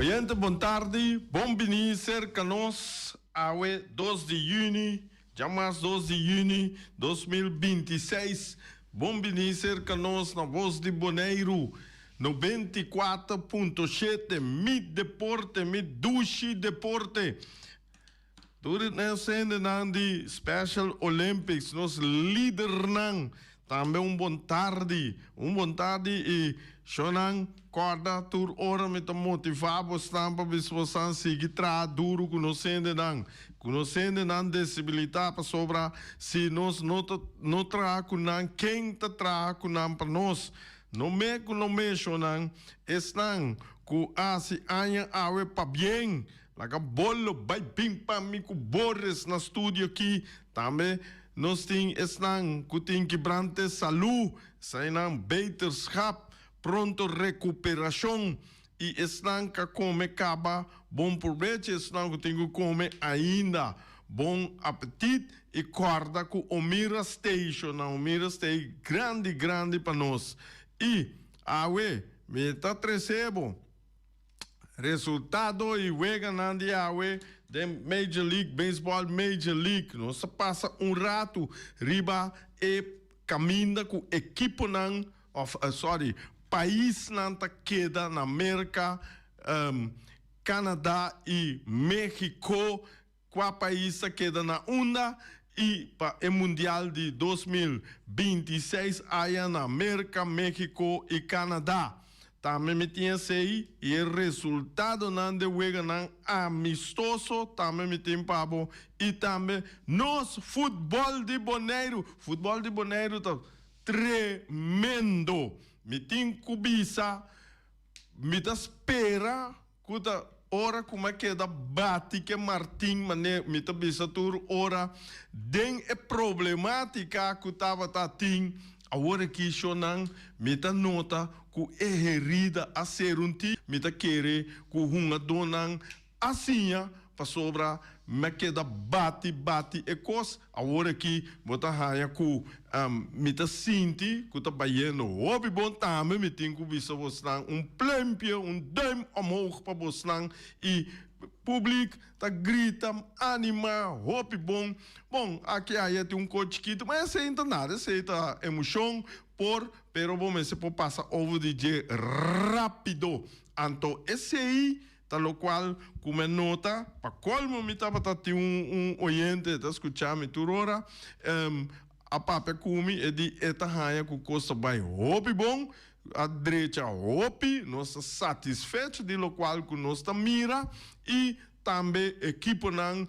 Oyente bon tardi, bon bini serka nos awe dos di yüni, djamas dos di yüni 2026. Bon bini serka nos na Voz di Boneiru 94.7, mi deporte, mi dushi deporte. Tur nos hendenan di Special Olympics, nos lidernan, tambe un bon tardi, un bon tardi y shonan corda tur ora mi ta motiva bosnan pa bisa bosnan sigui traha duro cu nos hendenan, cu nos hendenan desibilita pasobra si nos no ta no traha cu nan ken ta traha cu nan pa nos? No me cu no me shonan, esnan cu haci aña awe pabien. Laga bolo bai bin pa mi ku Boris na studio aki. Tambe nos tin esnan ku tin kibrante salu, esainan beterschap, pronto rekuperashon i esnan ka kome kaba bon probecho, esnan ku tin ku kome ainda bon apetit i kòrda ku Omira Station na Omira Stay grandi grandi pa nos. I awe mi ta trese bo. Resultado y weganan di awe den Major League Baseball Major League. Nos ta pasa un ratu riba e caminda cu ekiponan of sorry paisnan ta keda na Merca, Canada y Mexico. Kua pais ta keda na unda i pa e Mundial di 2026 aya na Merka, Mexico i Canada. Tambe mi tin esei i e resultadonan de weganan amistoso tambe mi tin pa bo i tambe nos futbol di Boneiru. Futbol di Boneiru ta tremendo. Mi tin ku bisa mi ta spera. Ku ta ora ku mi a keda bati ke Martin mane mi ta bisa tur ora den e problematica ku tabata tin awor aki shonan mi ta nota ku e herida a ser un ti mi ta kere ku hungadónan a siña pasobra mi a keda bati bati e kos awor aki bo ta haña ku Mi ta sinti ku ta bayendo hopi bon tambe mi tin ku bisa bosnan un pluimpje un duim omhoog pa bosnan i publik ta grita anima hopi bon bon aki aya tin un ko chikitu ma esei no ta nada esei ta emoshon por pero bo mester por pasa over di dje rapido anto esei Ta locual cu mi a nota, pa colmo mi tabata tin un oyente ta scucha mi tur ora, a papia cu mi, e di e ta haña cu cos ta bay hopi bon, a drecha hopi, nos ta satisfecho di locual cu nos ta mira y tambe ekiponan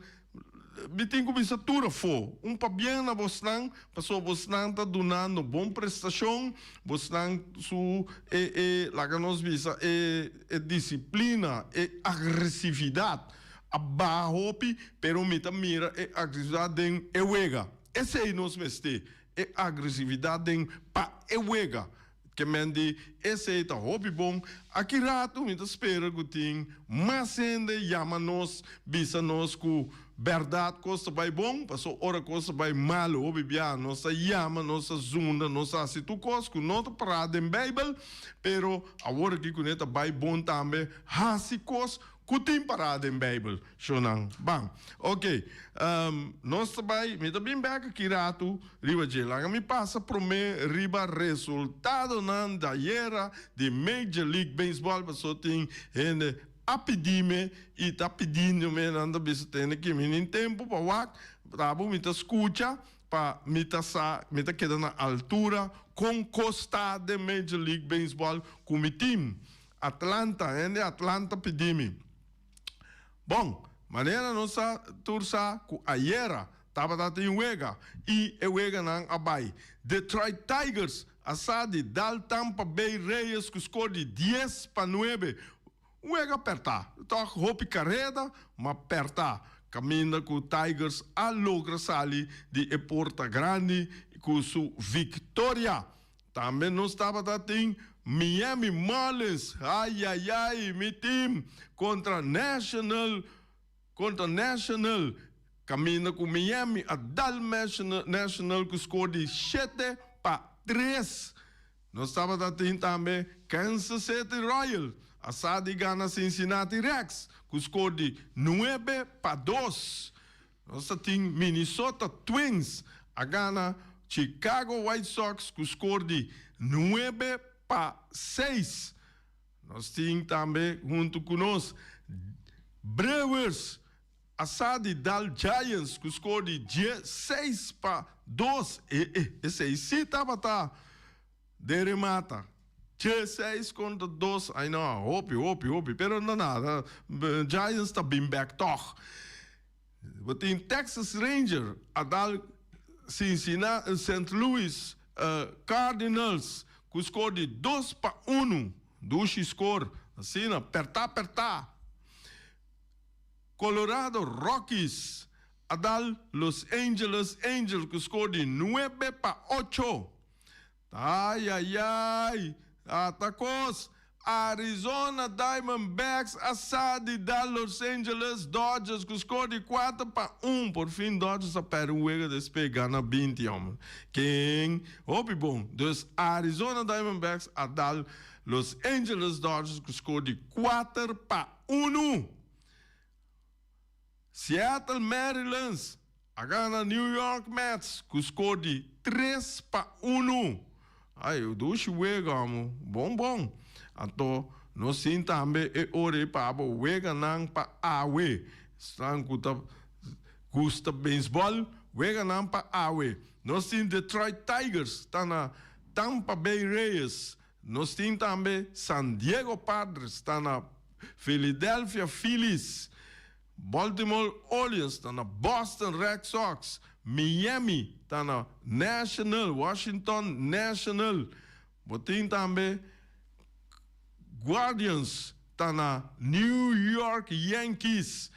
Mi tin ku bisa tur afó, un pabien na bosnan, pasobra bosnan ta dunando bon prestashon, bosnan su e e laga nos bisa e e disiplina, e agresividat a baha hopi, pero mi ta mira e agresividat den e wega. Esei nos mester, e agresividat den pa e wega. Ke men di esei ta hopi bon. Aki ratu mi ta spera ku tin mas hende yama nos bisa nos ku bèrdat kos ta bai bon, paso ora kos ta bai malu hopi bia nos ta yama, nos ta zunda, nos ta hasi tur kos ku no ta pará den Beibel, pero awor aki kuné ta bai bon tambe hasi kos ku tin pará den Beibel. Shownan ban. Ok, nos ta bai, mi ta bin bek aki ratu riba dje. Laga mi pasa prome riba resultadonan di ayera di Major League Baseball paso tin hende a pidi me i ta pidindo me, nan ta bisa tene ki mi nin tempu pa wak, ta bo mi ta skucha pa mi ta sa, mi ta keda na altura kon kos ta den Major League Baseball ku mi team. Atlanta, hende Atlanta pidi mi. Bon, manera nos sa tur sa ku ayera tabata tin wega i e weganan a bai. Detroit Tigers a sa di dal Tampa Bay Reyes ku skor di 10-9. Un wega pèrtá, tòg hopi kareda, ma pèrtá, kaminda ku Tigers a logra sali di e porta grandi ku su viktoria. Tambe nos tabata tin Miami Marlins, ayayay mi team, kontra National, kontra National, kaminda ku Miami a dal National ku skor di 7-3. Nos tabata tin tambe Kansas City Royals. a sa di gana Cincinnati Reds ku skor di 9-2. Nos ta tin Minnesota Twins a gana Chicago White Sox ku skor di 9-6. Nos tin tambe huntu ku nos Brewers a sa di dal Giants ku skor di 16-2. E e esei sí tabata den remata. 16 kontra 2. Ai no, hopi, hopi, hopi. Pero no nada. Giants ta bin back toch. Bo tin Texas Ranger a dal Cincinnati, St. Louis Cardinals ku skor di 2-1. Dushi skor. Asina, perta perta. Colorado Rockies a dal Los Angeles Angels ku skor di 9-8. Ai, ai, ai. Ata kos. Arizona Diamondbacks a sa di dal Los Angeles Dodgers ku skor di 4-1. Por fin Dodgers a pèrdè un wega despues gana 20, hòmber. Ken? Hopi bon. Dus Arizona Diamondbacks a dal Los Angeles Dodgers ku skor di 4-1. Seattle Mariners a gana New York Mets ku skor di 3-1. Ai, dushi wega, amo. Bon, bon. Anto, nos tin tambe e ora pa bo weganan pa awe. Esnan ku ta gusta beisbòl, weganan pa awe. Nos tin Detroit Tigers, ta na Tampa Bay Rays. Nos tin tambe San Diego Padres, ta na Philadelphia Phillies. Baltimore Orioles ta na Boston Red Sox. Miami ta na National, Washington National. Bo tin tambe Guardians ta na New York Yankees.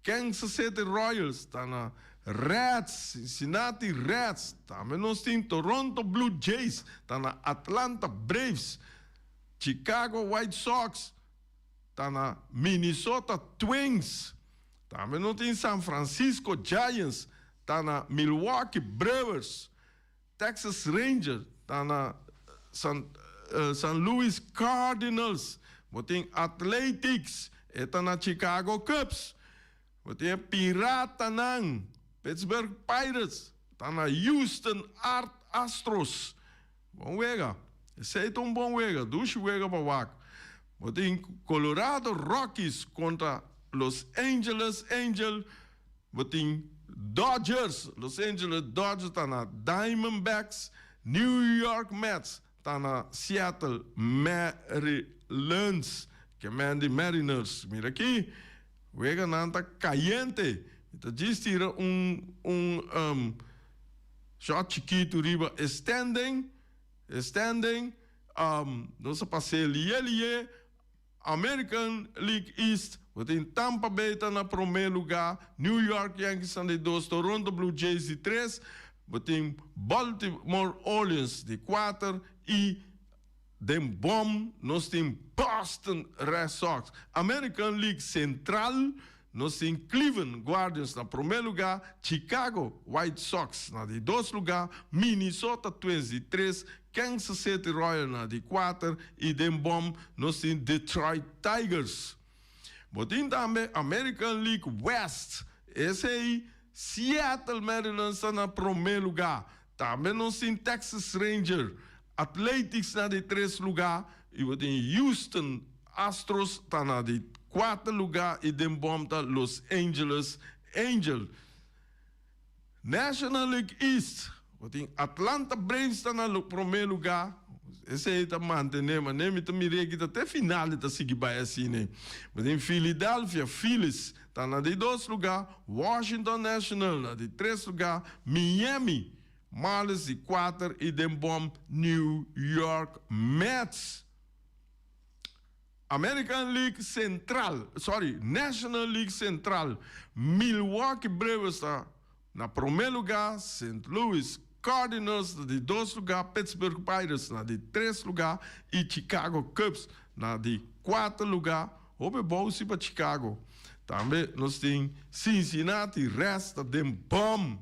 Kansas City Royals ta na Reds, Cincinnati Reds. Tambe nos tin Toronto Blue Jays ta na Atlanta Braves. Chicago White Sox ta na Minnesota Twins. Tambe nos tin San Francisco Giants ta na Milwaukee Brewers. Texas Rangers ta na San Louis Cardinals. Bo tin Athletics e ta na Chicago Cubs. Bo tin Piratanan, Pittsburgh Pirates ta na Houston Art Astros. Bon wega. Esei ta un bon wega, dushi wega pa wak. Bo tin Colorado Rockies kontra Los Angeles Angels. Bo tin Dodgers, Los Angeles Dodgers ta na Diamondbacks. New York Mets ta na Seattle Mariners. Ke men di Mariners. Mira aki, weganan ta kayente. Ta djis tira un shot chikitu riba e standing. E standing, nos a pas'é lié lié. American League East, bo tin Tampa Bay ta na promé lugá, New York Yankees ta di dos, Toronto Blue Jays di tres, bo tin Baltimore Orioles di kuater i den bòm nos tin Boston Red Sox. American League Central, nos tin Cleveland Guardians na promé lugá, Chicago White Sox na di dos lugá, Minnesota Twins di tres, Kansas City Royals na di kuater i den bòm nos tin Detroit Tigers. Bo tin tambe American League West, esei Seattle Mariners ta na promé lugá. Tambe nos tin Texas Ranger, Athletics na di tres lugá i bo tin Houston Astros ta na di kuater lugá i den bòm ta Los Angeles Angels. National League East, bo tin Atlanta Braves ta na promé lugá. Esei ta mantené, manera mi ta mir'é aki ta te final e ta sigui bai asina. Bo tin Philadelphia Phillies ta na di dos lugá, Washington National na di tres lugá, Miami Marlins di kuater i den bòm New York Mets. American League Central, sorry, National League Central, Milwaukee Brewers ta na promé lugá, St. Louis Cardinals na di dos lugá, Pittsburgh Pirates na di tres lugá i Chicago Cubs na di kuater lugá. Hopi bou si pa Chicago. Tambe nos tin Cincinnati Reds ta den bòm.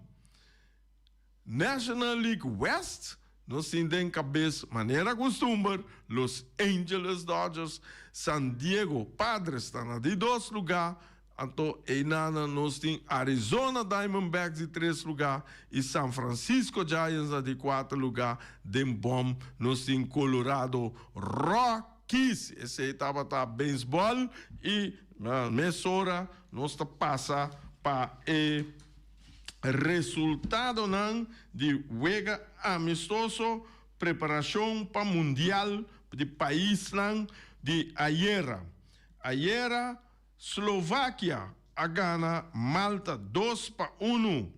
National League West. Nos tin den kabes manera kustumber Los Angeles Dodgers, San Diego Padres ta na di dos lugá, anto einanan nos tin Arizona Diamondbacks di tres lugá i San Francisco Giants na di kuater lugá. Den bòm nos tin Colorado Rockies. Esei tabata beisbòl i mesora nos ta pasa pa e Resultadonan di wega amistoso preparashon pa Mundial di Paisnan di ayera. Ayera Slovakia a gana Malta 2-1.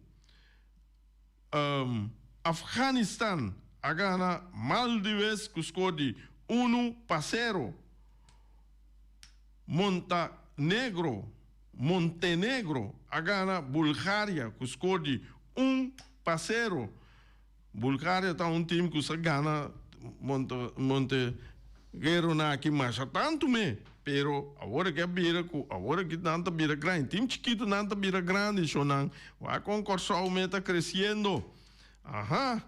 Afganistan a gana Maldives ku skor di 1-0. Montanegro Montenegro a gana Bulgaria ku skor di 1-0. Bulgaria ta un tim ku sa gana Montenegro na aki masha tantu me, pero awor aki a bira ku awor aki nan ta bira grandi. Tim chikitu nan ta bira grandi, shonan. Wak kon Kòrsou me ta kresiendo. Aha,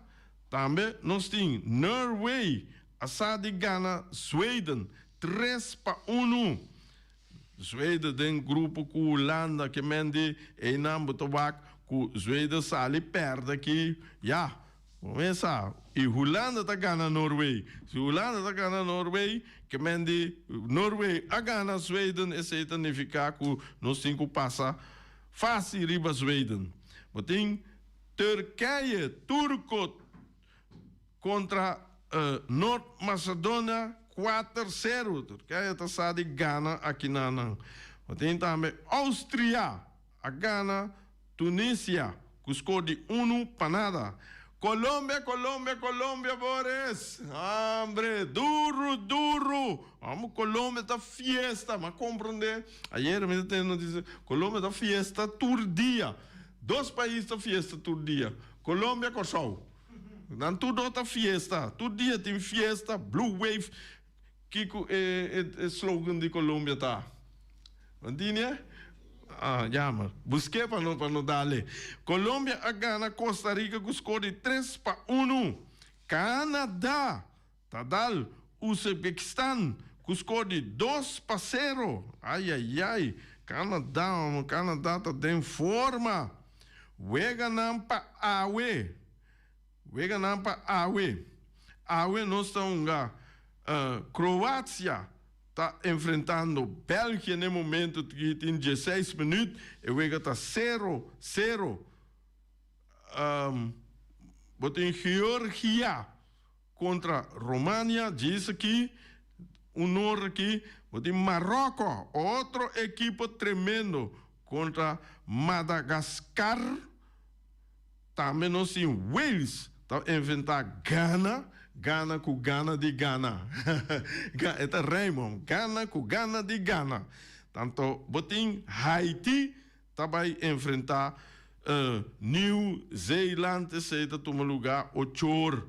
tambe nos tin Norway a sa di gana Zweden 3-1. Zweden den grupo ku Hulanda ke men di einan bo ta wak ku Zweden sali perde aki ya bo mes sa i Hulanda ta gana Norway si Hulanda ta gana Norway ke men di Norway a gana Zweden esei ta nifiká ku nos tin ku pasa fásil riba Zweden bo tin Turkije Turko Kontra Nort Masedonia 4-0. Turkije ta sa di gana akinanan. Bo tin tambe Austria a gana Tunisia ku skor di 1-0. Colombia, Colombia, Colombia Boris! Hambre, duru, duru! Amo Colombia ta fiesta, m'a komprondé. Ayera mi ta tende notisia, Colombia ta fiesta tur dia. Dos pais ta fiesta tur dia, Colombia, Kòrsou. Nan tur do ta fiesta, tur dia tin fiesta, blue wave, kiko e e slogan di Colombia ta? Bo ntindi e? Ah, jammer. Busk'é pa no pa no dale. Colombia a gana Costa Rica ku skor di 3-1. Canada ta dal Uzbekistan ku skor di 2-0. Ayayay, Canada, homo, Canada ta den forma. Weganan pa awe. Weganan pa awe. Awe nos ta hunga Kroatia ta enfrentando België n'e momento ki tin 16 minuut. E wega ta 0-0. Bo tin Georgia kontra Romania djis aki un or aki. Bo tin Maroko, otro ekipo tremendo kontra Madagascar. Tambe nos tin Wales ta enfrentá Ghana, Ghana ku gana di gana. E ta rijm, Ghana ku gana di gana. Tanto bo tin Haiti ta bai enfrentá Nieuw Zeeland, esei ta tuma lugá ochor.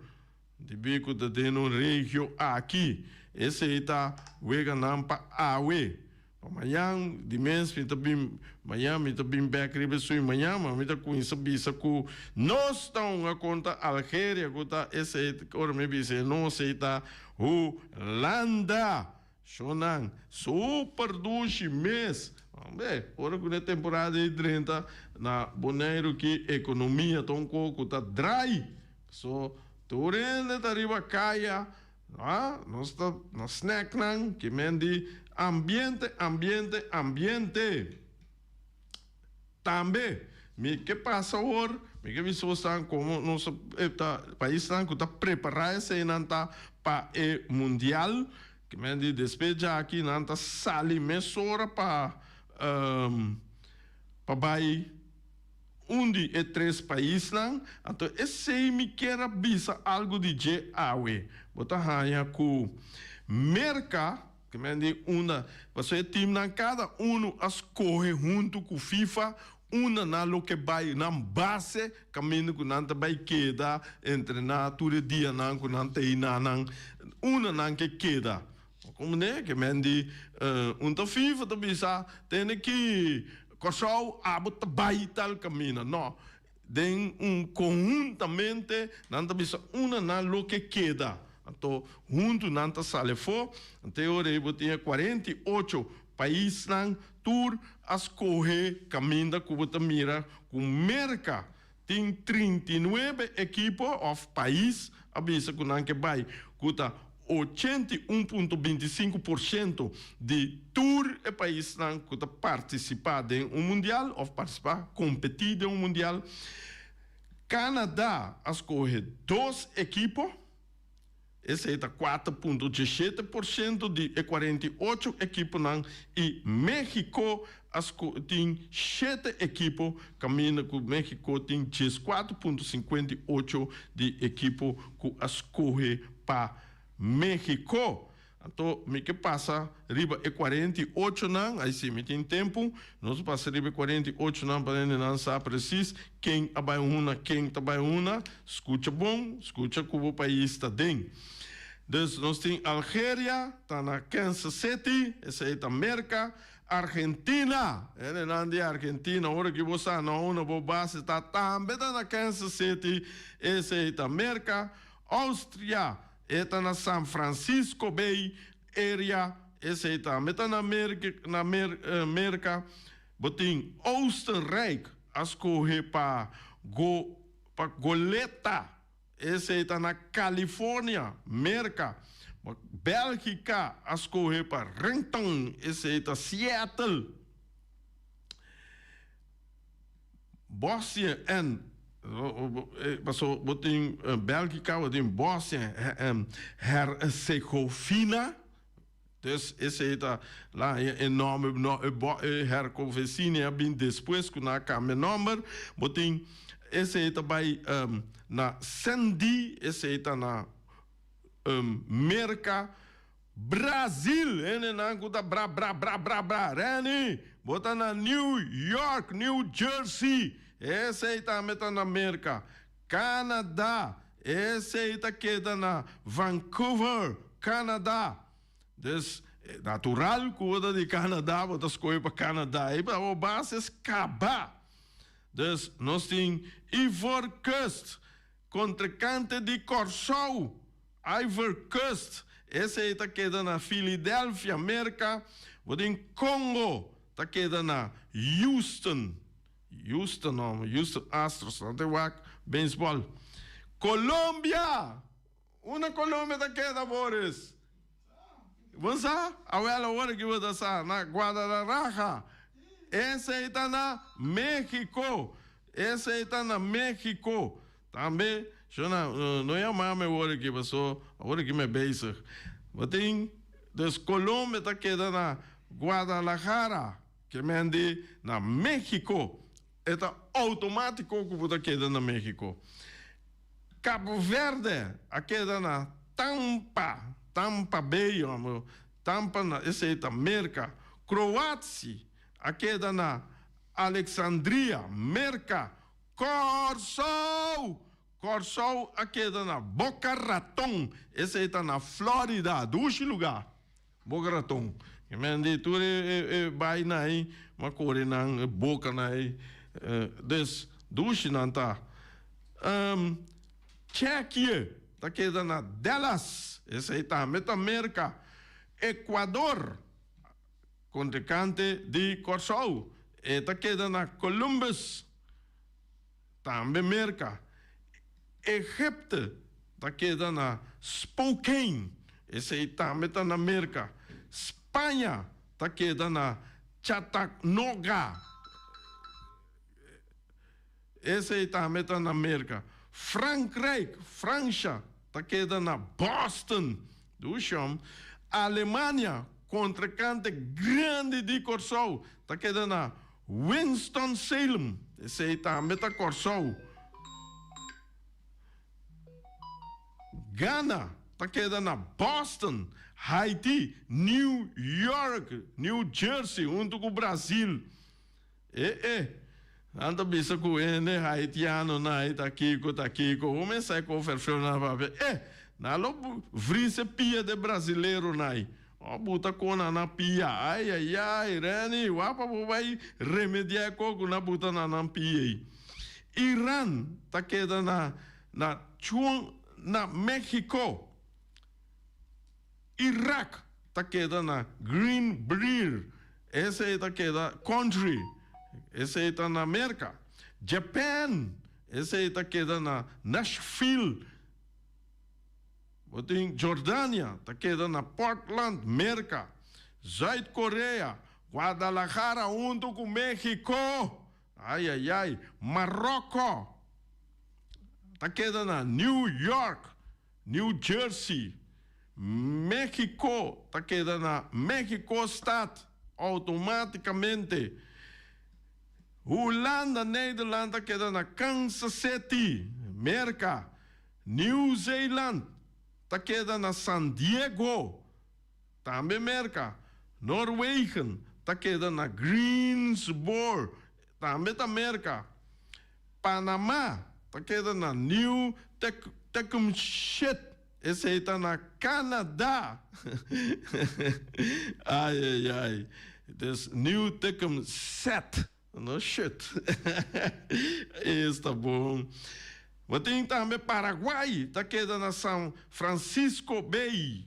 Debí ku ta den un regio aki, esei ta weganan pa awe. Pa mañan di mes mi ta bin, mañan mi ta bin bek riba esui mañan, ma mi ta kuminsá bisa ku nos ta hunga kontra Algeria, ku ta esei, ora mi bisa e nos ei ta Hulanda. Shownan super dushi mes. Hombre, ora ku e temporada ei drenta na Boneiru ki ekonomia ta un kos ku ta drai. So tur hende ta riba kaya, ah, nos ta na snacknan ki men di ambiente, ambiente, ambiente. Tambe mi ke pasa awor, mi ke bisa bosan komo nos ta paisnan ku ta prepará eseinan ta pa e mundial, ke men di despues djaki nan ta sali mesora pa pa bai un di e tres paisnan, anto esei mi kier a bisa algu di dje awe. Bo ta haña ku Merka. Te men di unda, pasobra e teamnan kada unu a skohe huntu ku FIFA unda nan lo ke bai, nan base kaminda ku nan ta bai keda entrená tur e dianan ku nan ta ei na nan, unda nan ke keda. Bo komprendé? Ke men di un ta FIFA ta bisa tene ki Kòrsou abo ta bai tal kaminda. No. Den un konhuntamente nan ta bisa una nan loke keda. Anto huntu nan ta sali afó. Anto e ora ei bo tin e 48 paisnan tur a skohe kaminda ku bo ta mira ku Merka tin 39 ekipo òf pais a bisa ku nan ke bai ku ta 81.25% di tur e paisnan ku ta partisipá den un mundial òf partisipá, kompetí den un mundial. Canada a skohe dos ekipo, esei ta 4.17% di e 48 ekiponan i Mexico a tin shete ekipo, kaminda ku Mexico tin 14.58 di ekipo ku a skohe pa Mexico. Anto mi ke pasa riba e 48 nan, ai si mi tin tempu, nos pasa riba e 48 nan pa hendenan sa presis ken a bai huna, ken ta bai huna. Skucha bon, skucha ku bo pais ta den. Dus nos tin Algeria, ta na Kansas City, esei ta Merka. Argentina, hendenan di Argentina, ora ki bo sa na unda bo base ta, tambe ta na Kansas City, esei ta Merka. Austria, e ta na San Francisco Bay Area, esei tambe ta na na Merka. Bo tin Oostenrijk a skohe pa go pa Goleta, esei ta na California, Merka. Bèlgika a skohe pa Renton, esei ta Seattle. Bosnia en paso bo tin Bèlgika, bo tin Bosnia en Herzegovina, dus esei ta la e nòmber e Herkovesina a bin despues ku nan a kambia nòmber, bo tin esei ta bai na Sandy, esei ta na Merka. Brazil, hendenan ku ta bra bra bra bra bra, Renny, bo ta na New York, New Jersey, esei tambe ta na Merka. Canada, esei ta keda na Vancouver, Canada. Dus, natural ku bo ta di Canada, bo ta skohe pa Canada. Ei pa bo bases kaba. Dus, nos tin Ivory Coast, Kontrikante di Kòrsou, Ivory Coast, esei ta keda na Philadelphia, Merka. Bo tin Congo ta keda na Houston, Houston no, Houston Astros, nan ta wak beisbòl. Colombia, unda Colombia ta keda Boris? Bo sa? Awel awor ki bo ta sa, na Guadalajara. Esei ta na Mexico. Esei ta na Mexico. Tambe, shona, no yama mi awor aki paso awor aki mi bezig. Bo tin, dus Colombia ta keda na Guadalajara, ke men di na Mexico. E ta automatico ku bo ta keda na Mexico. Cabo Verde a keda na Tampa, Tampa Bay, hombre, Tampa na esey ta Merca. Croatie a keda na Alexandria, Merca. Kòrsou! Kòrsou a keda na Boca Raton, esey ta na Florida, dushi lugar. Boca Raton. Ke men di tur e baina ei, ma kore nan e bokanan ei. Dus, dushi nan ta. Tsjekië ta keda na Dallas, esei tambe ta Merka. Ecuador, kontrinkante di Kòrsou, e ta keda na Columbus, tambe Merka. Egipte ta keda na Spokane, esei tambe ta na Merka. Spaña ta keda na Chattanooga, esei tambe ta na Merka. Frankrijk, Fransha, ta keda na Boston, dushom. Alemania, kontrikante grandi di Kòrsou, ta keda na Winston-Salem, esei tambe ta Kòrsou. Ghana ta keda na Boston, Haiti, New York, New Jersey huntu ku Brazil. E e, nan ta bisa ku hende haitianonan ei ta kiko ta kiko. Bo mester sa ku ferfeu nan papia. E, nan lo vris e pia de brasileronan ei. O buta kona na pia. Ai ai ai, Renny, wak pa bo bai remedia e kos ku nan buta na nan pia ei. Iran ta keda na na Chuon na Mexico. Irak ta keda na Greenbrier, esei ta keda Country, esei ta na Merka. Japan, esei ta keda na Nashville. Bo tin Jordania, ta keda na Portland, Merka. Zuid Korea, Guadalajara huntu ku Mexico. Ai ai ai, Maroko ta keda na New York, New Jersey. Mexico ta keda na Mexico-stad automaticamente. Hulanda, Nederland ta keda na Kansas City, Merka. Nieuw Zeeland ta keda na San Diego, tambe Merka. Noorwegen ta keda na Greensboro, tambe ta Merka. Panama ta keda na New Tecumshet, esei ta na Canada. Ai ai ai, dus New Tecumseth. No shit. Esta bon. Bo tin tambe Paraguay ta keda na San Francisco Bay.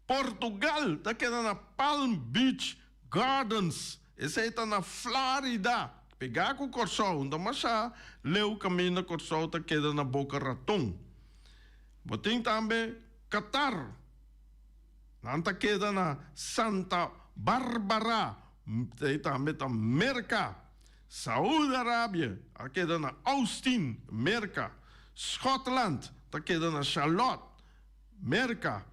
Portugal ta keda na Palm Beach Gardens. Esei ta na Florida. Pegá ku Kòrsou. No ta masha leu kaminda Kòrsou ta keda na Boca Raton. Bo tin tambe Qatar. Nan ta keda na Santa Barbara, ei tambe ta Merka. Saudi Arabia a keda na Austin, Merka. Scotland ta keda na Charlotte, Merka.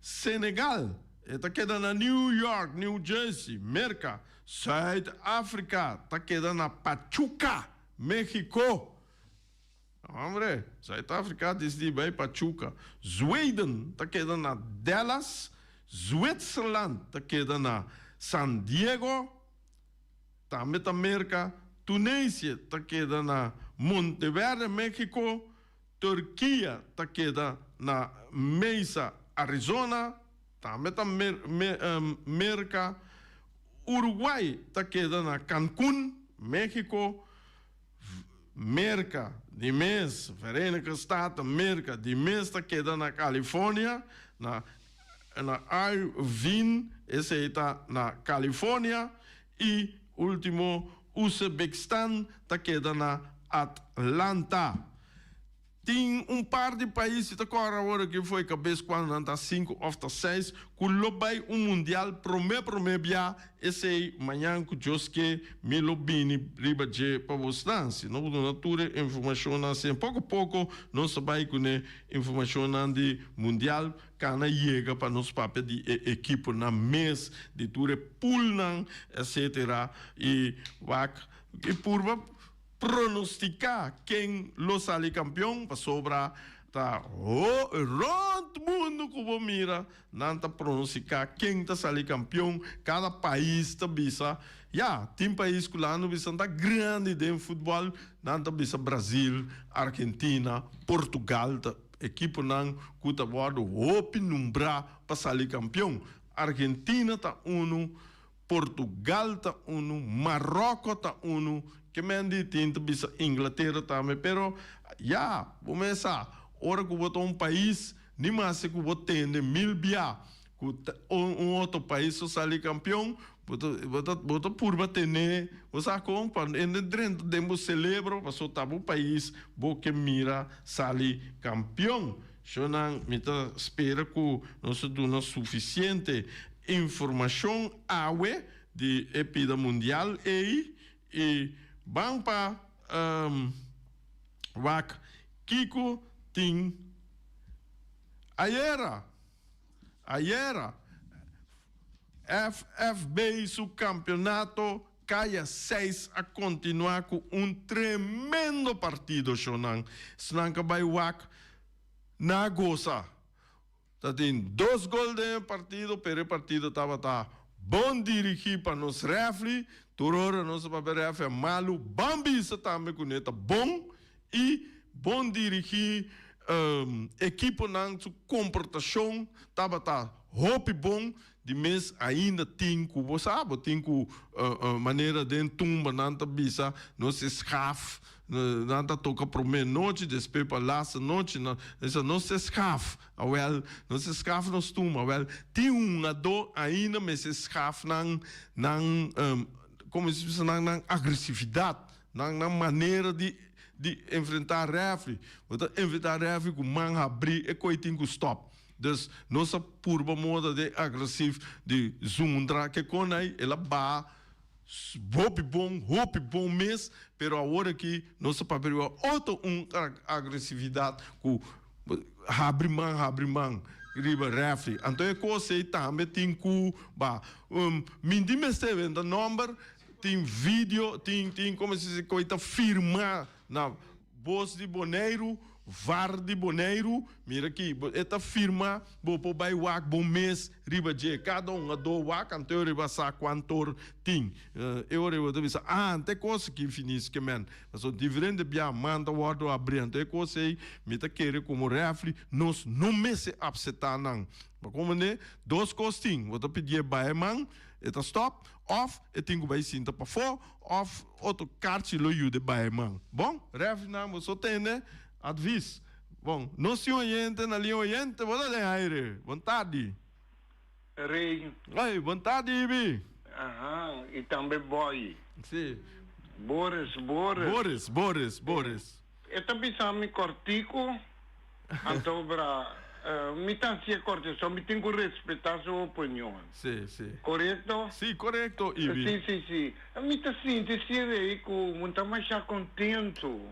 Senegal e ta keda na New York, New Jersey, Merka. Zuid Afrika ta keda na Pachuca, Mexico. Hombre, Zuid Afrika disdi bai Pachuca. Zweden ta keda na Dallas. Zwitserland ta keda na San Diego, tambe ta Merka. Tunesië ta keda na Monteverde, Mexico. Turkia ta keda na Mesa, Arizona, tambe ta Merka. Uruguay ta keda na Cancun, Mexico. Merka di mes, Verenigde Staten Merka di mes ta keda na California, na na Irvine, esei ta na California, i ultimo Uzbekistan ta keda na Atlanta. Tin un par di pais si ta kòrda awor aki fo'i kabes kuando nan ta sinku òf ta seis ku lo bai un mundial promé promé bia esei mañan ku Dios ke mi lo bini riba dje pa bosnan si no duna tur e informashonnan asina poko poko nos ta bai kuné informashonnan di mundial kana yega pa nos papia di e ekiponan mes di tur e poolnan etcetera i wak i purba Pronostica ken lo sali campeon pasobra ta rond mundo cu bo mira nan ta pronostica ken ta sali campeon cada pais ta bisa ya tin pais cu la no bisa ta grandi den futbol nan ta bisa Brazil, Argentina, Portugal ta ekiponan cu ta wordo hopi nombra pa sali campeon Argentina ta uno. Portugal ta unu, Maroko ta unu, ke men di tin ta bisa Inglatera tambe, pero ya, bo mes sa, ora ku bo ta un pais, ni maske ku bo tende mil bia ku ta un otro pais lo sali kampion, bo ta bo ta bo ta purba tene, bo sa kon, pa e no drenta den bo selebro, pasobra ta bo pais bo ke mira sali kampion. Shownan, mi ta spera ku nos a duna sufisiente informashon awe di e pida mundial ei i ban pa wak kiko tin ayera. Ayera FFB su kampeonato Kaya seis a kontinuá ku un tremendo partido shownan. Esnan ka bai wak na gosa. Ta tin dos gol den e partido, pero e partido tabata bon dirigí pa nos rèfri. Tur ora nos a papia rèfri a malu, ban bisa tambe ku ne ta bon i bon dirigí. Ekiponan su komportashon tabata. hopi bon, di mes ainda tin ku bo sa, bo tin ku manera den tumba nan ta bisa nos e schaf, nan ta toka prome nochi, despues pa laatste nochi nan bisa nos e schaf, awel nos e schaf nos tumba, awel tin hungadó ainda mester schaf nan nan komo si bisa nan nan agresividat, nan nan manera di di enfrentá rèfri, bo ta enfrentá rèfri ku man habrí e koi tin ku stòp. Dus nos a purba moda den agresief di zundra ke kon ai el a baha hopi bon, hopi bon mes, pero awor aki nos a papia riba otro un agresividad ku habri man habri man riba refri. Anto e kos ei tambe tin ku baha. Mi di mester benta nomber, tin video, tin tin como se dice koi ta firma na Bos di Boneiru, var di Boneiru, mira aki, bo e ta firma, bo por bai wak bo mes riba dje. Kada un a do wak, anto e riba sa kuantor tin. E ora bo ta bisa, ah, anto e kos aki finis ke men. Pasobra diferente bia man ta wòrdu abri, anto e kos ei mi ta kere komo rèfri nos no mester apseptá nan. Bo komprendé? Dos kos tin, bo ta pidié bai e man, e ta stòp, òf e tin ku bai sinta pafó, Of otro karchi lo yuda e bai man. Bon, refnan bo so tende advis. Bon, nos tin oyente na liña oyente, bo ta den aire. Bon tardi. Rey. Oi, bon tardi Ibi. Aha, y tambe Boy. Si. Boris, Boris. Boris, Boris, Boris. E ta bisa mi kortiku, anto bra mi ta hasié kortiku, so mi tin ku respetá su opinion. Sí, sí. Korekto? Sí, korekto, Ibi. Sí, sí, sí. Mi ta sinti si Rey ku mi ta masha kontentu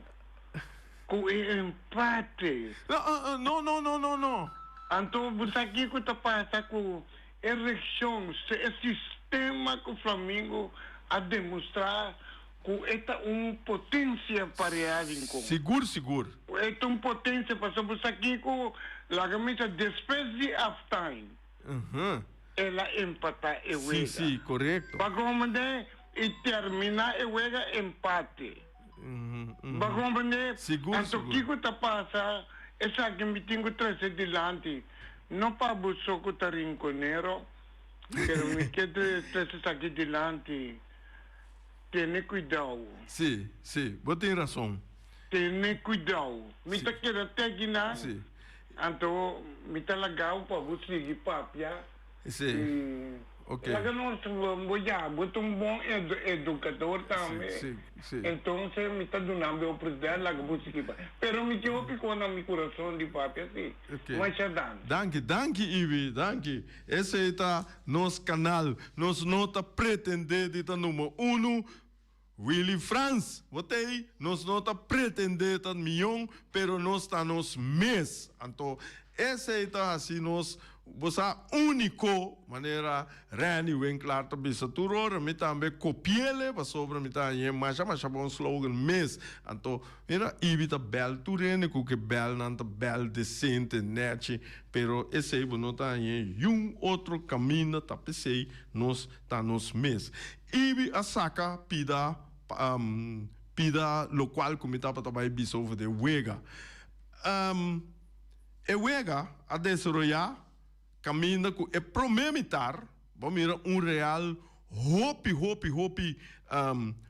ku e empate. No, no, no, no, no, no. Anto bo sa kiko ta pasa ku e reakshon, e sistema ku Flamingo a demostrá Ku e ta un potensia pa Real Rincon. Sigur sigur. Ku e ta un potensia pasobra bo sa kiko laga mi sa despues di half time el a empata e wega. Si si korekto. Pa komprende i termina e wega empate. Bo a komprende? Sigur Anto sigur. kiko ta pasa esaki mi tin ku trese dilanti no pa bo so ku ta rinconero pero mi ke trese esaki dilanti. Tene kuidou. Sí, sí, bo tin rason. Tene kuidou. Mi ta keda te akinan. Sí. Anto mi ta laga bo pa bo sigui papia. Sí. I Ok. laga nos bo ya, bo ta un bon edukador tambe. Sí, sí, sí. Entonces mi ta duna bo e oportunidat laga bo sigui papia. Pero mi tin hopi kos na mi kurason di papia, sí. Ok. Masha danki. Danki, danki Ibi, danki. Esei ta nos kanal. Nos no ta pretendé di ta number uno. Willy Frans, bo t'ei? Nos no ta pretendé ta mion, pero nos ta nos mes. Anto esei ta hasi nos, bo sa, úniko, manera Renny Winklaar ta bisa tur ora. Mi tambe kopi'el e pasobra mi ta hañ'é masha masha bon slogan mes. Anto mira, Ibi ta bèl tur hende ku ke bèl nan ta bèl desente, nèchi. Pero esei bo no ta hañ'é yun otro kaminda ta p'esei nos ta nos mes. Ibi a saka pida pida lokual ku mi tabata bai bisa over de wega. E wega a desaroyá kaminda ku e promé mitar bo mira un Real hopi hopi hopi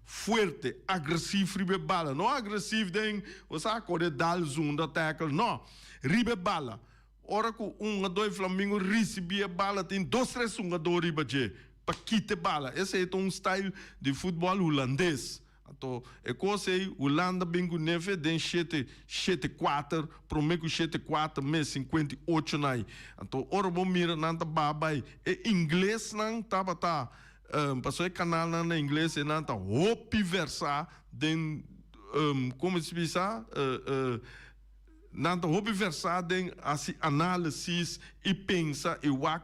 fuerte, agresief riba e bala. No agresief den bo sa kore dal zunda tackle, no. Riba e bala. Ora ku un hungadó di Flamingo risibí e bala tin dos tres hungadó riba dje pa kita e bala. Esei ta un style di futbòl hulandes. Anto e kos ei Hulanda bin ku nefe den shete shete kuater, promé ku shete kuater mes 58 nai. Anto ora bo mira nan ta baha bai e inglesnan tabata pasobra e kanalnan na ingles e nan ta hopi versá den komo si bisa nan ta hopi versá den hasi análisis i pensa i wak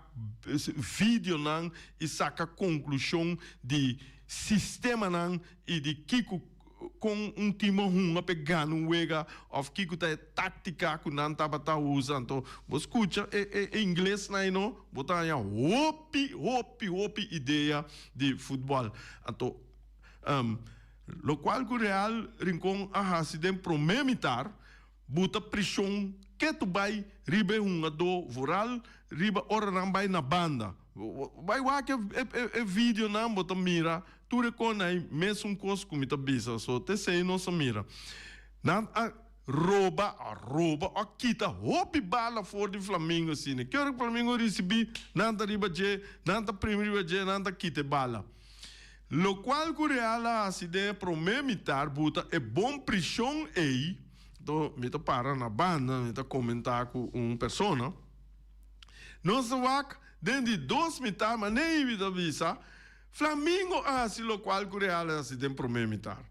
videonan i saka konklushon di sistemanan i di kiko kon un tim a hunga pa e gana un wega òf kiko ta e táktika ku nan tabata usa. Anto bo skucha e e inglesnan ei no, bo ta haña hopi hopi hopi idea di futbòl. Anto lokual ku Real Rincon a hasi den promé mitar, buta preshon. ketu bai riba e hungadó vooral riba ora nan bai na banda. Bai wak e videonan bo ta mira tur e kon ei mesun kos ku mi ta bisa. So ta esei nos a mira. Nan a roba a roba a kita hopi bala for di Flamingo asina. Ki ora ku Flamingo risibí nan ta riba dje, nan ta primi riba dje, nan ta kita e bala. Lokual ku Real a hasi den e promé mitar buta e bon prishon ei, anto mi ta para na banda mi ta komentá ku un persona. Nos ta wak den di dos mitar manera mi ta bisa Flamingo a hasi lokual ku Real a hasi den promé mitar.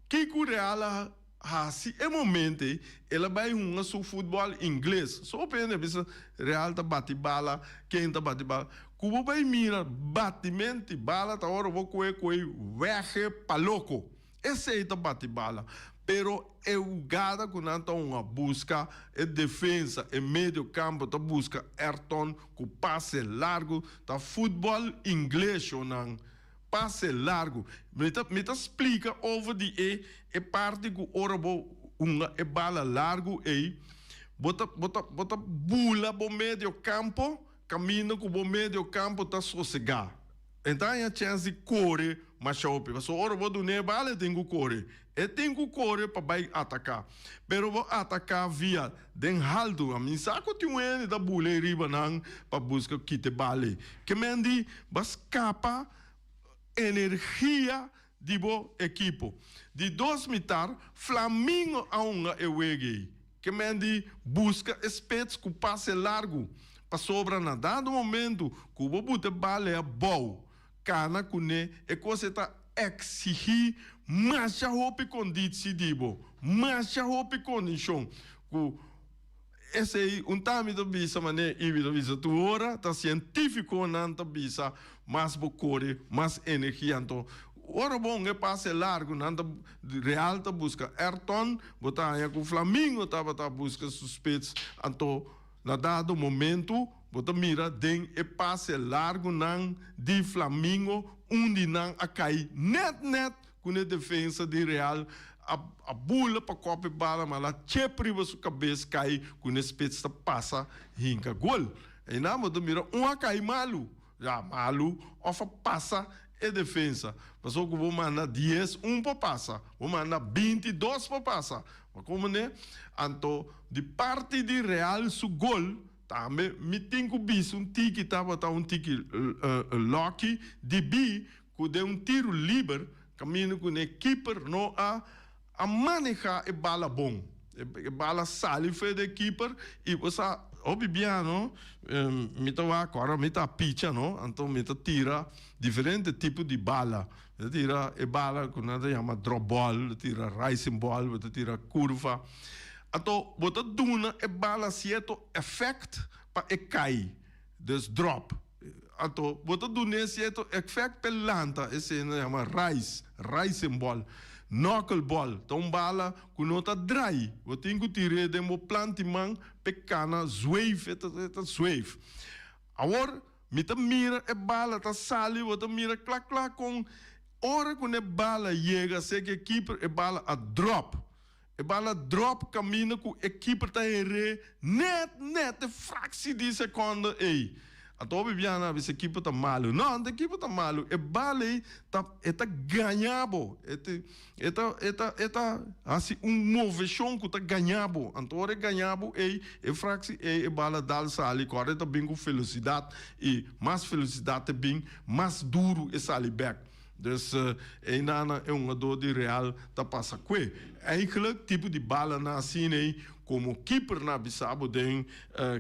Kiko Real a hasi e momento ei? El a bai hunga su futbòl ingles. So hende a bisa Real ta bati bala, ken ta bati bala. Ku bo bai mira batimenti bala ta ora bo kohe kohe wège pa loko. Esei ta bati bala. Pero e hugada ku nan ta hunga buska e defensa, e medio kampo ta buska Ayrton ku pase largu ta futbòl ingles shownan. Pase largu. Mi ta mi ta splika over di e e parti ku ora bo hunga e bala largu ei, bo ta bo ta bo ta bula bo medio kampo kaminda ku bo medio kampo ta sosegá. E ta haña chèns di kore masha hopi. Pasobra ora bo dun'é e bala e tin ku kore. E tin ku kore pa bai ataká. Pero bo ataká via den haltu. A mi sa ku tin un hende ta bula ei riba nan pa buska kita e bala ei. Ke men di bo a skapa energia di bo ekipo. Di dos mitar, Flamingo a hunga e wega ei. Ke men di buska e spits ku pase largu. Pasobra na dado momentu ku bo buta e bala ei abou, kana kuné, e kos ei ta eksigí masha hopi konditsi di bo, masha hopi kondishon. Ku esei un ta mi ta bisa manera Ibi ta bisa tur ora, ta sientífikonan ta bisa mas bo kore, mas energia. Anto ora bo hunga e pase largu nan ta Real ta buska Ayrton, bo ta haña ku Flamingo tabata buska su spits. Anto na dado momentu Bo ta mira den e pase largunan di Flamingo un di nan a kai net net ku ne defensa di Real a a bula pa kòp e bala ma la chep riba su kabes kai ku ne spits ta pasa hinka gol. Einan bo ta mira un a kai malu, ya malu òf a pasa e defensa. Pasobra ku bo manda dies un por pasa, bo manda binti dos por pasa. Bo komo ne? Anto di parti di Real su gol Tambe mi tin ku bisa un tiki tabata un tiki lucky dibí ku den un tiru liber kaminda ku ne keeper no a a maneha e bala bon. E bala sali for di e keeper i bo sa hopi bia no mi ta wak ora mi ta picha no anto mi ta tira diferente tipo di bala. Mi ta tira e bala ku nan ta yama drop ball, mi ta tira rising ball, mi ta tira kurva. Anto bo ta duna e bala sierto effect pa e kai, dus drop. Anto bo ta dun'é sierto effect pa e lanta, esei nan yama rise, rising ball. Knuckle ball ta un bala ku no ta drai, bo tin ku tir'é den bo planti man pa e kana zweef, e ta zweef. Awor mi ta mira e bala ta sali, bo ta mira kla kla kon ora ku e bala yega seki e keeper e bala a drop. E bala drop kaminda ku e keeper ta heré net net e fractie di sekonde ei. Anto hopi biaha a bisa e keeper ta malu. No, no ta e keeper ta malu. E bala ei ta e ta gaña bo. E ta e ta e ta e ta hasi un moveshon ku ta gaña bo. Anto ora e gaña bo ei, e fractie ei e bala dal sali ku ora e ta bin ku felosidat i mas felosidat e bin, mas duru e sali bek. Dus einan e hungadó di Real ta pasa kue. Eigenlijk tipo di balanan asina ei komo keepernan a bisa bo den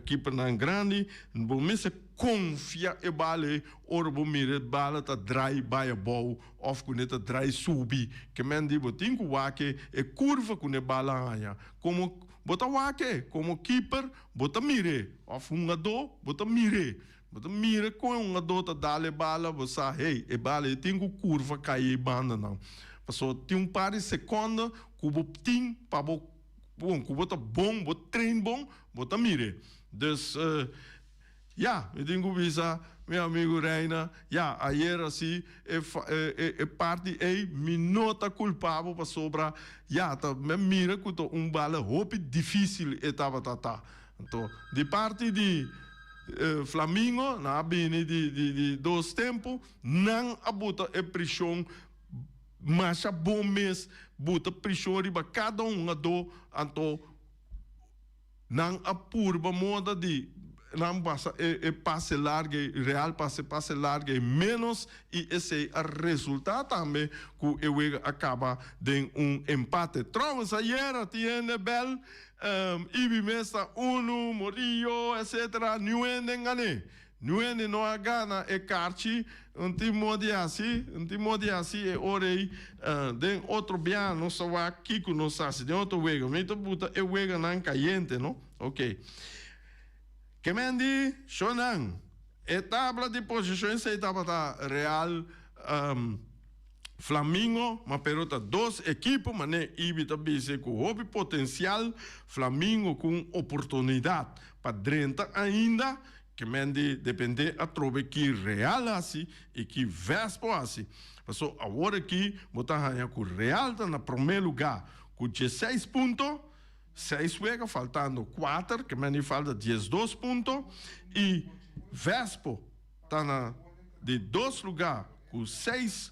keepernan grandi bo mester konfia e bala ei ora bo mira e bala ta drai bai abou òf ku ne ta drai subi. Ke men di bo tin ku wak e kurva ku ne bala haña. Komo bo ta wak e komo keeper bo ta mir'é òf hungadó bo ta mir'é. Bo ta mira kon e hungadó ta dal e bala, bo sa, hey, e bala ei tin ku kurva kai ei bandanan. Pasobra tin un par di sekonda ku bo tin pa bo, bon, ku bo ta bon, bo train bon, bo ta mir'é. Dus, ya, mi tin ku bisa, Mi amigu Reina, ya, ayera si e e parti ei mi no ta culpa bo pasobra ya ta mi a mira cu ta un bala hopi dificil e tabata ta. Anto di parti di Flamingo nan a bini di di di dos tempo nan a buta e presion masha bon mes buta presion riba cada un ado anto Nan a purba moda di nan pasa e pase larga ei, Real pasa e pase larga ei menos y esey a resulta tambe cu e wega a caba den un empate. Trouwens ayera tin hende bel, Ibi mes ta unu, Morillo etc. Niun hende ngane. Niun hende no a gana e karchi, un tin modi hasi, un tin modi hasi e ora ei den otro bia nos ta wak kiko nos hasi den otro wega. Mi ta buta e weganan kayente no. Ok. Kemendi shownan, e tabla di posishon esei tabata Real Flamingo, ma pero ta dos ekipo mane Ibi ta bisa ku hopi potensial, Flamingo ku un oportunidat pa drenta ainda. Ke men di depende atrobe ki Real hasi i ki Vespo hasi. Paso awor aki bo ta haña ku Real ta na promé lugá ku dieseis punto, seis wega faltando kuater, ke men di falta diesdos punto, i Vespo ta na di dos lugá ku seis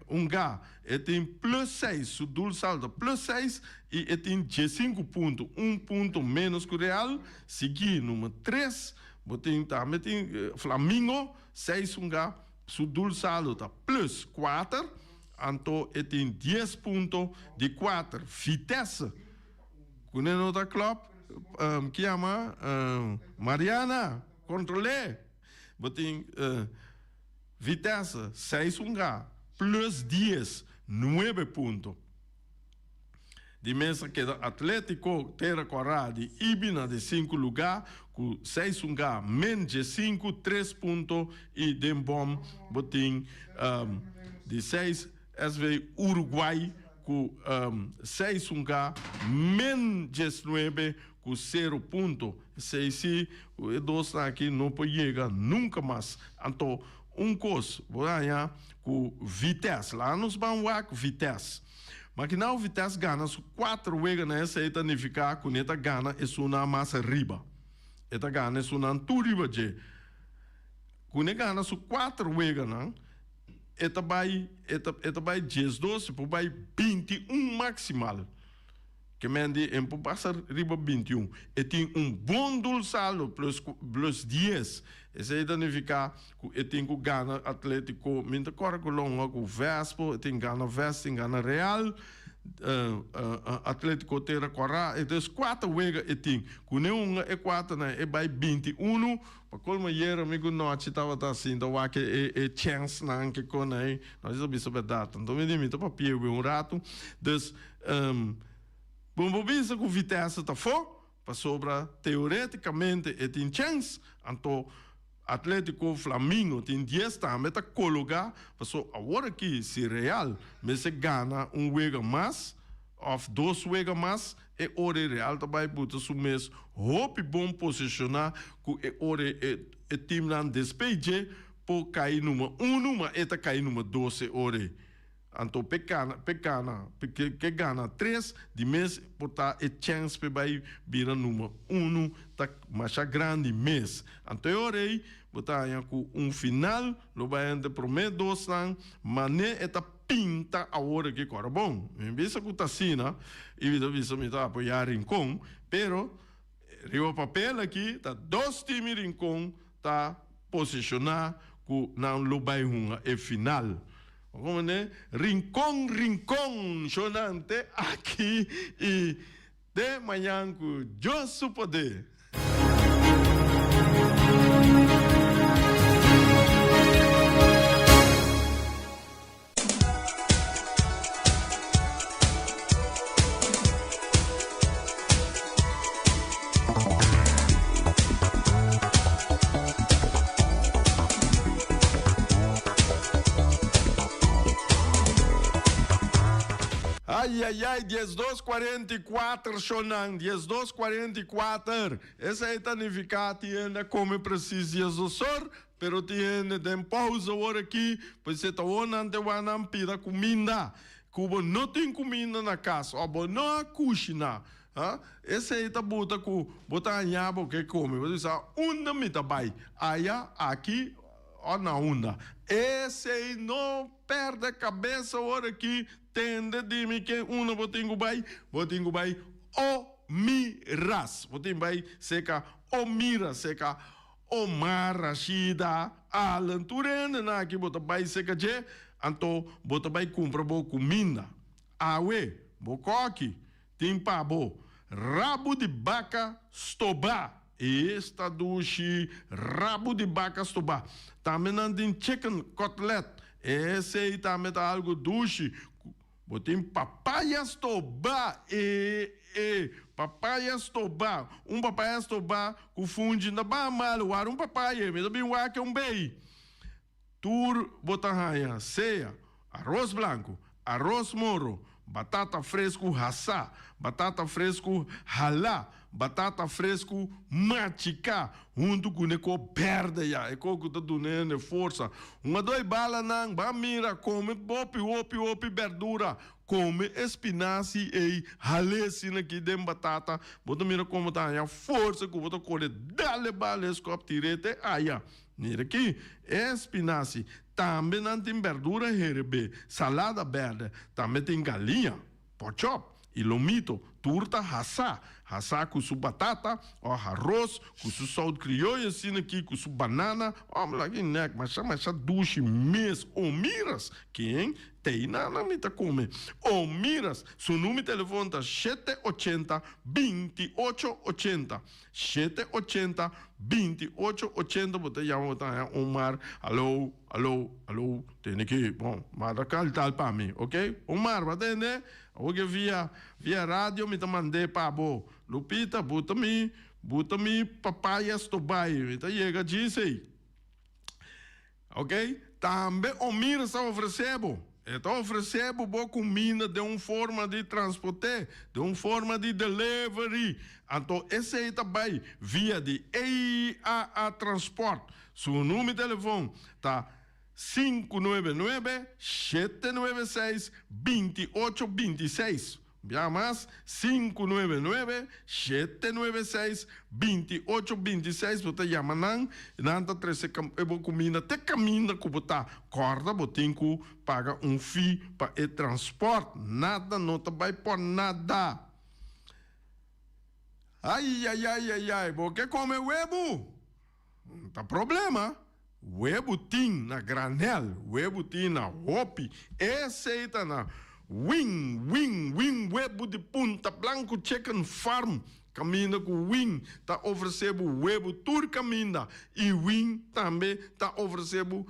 hunga e tin plus seis, su doel saldo plus seis i e tin diesinku punto, un punto menos ku Real. Sigui number tres bo tin tambe tin Flamingo seis hunga, su doel saldo ta plus kuater, anto e tin dies punto di kuater. Vitesse ku ne no ta klòp, ki yama Mariana kontrol'é, bo tin. Vitesse, seis hunga, plus dies, nuebe punto. Di mesa keda Atletico Tera Kòrá di Ibi na di sinku lugá ku seis hunga, men diesinku, tres punto i den bòm bo tin di seis SV Uruguay ku seis hunga, men diesnuebe ku sero punto. Esei si, ku e dosnan aki no por yega nunka mas. Anto un kos bo haña ku Vitesse, laga nos ban wak Vitesse. Makinao Vitesse gana su kuater weganan esei ta nifiká ku ne ta gana esunnan mas ariba. E ta gana esunnan tur riba dje. Ku ne gana su kuater weganan e ta bai e ta e ta bai diesdos e por bai binti un maksimal. Ke men di en por pasa riba 21. E tin un bon doel saldo plus plus dies. Esei ta nifiká ku e tin ku gana Atletico. Mi ta kòrda ku lo hunga ku Vespo, e tin gana Ves, tin gana Real, Atletico Tera Kòrá. Entonces kuater wega e tin. Ku ne hunga e kuaternan e bai 21. Pa kolmo ayera mi ku nochi tabata sinta wak e e chènsnan ke kon ei. Nochi ta bisa bèrdat. Anto mi di mi ta papia un ratu. Dus. Bo por bisa ku Vitesse ta fo, pasobra teoreticamente e tin chens, anto Atletico Flamingo tin dies tambe ta kologa, paso awor aki si Real mester gana un wega mas of dos wega mas e ora e Real ta bai buta su mes hopi bon posiciona ku e ora e teamnan despey dje por kai number uno ma e ta kai number dos e ora ei. Anto p'e kana, p'e gana, p'e ke gana tres di mes por ta e chèns p'e bai bira number unu ta masha grandi mes. Anto e ora ei bo ta haña ku un final lo bai entre promé dosnan, man'é e ta pinta awor aki kòrda bon. Mi bisa ku ta asina i mi ta bisa mi ta apoyá Rincon, pero riba papel aki ta dos tim i Rincon ta posishoná ku nan lo bai hunga e final. Como ne? Rincon, Rincon, shonan te aki y te mañan cu Dios su poder. Ayayay, diesdos cuarenta y cuater shownan, diesdos cuarenta y cuater. Esey ta nifica ti hende a come precies diesdos or. pero tin hende den pausa awor aki, pues e ta wou nan te wak nan pida kuminda. Ku bo no tin kuminda na kas òf bo no a kushiná, ha, esei ta buta ku bo ta haña bo ke kome. Bo ta bisa, Unda mi ta bai? Aya, aki òf na unda? Esei no pèrdè kabes awor aki. Tende di mi ken unda bo tin ku bai? Bo tin ku bai Omiras. Bo tin bai seka Omiras, seka Omar, Rashida, Allen, tur hendenan aki bo ta bai seka dje, anto bo ta bai kumpra bo kuminda. Awe, bo kòki tin pa bo rabu di baka stobá. Esta dushi, rabu di baka stobá. Tambe nan tin chicken cutlet. Esei tambe ta algu dushi. Bo tin papaya stobá. E e, papaya stobá. Un papaya stobá ku funchi no ta baha malu. Wak un papaya, mi ta bin wak un bei. Tur bo ta haña sea aros blanku, aros moro, batata fresku hasá, batata fresku halá, batata fresku machiká huntu ku ne ko bèrdè ya, e ko ku ta duna hende forsa. Un a doi balanan, ban mira, kome hopi hopi hopi bèrdura, kome e spinasi ei, hal'é asina aki den batata, bo ta mira kon bo ta haña forsa ku bo ta kore dale bala e skòp tir'é te aya. Mira aki, e spinasi. Tambe nan tin berdura herebé, salada bèrdè. Tambe tin galiña, pòchòp i lomito. Tur ta hasá. Hasá ku su batata ò haros, ku su sout krioyo asina aki, ku su banana. Ò, mi nèk masha masha dushi mes. O miras, ken Tei nana mi ta come. O miras, su numero telefon ta shete ochenta, binti ocho ochenta. Shete ochenta, binti ocho ochenta bo ta yama bo ta haña Omar alo alo alo tende ki bon manda kal tal pa mi ok Omar bo a tende awor ke via via radio mi ta mand'é pa bo Lupita buta mi buta mi papaya stobay mi ta yega djisey. Ok, tambe Omir sa ofresé bo. E ta ofresé bo bo kuminda den un forma di transport'é, den un forma di delivery. Anto esei ta bai via di EAA Transport. Su numero di telefon ta 599 796 2826. Bia mas, sinku nuebe nuebe, shete nuebe seis, binti ocho binti seis, bo ta yama nan, nan ta trese e bo kuminda te kaminda ku bo ta. Kòrda bo tin ku paga un fee pa e transpòrt, nada no ta bai por nada. Aiaiaiaiai, bo ke kome webu? Ta problema, webu tin na granel, webu tin na hopi, esey ta na wing, wing, wing webu di Punta Blanco Chicken Farm, caminda cu wing ta ofrece bo webu tur caminda y wing tambe ta ofrece bo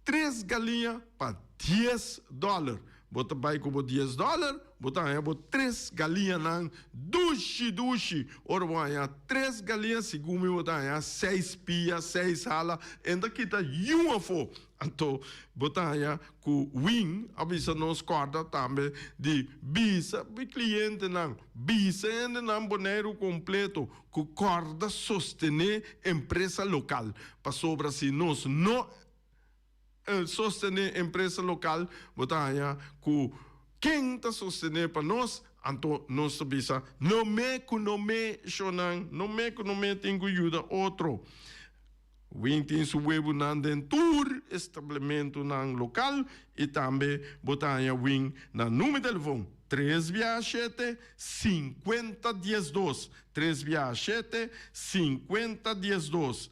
tres galiña pa dies dollar. Bo ta bai ku bo dies dollar, bo ta haña bo tres galiñanan dushi dushi. Ora bo haña tres galiña, segun mi bo ta haña seis pia, seis hala, en ta kita yun afó. Anto bo ta haña ku Win a bisa nos kòrda tambe di bisa bo klientenan, bisa hendenan Boneiru kompleto ku kòrda sostené empresa lokal. Pasobra si nos no sostené empresa lokal, bo ta haña ku ken ta sostené pa nos, anto nos ta bisa no me ku no me shonnan, no me ku no me tin ku yuda otro. Win tin su webunan den tur establementunan lokal i tambe bo ta haña Win na numero telefon tres bia shete, sinkuenta diesdos, tres bia shete, sinkuenta diesdos.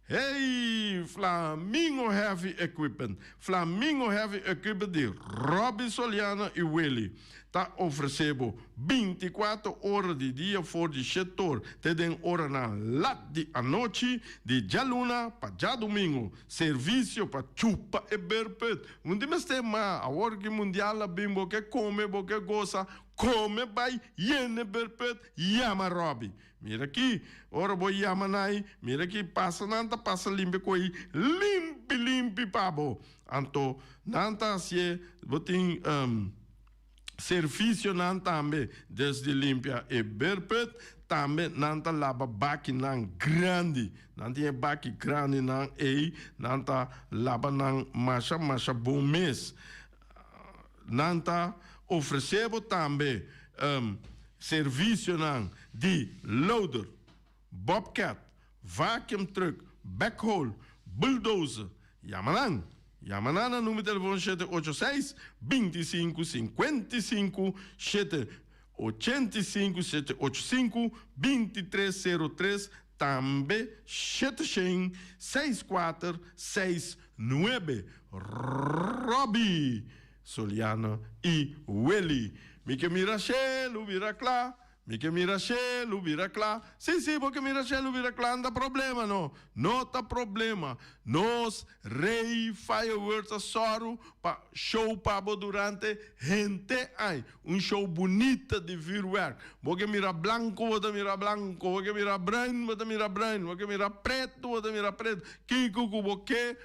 Hey! Flamingo Heavy Equipment, Flamingo Heavy Equipment di Robby Soliano y Willy ta ofrece bo binticuatro ora di dia for di shetor te den oranan lat di anochi di djaluna pa djadumingo. Servicio pa chupa e berput. Un di mester ma awor ki mundial a bin bo ke come bo ke goza come bay yene berput yama Robby. Mira ki, ora bo yama nai, mira ki pasa nan ta pasa limpia koe limpi limpi pa bo. Anto nan ta hacié, bo tin, um, Servisionan tambe, desde limpia e beerput, tambe nan ta laba bakinan grandi. Nan tin e baki grandinan ei, nan ta laba nan masha masha bon mes. Nan ta ofresé bo tambe servisionan di loader, bobcat, vacuum truck, backhoe, bulldozer. Yama nan! Yama nan na numero telefon 786 25 55 785 785 2303 tambe 700 64 69 Robby Soliano y Willy Mi ke mira shelu bira kla Mi ke mira shelu bira kla. Si, si, bo ke mira shelu bira kla, no ta problema no. No ta problema. Nos Rey Fireworks a sòru pa show pa bo durante henter aña. Un show bunita di vuurwerk. Bo ke mira blanco, bo ta mira blanco. Bo ke mira bruin, bo ta mira bruin. Bo ke mira pretu, bo ta mira pretu. Kiko ku bo ke,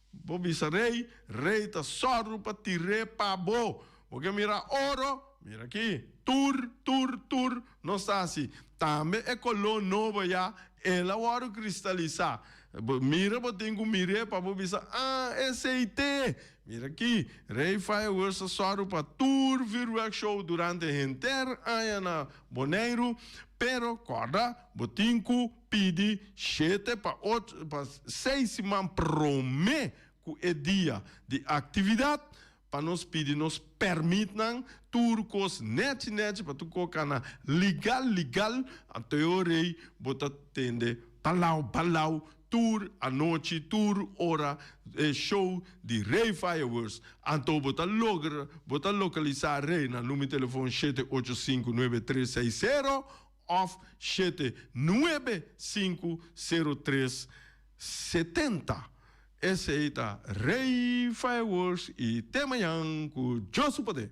bo bisa Rey, Rey ta sòru pa tir'é pa bo. Bo ke mira oro? Mira aki, tur, tur, tur nos ta hasi. Tambe e koló nobo ya, el a wòrdu kristalisá. Bo mira, bo tin ku mir'é pa bo bisa, Ah, esei t'e! Mira aki, Rey Fireworks ta sòru pa tur vuurwerk show durante henter aña na Boneiru. Pero kòrda, bo tin ku pidi shete pa ocho, pa seis siman promé ku e dia di aktividat. Pa nos pidi nos permitnan tur kos nechi nechi pa tur kos kana legal legal anto e ora ei bo ta tende balau balau tur anochi tur ora e show di Rey Fireworks anto bo ta logra bo ta lokalisa Rey na numero telefon shete ocho sinku nuebe tres seis sero of 795 03 70. Esei ta Rey Fireworks y te mañan cu Dios su poder.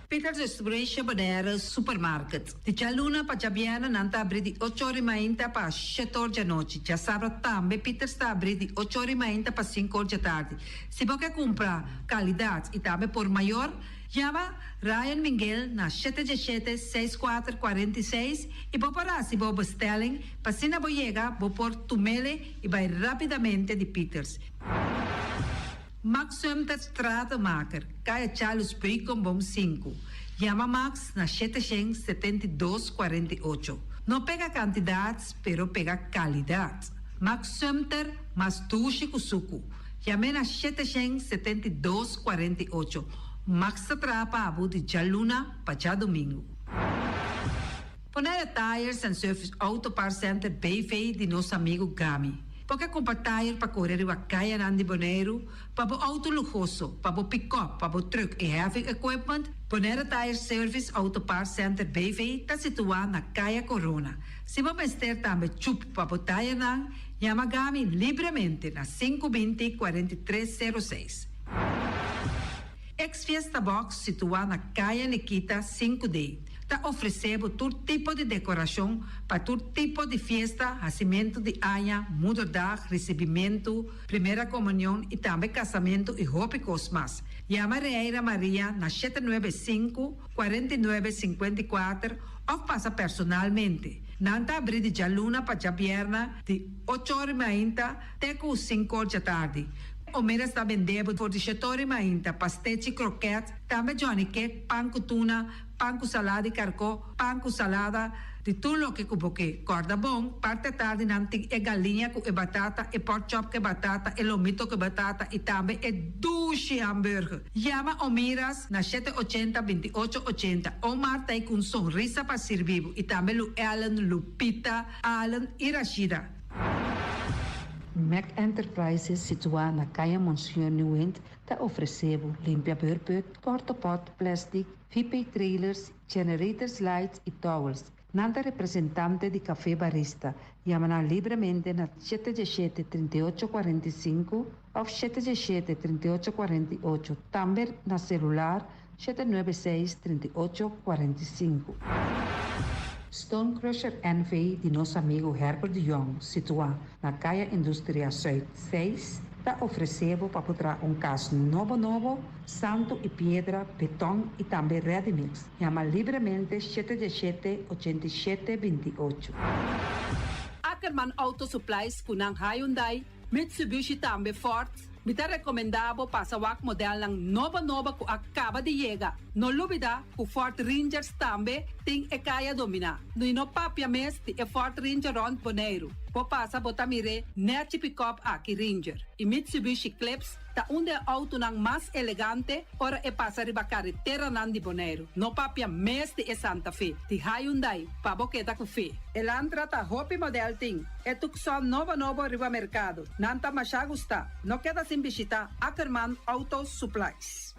Peters Distribution Bonaire Supermarket. Di djaluna pa djabièrnè nan ta abrí di ocho or i mainta pa shete or djanochi. Djasabra tambe Peters ta abrí di ocho or i mainta pa sinku or djatardi. Si bo ke kumpra kalidat i tambe por mayor, yama Ryan Minguel na shete djeshete seis kuater 46 i bo por hasi bo bestelling pa asina bo yega bo por tumele i bai rapidamente di Peters. Max Sumter Stratenmaker, Kaya Charles Beukenboom sinku. Yama Max na 772 48. No pega kantidat, pero pega kalidat. Max Sumter, mas dushi ku suku. Yam'é na 772 48. Max ta traha pa bo di djaluna pa djadumingu. Bonaire Tires and Service Auto Parts Center BV di nos amigu Gami. Bo ke kumpra tire pa kore riba kayanan di Boneiru, pa bo outo luhoso, pa bo pikòp, pa bo trùk i heavy equipment? Bonaire Tire Service Auto Parts Center BV ta situá na Kaya Korona. Si bo mester tambe chup pa bo tayenan, yama Gami libremente na 5 20 43 06. Ex Fiesta Box situá na Kaya Nikita 5D ta ofresé bo tur tipo di dekorashon pa tur tipo di fiesta, hasimentu di aña, moederdag, risibimentu, primera komunion i tambe kasamentu i hopi kos mas. Yama Reira Maria na 795, 49 54 òf pasa personalmente. Nan ta abrí di djaluna pa djabièrnè di ocho or i mainta te ku sinku or djatardi. Omeras ta bende bo for di shete or i mainta, pastechi, kroket, tambe johnny cake, pan ku tuna, pan ku salada di karkó, pan ku salada, di tur loke ku bo ke. Kòrda bon, parti atardi nan tin e galiña ku e batata, e pork chop ku e batata, e lomito ku e batata i tambe e dushi hamburger. Yama Omiras na 780 28 80. Omar ta ei ku un sonrisa pa sirbi bo i tambe Lu Ellen, Lupita, Allen i Rashida. Mac Enterprises situá na Kaya Monsignor Nieuwind ta ofresé bo limpia beurput, portapot, plastic, VP trailers, generators lights i towels. Nan ta representante di Café Barista. Yama nan libremente na 717 38 45 òf 717 38 48. Tambe na selular 796 38 45. Stone Crusher NV di nos amigu Herbert de Jong, situá na Kaya Industria Zuid 6. ta ofresé bo pa por traha un kas nobo nobo, santu i piedra, beton i tambe ready mix. Yama libremente 717 87 28. Ackerman Auto Supplies ku nan Hyundai, Mitsubishi tambe Ford. Mi ta rekomendá bo pasa wak modelnan nobo nobo ku a kaba di yega. No lubidá ku Ford Rangers tambe tin e kaya dominá. I no papia mes di e Ford Ranger rònt Boneiru. Bo pasa bo ta mir'é nèchi pikòp aki Ranger. I Mitsubishi Eclipse ta un di e outonan mas elegante ora e pasa riba kareteranan di Boneiru. No papia mes di e Santa Fe di Hyundai pa bo keda ku fe. Elantra ta hopi modèl tin. E Tucson nobo nobo riba merkado. Nan ta masha gustá. No keda sin bishitá Ackerman Auto Supplies.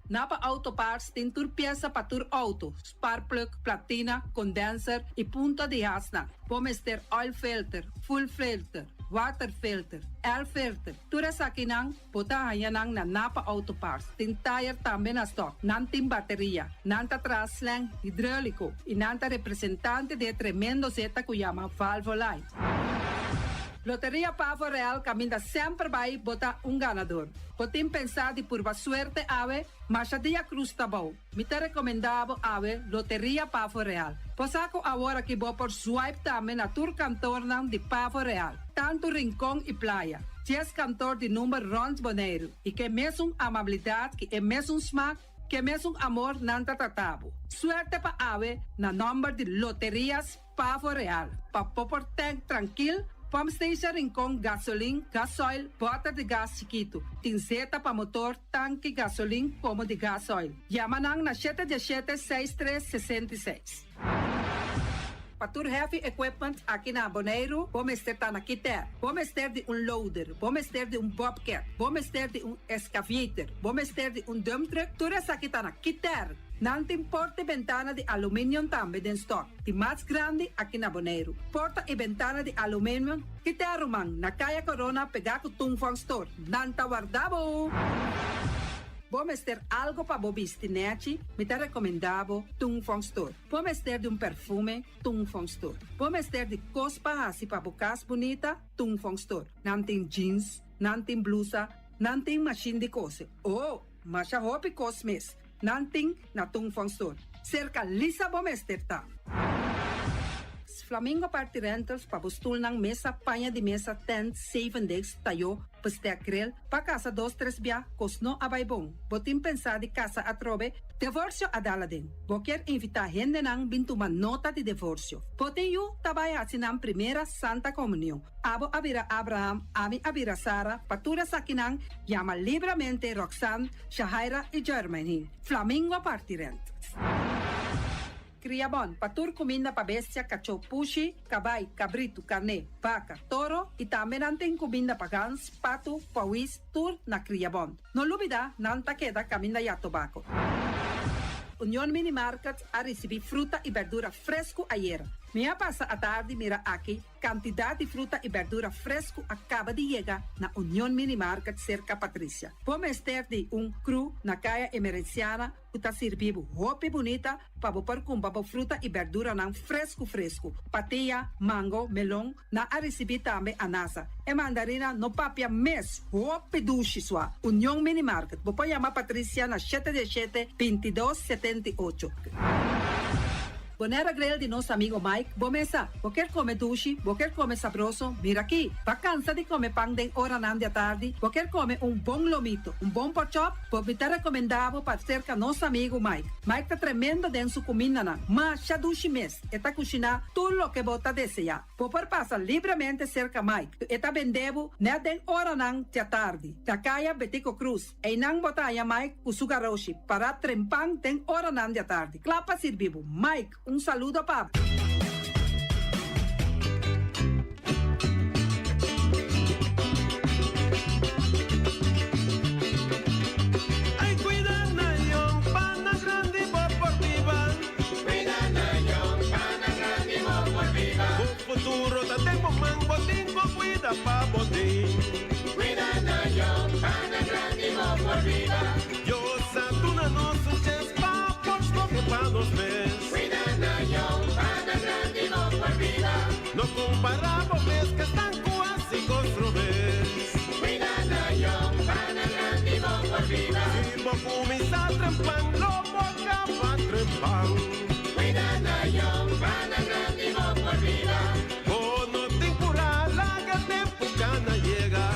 Napa Auto Parts tin tur piesa pa tur outo, sparkplug, platina, condenser i punta di hasnan. Bo mester oil filter, fuel filter, water filter, air filter. Tur esakinan bo ta haña nan na Napa Auto Parts. Tin tayer tambe na stock. Nan tin bateria. Nan ta traha slang hidróliko i nan ta representante di e tremendo zeta ku yama Valvoline. Loteria Pavo Real kaminda semper bai bo ta un ganador. Bo tin pensá di purba suerte awe? Masha dia krus ta bou. Mi ta rekomendá bo awe Loteria Pavo Real. Bo sa ku awor aki bo por swipe tambe na tur kantornan di Pavo Real, tantu Rincon i Playa. Dies kantor di number rònt Boneiru i ke mesun amabilidat ki e mesun smak, ke mesun amor nan ta trata bo. Suerte pa awe na nòmber di Loterias Pavo Real, pa bo por tank trankil, pump station Rincon, gasolin, gasoil, bòter di gas chikitu, tin zeta pa motor, tanki gasolin komo di gasoil. Yama nan na shete diesshete 63 66. Pa tur heavy equipment aki na Boneiru, bo mester ta na Kiter. Bo mester di un loader, bo mester di un bobcat, bo mester di un excavator, bo mester di un dump truck, tur esaki ta na Kiter. Nan tin porta i bentana di aluminium tambe den stock, di mas grandi aki na Boneiru. Porta i bentana di aluminium Kiter ruman, na Kaya Corona pegá ku Tung Fong Store. Nan ta warda bo! Bo mester algo pa bo bisti nèchi? Mi ta rekomendá bo Tung Fong Store. Bo mester di un perfume? Tung Fong Store. Bo mester di kos pa hasi pa bo kas bunita? Tung Fong Store. Nan tin jeans, nan tin blusa, nan tin mashin di kose. Oh, masha hopi kos mes. Nan tin na Tung Fong Store. Serka Lisa bo mester ta. Flamingo Party Rentals pa bo stulnan, mesa, paña di mesa, tent, zeven desk, tayó, bestek, grill, pa kasa dos tres bia, kos no a bai bon. Bo tin pensá di kasa atrobe? Divorsio a dal aden. Bo kier invitá hendenan bin tuma nota di divorsio. Bo tin yu ta bai hasi nan primera Santa Komunion. Abo a bira Abraham, ami a bira Sara, pa tur esakinan yama libramente Roxanne, Shahaira i Jermaine. Flamingo Party Rentals. Kriabon, pa tur kuminda pa bestia, kachó, pushi, kabai, kabritu, karné, baka, toro i tambe nan tin kuminda pa gans, patu, pawis, tur na Kriabon. No lubida, nan ta keda kaminda ya tobako. Union Mini Market a risibí fruta i berdura fresku ayera. Mi a pasa atardi mira aki kantidat di fruta i berdura fresku a kaba di yega na Union Mini Market serka Patricia. Bo mester di un kru na Kaya Emerenciana ku ta sirbi bo hopi bunita pa bo por kumpra bo fruta i berduranan fresku fresku. Patia, mango, melon, nan a risibí tambe anasa. E mandarina no papia mes, hopi dushi sua. Union Mini Market, bo por yama Patricia na shete 17 22 78. Bonaire Grill di nos amigo Mike, bo mesa. Bo kier come dushi, bo kier come sabroso, mira aki. Bo cansa di come pan den oranan di atardi, bo kier come un bon lomito, un bon pork chop, bo mi ta recomenda bo pa cerca nos amigo Mike. Mike ta tremendo den su cumindanan. Masha dushi mes, e ta cushina tur loke bo ta desea. Bo por pasa libremente cerca Mike. E ta bende bo net den oranan di atardi. Na Kaya Betico Croes. Einan bo ta haya Mike ku su garoshi para trempan den oranan di atardi. Kla pa sirbi bo. Mike, un saludo pa bo. Ay cuida na yong pa na grandi bo por biba. Cuida na yong pa na grandi bo por biba. Bo futuro ta den bo man, bo tin cu cuida pa bo tin. Cuida na yong pa na grandi bo por biba. Dios a duna nos un chens pa por scoge pa nos mes. Cuida na yong pa na grandi. bo kuminsá trempan, lo bo kaba trempan. Cuida na yong, pa na grandi bo por biba. Bo no tin purá, laga tempu kana yega.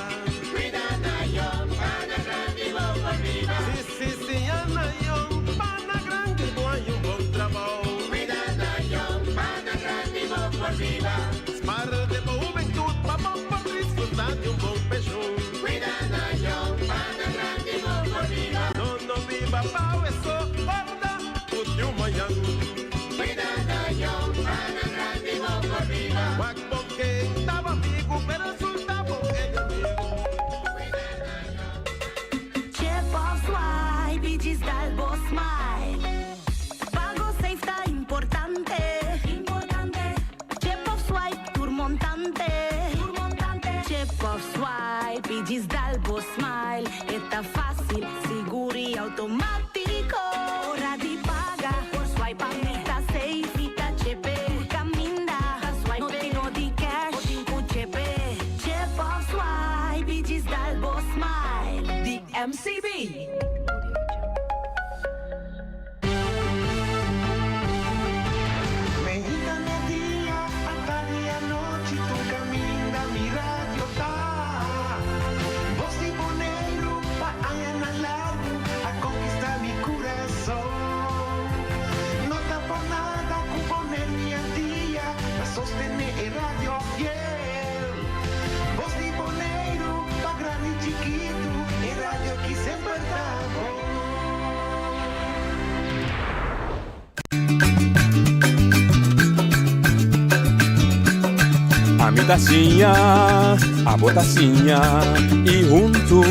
Cuida na yong, pa na grandi bo por biba. Si, si, si, ya na yong, pa na grandi bo hay un bon trabou. Cuida na yong, pa na grandi bo por biba. Spar den bo hubentud pa bo por disfrutá di un bon penshun. Cuida na yong, pa na grandi bo por biba. No, no biba pa weso, warda ku tin un mañan. Cuida na yong, pa na grandi bo por biba. Wak bo ken taba amigu, pero resulta bo enemigu. Cuida na yong. Chip of swipe i djis dal bo smile. Pago safe ta importante. Importante. Chip of swipe tur montante. Tur montante. Chip of swipe i djis dal bo smile. E ta fácil, sigur i automátiko. Ora di paga por swipe pa mi ta safe. Mi ta chip e tur kaminda. Ta swipe no tin no di cash. Bo tin ku chip e. Chip of swipe i djis dal bo smile. Di MCB. Meinta media, atardi anochi, tur kaminda mi radio ta. Bos di Boneiru pa añanan largu a konkistá mi kurason. No ta por nada ku Boneiru i Antia ta sostené e radio fiel. Bos di Boneiru pa grandi i chikitu, e radio aki semper ta bon. Ami ta siña, abo ta siña y huntu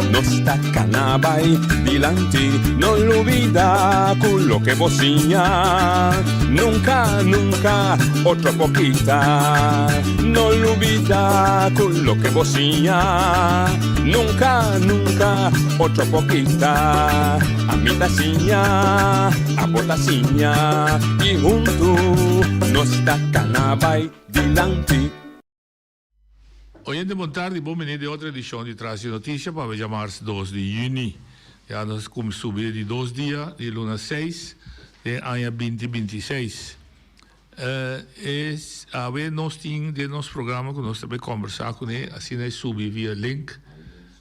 nos ta cana bay dilanti. No lubida cu loke bo siña nunca, nunca otro por kita. No lubida cu loke bo siña nunca, nunca otro por kita. Ami ta siña, abo ta siña y huntu nos ta cana bay dilanti. Oyente bon tardi, bon bini den otro edicion di Tras di Noticia pa awe mars dos di juni. Ya nos cum subi di dos dia di luna seis den aña binti binti seis. E awe nos tin den nos programa cu nos ta bay combersa cune, asina e subi via link,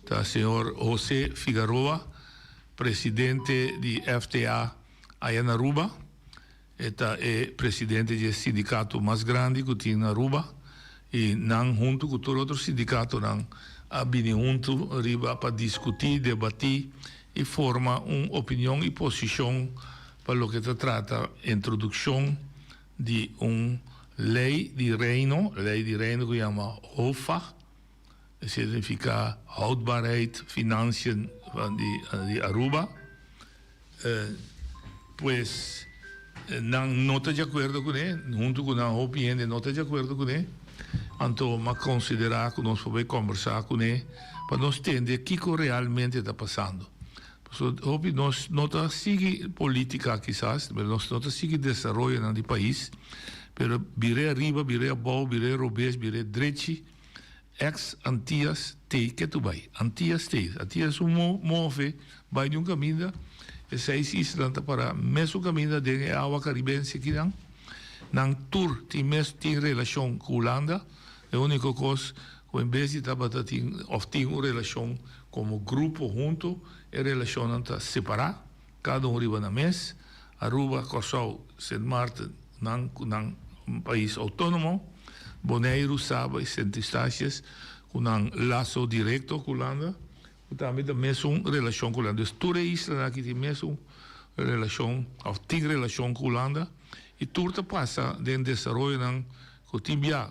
ta señor Jose Figaroa, presidente di FTA aya na Aruba. E ta e presidente di e sindicato mas grandi cu tin na Aruba y nan hunto cu tur otro sindicatonan a bini hunto riba pa discuti, debati y forma un opinion y posicion pa loke ta trata introduccion di un ley di Reino, ley di Reino cu yama HOFA, esey ta nifica Houdbaarheid Financiën di Aruba. Pues nan no ta di acuerdo cune, hunto cu nan hopi hende no ta di acuerdo cune, anto m'a considera cu nos por bay combersa cune pa nos tende kico realmente ta pasando. Pasobra hopi nos no ta sigui politica kisas, pero nos no ta sigui desaroyonan di pais, pero bir'é ariba, bir'é abou, bir'é robes, bir'é drechi, Ex Antias tei ke tu bai. Antias tei. Antias un mo move bai di un kaminda. E seis islanan ta para mesun kaminda den e awa karibense kinan. Nan tur tin mes tin relashon ku Hulanda. E uniko kos ku en bes di tabata tin of tin un relashon komo grupo huntu, e relashonnan ta separá, kada un riba nan mes. Aruba, Kòrsou, Sint Maarten, nan ku nan pais outónomo, Boneiru, Saba i Sint Eustatius ku nan laso direkto ku Hulanda, ku tambe ta mesun relashon ku Hulanda. Dus tur e islanan aki tin mesun relashon òf tin relashon ku Hulanda i tur ta pasa den desaroyonan ku tin bia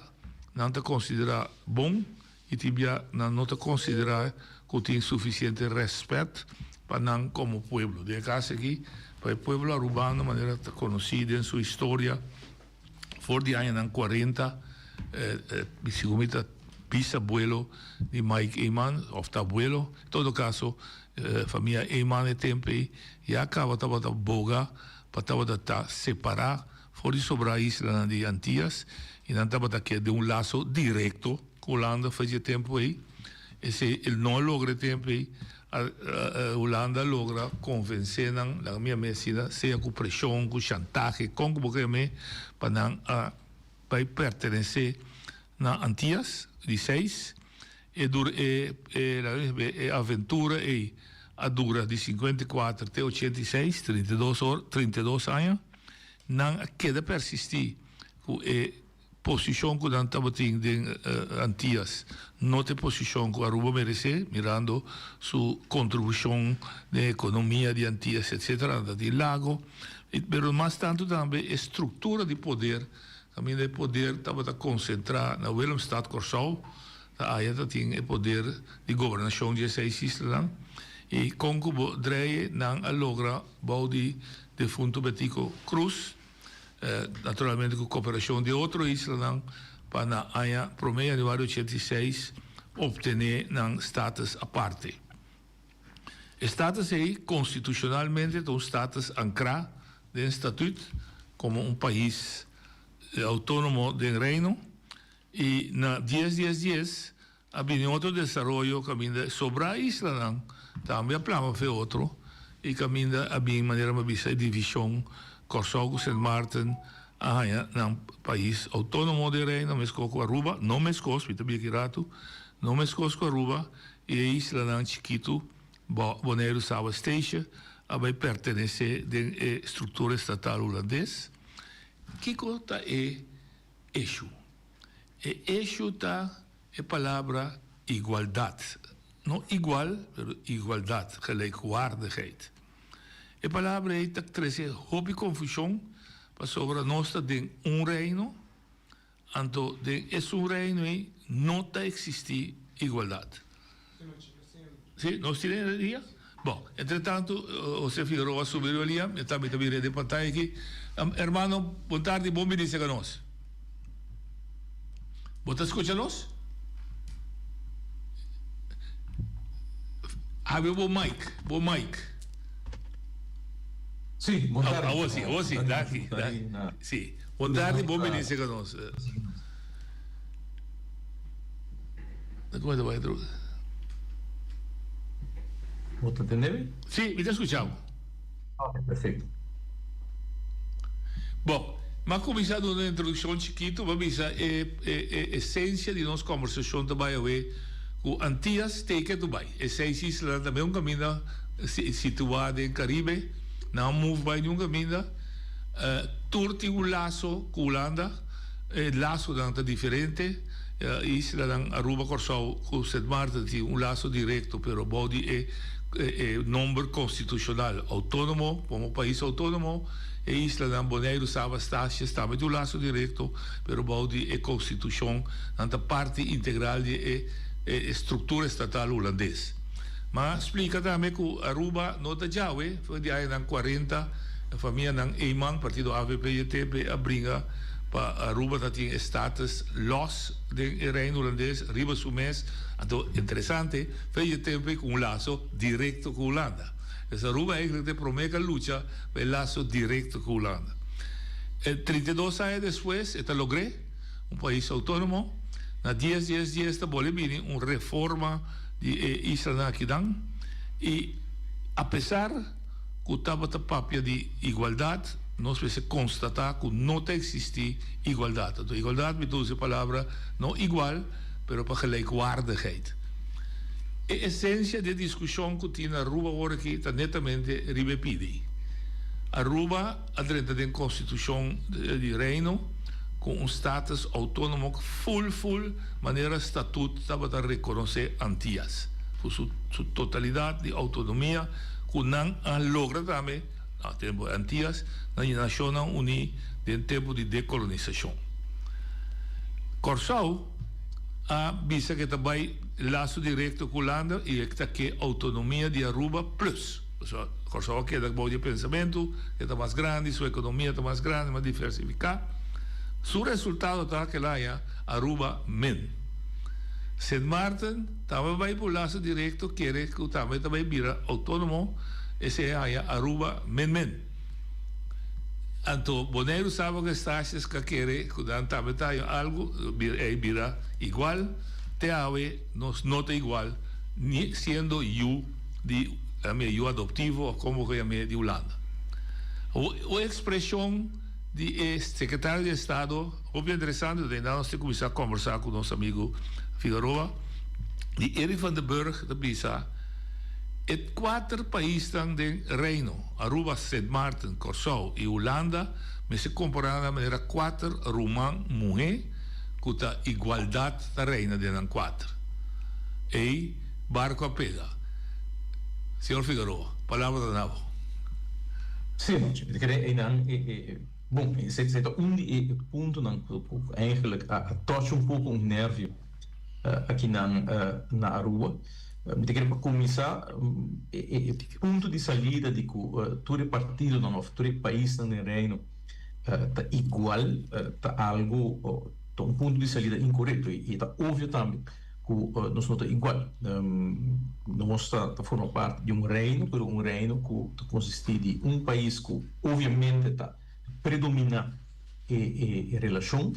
nan ta konsiderá bon i tin bia nan no ta konsiderá ku tin sufisiente rèspèt pa nan komo pueblo. Den e kas aki, pa e pueblo arubano manera ta konosí den su historia for di añanan kuarenta, segun mi ta bisabuelo di Mike Eman òf ta abuelo, en todo kaso famia Eman e tempu ei ya kaba tabata boga pa tabata ta separá for di sobrá islanan di Antias i nan tabata ke den un laso direkto. Ku Hulanda fue dje tempu ei, esei el no a logra e tempu ei. Hulanda a logra konvensé nan, laga mi yam'é asina, sea ku preshon, ku shantahe, kon ku bo ke yam'é, pa nan a bai pertenesé na Antias di seis. E dura e e laga mi yam'é e aventura ei a dura di 54 te 86, 32 or, 32 aña. Nan a keda persistí ku e Posishon ku nan tabatin den Antias no ta e posishon ku Aruba meresé, mirando su kontribushon den ekonomia di Antias etsetera. Nan ta tin lago, pero mas tantu tambe e struktura di poder, kaminda e poder tabata konsentrá na Willemstad, Kòrsou, ta aya ta tin e poder di gobernashon di e seis islanan. I kon ku bo drei nan a logra bou di defuntu Betico Croes. Naturalmente ku koperashon di otro islanan pa na aña promé januari 86 optené nan status aparte. E status ei konstitushonalmente ta un status ankrá den Statut komo un pais outónomo den Reino i na dies dies dies A bini otro desaroyo kaminda e sobrá islanan tambe a plama fe otro i kaminda a bin manera mi a bisa e divishon Kòrsou ku Sint Maarten a haña nan pais outónomo den Reino meskos ku Aruba, no meskos, mi ta bia ki ratu, no meskos ku Aruba i e islanan chikitu Boneiru, Saba, Statia a bai pertenesé den e struktura estatal hulandes. Kiko ta e issue? E issue ta e palabra igualdad. No igual, pero igualdad, gelijkwaardigheid. E palabra ei ta trece hopi confusion pasobra nos ta den un reino, anto den esun reino ei no ta existi igualdad. Sí, nos tin energia? Bon, entre tanto, José Figueroa a subi riba lia, mi tambe ta bira den pantaya aki. Hermano, bon tardi, bon bini cerca nos. Bo ta scucha nos? Habri bo mic, bo mic. Sí, bon tardi. Awor sí, awor sí, daki, daki. Sí, bon tardi, bon bini cerca nos. Como ta bai droga? Bo ta tende mi? Sí, mi ta scucha bo. Ok, perfecto. Bon, m'a cuminsa duna un introduccion chikito pa bisa e e esencia di nos conversacion ta bai awe cu Antillas teken tu bai. E seis islanan ta meun caminda situa den Caribe, nan a move bai niun caminda. Tur tin un laso cu Hulanda. E lasonan ta diferente. E islanan Aruba, Kòrsou ku Sint Maarten tin un laso direkto pero bou di e e nomber konstitushonal outónomo komo pais outónomo. E islanan Boneiru, Saba, Statius tambe tin un laso direkto pero bou di e konstitushon nan ta parti integral di e e struktura estatal hulandes. Ma splika tambe ku Aruba no ta djawe for di añanan kuarenta e famianan Eman, partido avp y TP a bringa pa Aruba ta tin e status los den e Reino Hulandes riba su mes. Anto interesante, fe y TP ku un laso direkto ku Hulanda. Pues Aruba eigenlijk ta e prome ku a lucha pa e laso direkto ku Hulanda. E 32 aña despues e ta logr'é, un pais outónomo. Na dies dies dies ta bole bini un reforma di e islanan akinan y apesar ku tabata papia di igualdat, nos mester konstatá ku no ta eksistí igualdat. Anto igualdat mi ta usa e palabra no igual, pero pa gelijkwaardigheid. E esensia di e diskushon ku tin na Aruba awor aki ta netamente riba e pidi. Aruba a drenta den konstitushon di Reino ku un status outónomo ful ful manera Statut tabata rekonosé Antias ku su totalidat di outonomia ku nan a logra tambe na tempu di Antias na Nashonnan Uní den tempu di dekolonisashon. Kòrsou a bisa ku e ta bai laso direkto ku Hulanda i e ta ke outonomia di Aruba plus. Pasobra Kòrsou a keda bou di e pensamentu e ta mas grandi, su ekonomia ta mas grandi, mas diversifiká. Su resultado ta ku el a haña Aruba min. Sint Maarten tambe bai por laso direkto kere ku tambe ta bai bira outónomo, esei a haña Aruba min min. Anto Boneiru saba ku Eustatius ka kere ku nan tambe ta haña algu, ei bira igual. Te awe nos no ta igual, ni siendo yu. di yam'é yu adoptivo òf komo ku yam'é di Hulanda. Un ekspreshon di e sekretario di estado hopi interesante ta den nos tin kuminsá kòmbersá ku nos amigu Figaroa di Eric van der Burg ta bisa e kuater paisnan den Reino, Aruba, Sint Maarten, Kòrsou i Hulanda mester komporá nan manera kuater ruman muhé ku ta igualdat ta reina den nan kuater. Ei barko a pega. Señor Figaroa, palabra ta na bo. Sí, mi ta kere einan e e bon, esei ta un di e puntonan ku eigenlijk a touch un poko un nervio akinan na Aruba. Mi ta kere pa kuminsá e punto di salida di ku tur e partidonan òf tur e paisnan den Reino ta igual ta algu ta un punto di salida inkorekto i ta obvio tambe ku nos no ta igual. Nos ta forma parti di un reino, pero un reino ku ta konsistí di un pais ku obviamente ta predominá e relashon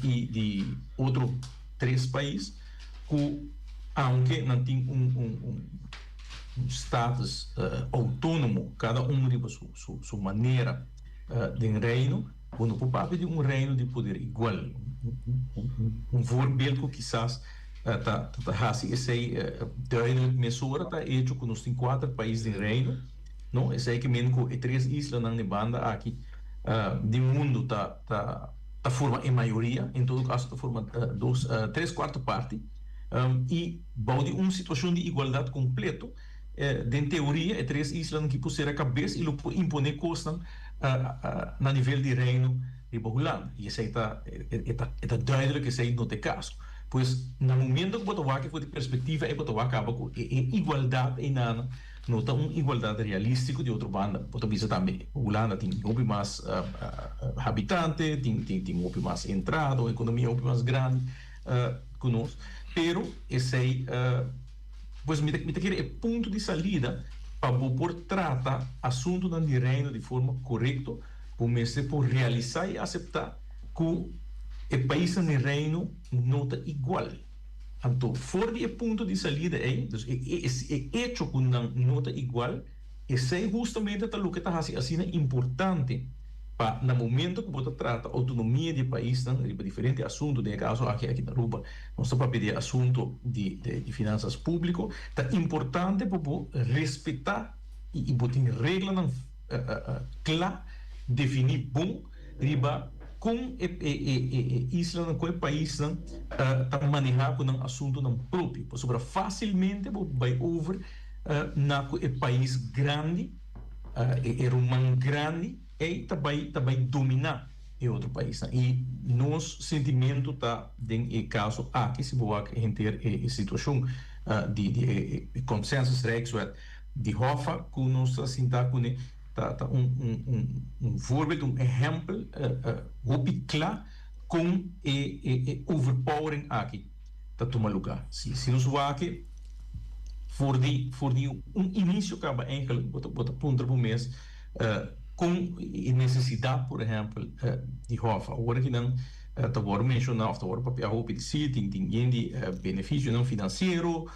i di otro tres pais ku aunke nan tin un status outónomo kada un riba su manera den reino, bo no por papia di un reino di poder igual. Un voorbeeld ku kisas ta hasi esei duidelijk mesora ta e hecho ku nos tin kuater pais den reino. No, esei ke men ku e tres islanan di banda aki di mundu ta ta forma e mayoria, en todo kaso ta forma dos tres kuarto parti, i bou di un situashon di igualdat kompleto, den teoria e tres islanan ki por sera kabes i lo por imponé kosnan na nivel di Reino riba Hulanda. I esei ta e ta e ta duidelijk esei no ta e kaso. Pues na momento ku bo ta wak for di perspektiva ei bo ta wak kaba ku e igualdat einan No ta un igualdat realístiko. Di otro banda bo ta bisa tambe Hulanda tin hopi mas habitante, tin tin hopi mas entrada, un ekonomia hopi mas grandi ku nos. Pero esei pues mi ta mi ta kere e punto di salida pa bo por trata asuntunan di Reino di forma korekto, bo mester por realisá i aseptá ku e paisnan di Reino no ta igual. Anto, for di e punto di salida ei, dus e e echo ku nan no ta igual, esei hustamente ta loke ta hasi asina importante pa na momento ku bo ta trata outonomia di e paisnan riba diferente asuntu, den e kaso aki aki na Aruba nos ta papia di e asuntu di di finansas públiko, ta importante pa bo respetá i bo tin reglanan kla definí bon riba kon e e islanan, kon e paisnan ta manehá ku nan asuntunan propio. Pasobra fásilmente bo bai over na ku e pais grandi, e ruman grandi ei ta bai ta bai dominá e otro paisnan. I nos sentimentu ta den e kaso aki, si bo wak henter e situashon di di e Consensus Rijkswet di Hoffa ku nos ta sinta kuné, Ta ta un un un un voorbeeld, un ehempel hopi kla kon e e e overpowering aki ta tuma luga. Si si nos wak for di for di un inicio kaba eigenlijk bo ta bo ta puntra bo mes kon e nesesidat por ehempel di hof. Awor aki nan ta wòrdu menshona òf ta wòrdu papia hopi di si tin tin yen di benefisionan finansiero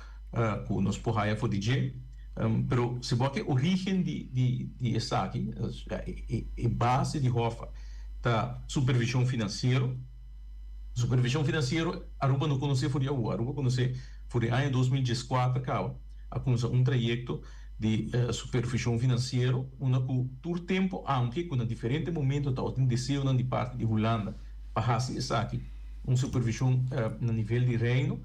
ku nos por haya for di dje. Pero si bo a ke origen di di esaki, e base di Hoffa ta supervision financiero. Supervision financiero Aruba no conoce for di awor, Aruba conoce for di aña 2014 caba a cuminsa un trayecto di supervision financiero unda cu tur tempo aunke cu na diferente momento tabatin deseonan di parti di Hulanda pa haci esaki un supervision na nivel di Reino,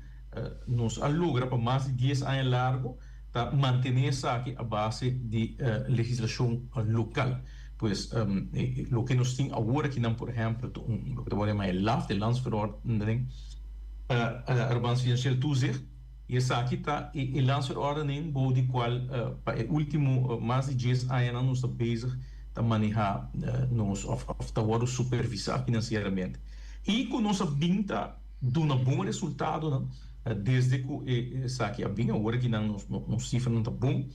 Nos a logra pa mas di dies aña largo ta mantené esaki a base di legislashon lokal. Pues loke nos tin awor akinan por ehèmpel ta un loke ta wòrdu yamá e LAFT, e Landsverordening Arubaans Financieel Toezicht, i esaki ta e landsverordening bou di kual pa e último mas di dies añanan nos ta bezig ta manehá nos òf ta wòrdu supervisá finansieramente i ku nos a bin ta Duna bon resultadonan desde cu e esaki a bin. Awor aki nan nos cifranan ta bon,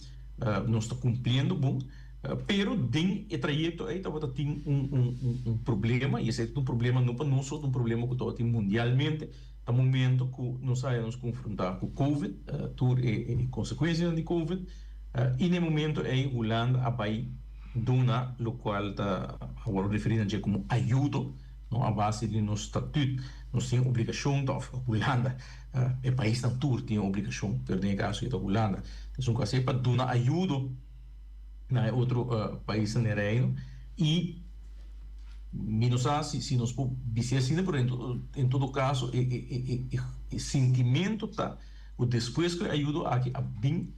nos ta cumpliendo bon, pero den e trayecto ey tabata tin un problema y esey ta un problema no pa nos so, ta un problema cu tabatin mundialmente. Ta momento cu nos haya nos confronta cu covid, tur e consecuencianan di covid. I na e momento ei Hulanda a bai duna lokual ta a wòrdu referí na dje komo ayudo, no a base di nos statut nos tin obligashon ta òf Hulanda, e paisnan tur tin e obligashon, pero den e kaso ei ta Hulanda esun ku a hasi pa duna ayudo na e otro paisnan den Reino i mi no sa si nos por bis'é asina pero en todo kaso e sintimento ta ku despues ku e ayudo aki a bin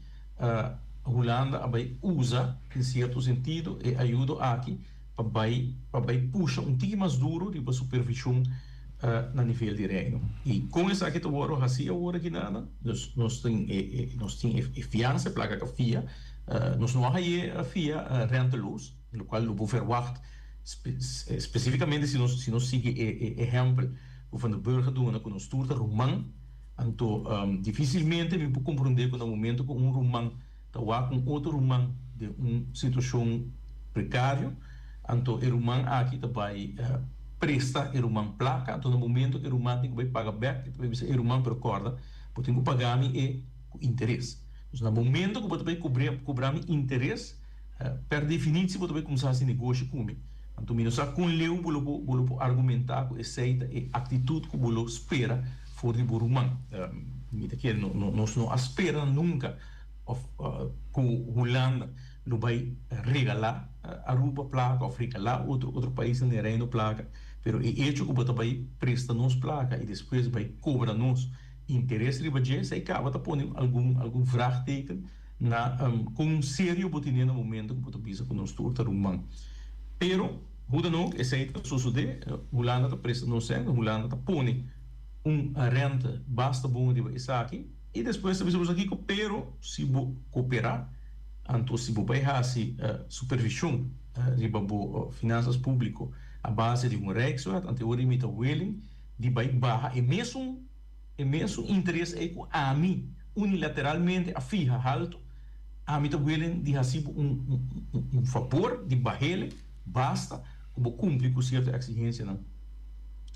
Hulanda a bai usa den sierto sentido e ayudo aki pa bai pa bai pusha un tiki mas duro riba supervishon na nivel di Reino. I kon esaki ta wòrdu hasi awor aki nada? Dus nos tin e nos tin e fiansa, e plaka ka fia, nos no a haye fia renteloos, lokual lo bo verwagt spesifikamente si nos si nos sigui e ehèmpel ku Van der Burg a duna ku nos tur ta ruman. Anto, dificilmente mi por comprende cu na momento cu un ruman ta wak un otro ruman den un situacion precario, anto e ruman aki ta bay presta e ruman placa, anto na momento cu e ruman tin cu bay paga bek, e ta bay bisa e ruman, pero corda, bo tin cu paga mi e cu interes. Dus na momento cu bo ta bay cobra mi interes, Per definitie bo ta bay kumsa hasi negoshi ku mi. Anto mi no sa kon leu bo lo por bo lo por argumentá ku esei ta e aktitut ku bo lo spera for di bo ruman. Mi ta kere no no nos no a spera nunka òf ku Hulanda lo bay regalá Aruba plaka òf regalá otro otro paisnan den Reino plaka, pero e echo ku bo ta bay presta nos plaka i despues bay kobra nos interes riba dje esei kaba ta pone algun algun vraagteken. Na kon serio bo tine na momento ku bo ta bisa ku nos tur ta ruman. Pero, hoe dan ook, esei ta sosodé, Hulanda ta presta nos sèn, Hulanda ta pone un rente basta bon riba esaki i despues ta bisa bo kiko, pero si bo koperá, anto si bo bai hasi supervishon riba bo finansas públiko a base di un Rijkswet, anto e ora mi ta willing di bai baha e mesun. E mesun interes ei ku ami unilateralmente a fiha haltu, ami ta willing di hasi bo un un fabor di bahele basta ku bo kumpli ku sierto eksigensianan.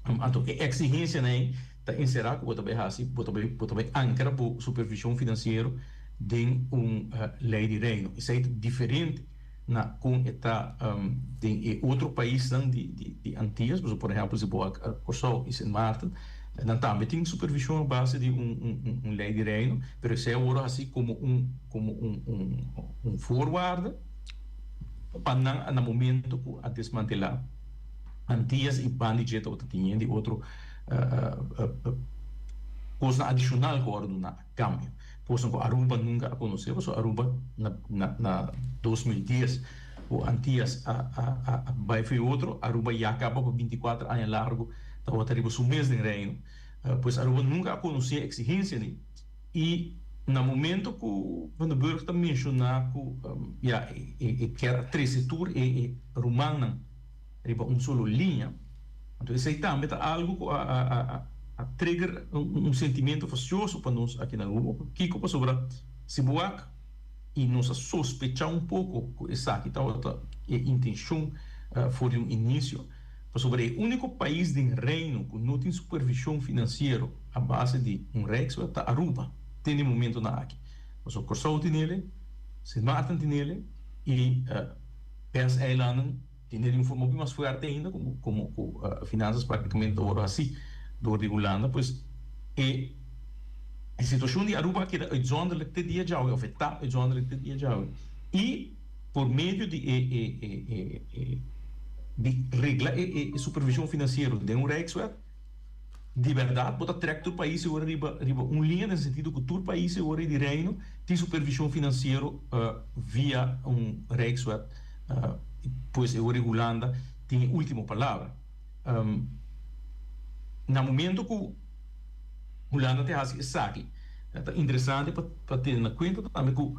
Anto e eksigensianan ei ta enserá ku bo ta bai hasi, bo ta bai bo ta bai ankra bo supervishon finansiero den un lei di Reino. Esei ta diferente na kon e ta den e otro paisnan di Antillas, pasobra por ehèmpel si bo wak Kòrsou i Sint Maarten, nan tambe tin supervishon a base di un lei di Reino, pero esei a wòrdu hasi komo un komo un voorwaarde pa nan na momento ku a desmantelá Antillas i banda di dje tabata tin di otro kosnan adishonal ku a wòrdu duna a kambio. Kosnan ku Aruba nunka a konosé, pasobra Aruba na na na 2010 ku Antias a a a bai for e otro, Aruba ya kaba pa 24 aña largu tabata riba su mes den Reino. Pues Aruba nunka a konosé e eksigensia ni. I na momento ku Van der Burg ta menshoná ku ya e e kier a trese tur e e rumannan riba un solo liña, anto esei tambe ta algu ku a a a trigger un sentimento fastioso pa nos aki na Aruba. Kiko? Pasobra si bo wak i nos a sospecha un poko ku esaki tabata e intenshon for di un inisio, pasobra e úniko pais den Reino ku no tin supervishon finansiero a base di un Rijkswet ta Aruba te na e momentonan aki. Pasobra Kòrsou tin ele, Sint Maarten tin ele i Pers-eilanden Tene di un forma hopi mas fuerte ainda como como cu finanzas practicamente ta worde haci door di Hulanda pues e e situacion di Aruba a keda uitzonderlijk te dia djawe of e ta uitzonderlijk te dia djawe y por medio di e e e e e di regla e e supervision financiero den un rijkswet Di bèrdat bo ta trèk tur pais e ora riba riba un liña den sentido ku tur pais e ora di Reino tin supervishon finansiero via un Rijkswet, pues e ora di Hulanda tin e último palabra. Na momento ku Hulanda ta hasi esaki ta interesante pa pa tene na kuenta tambe ku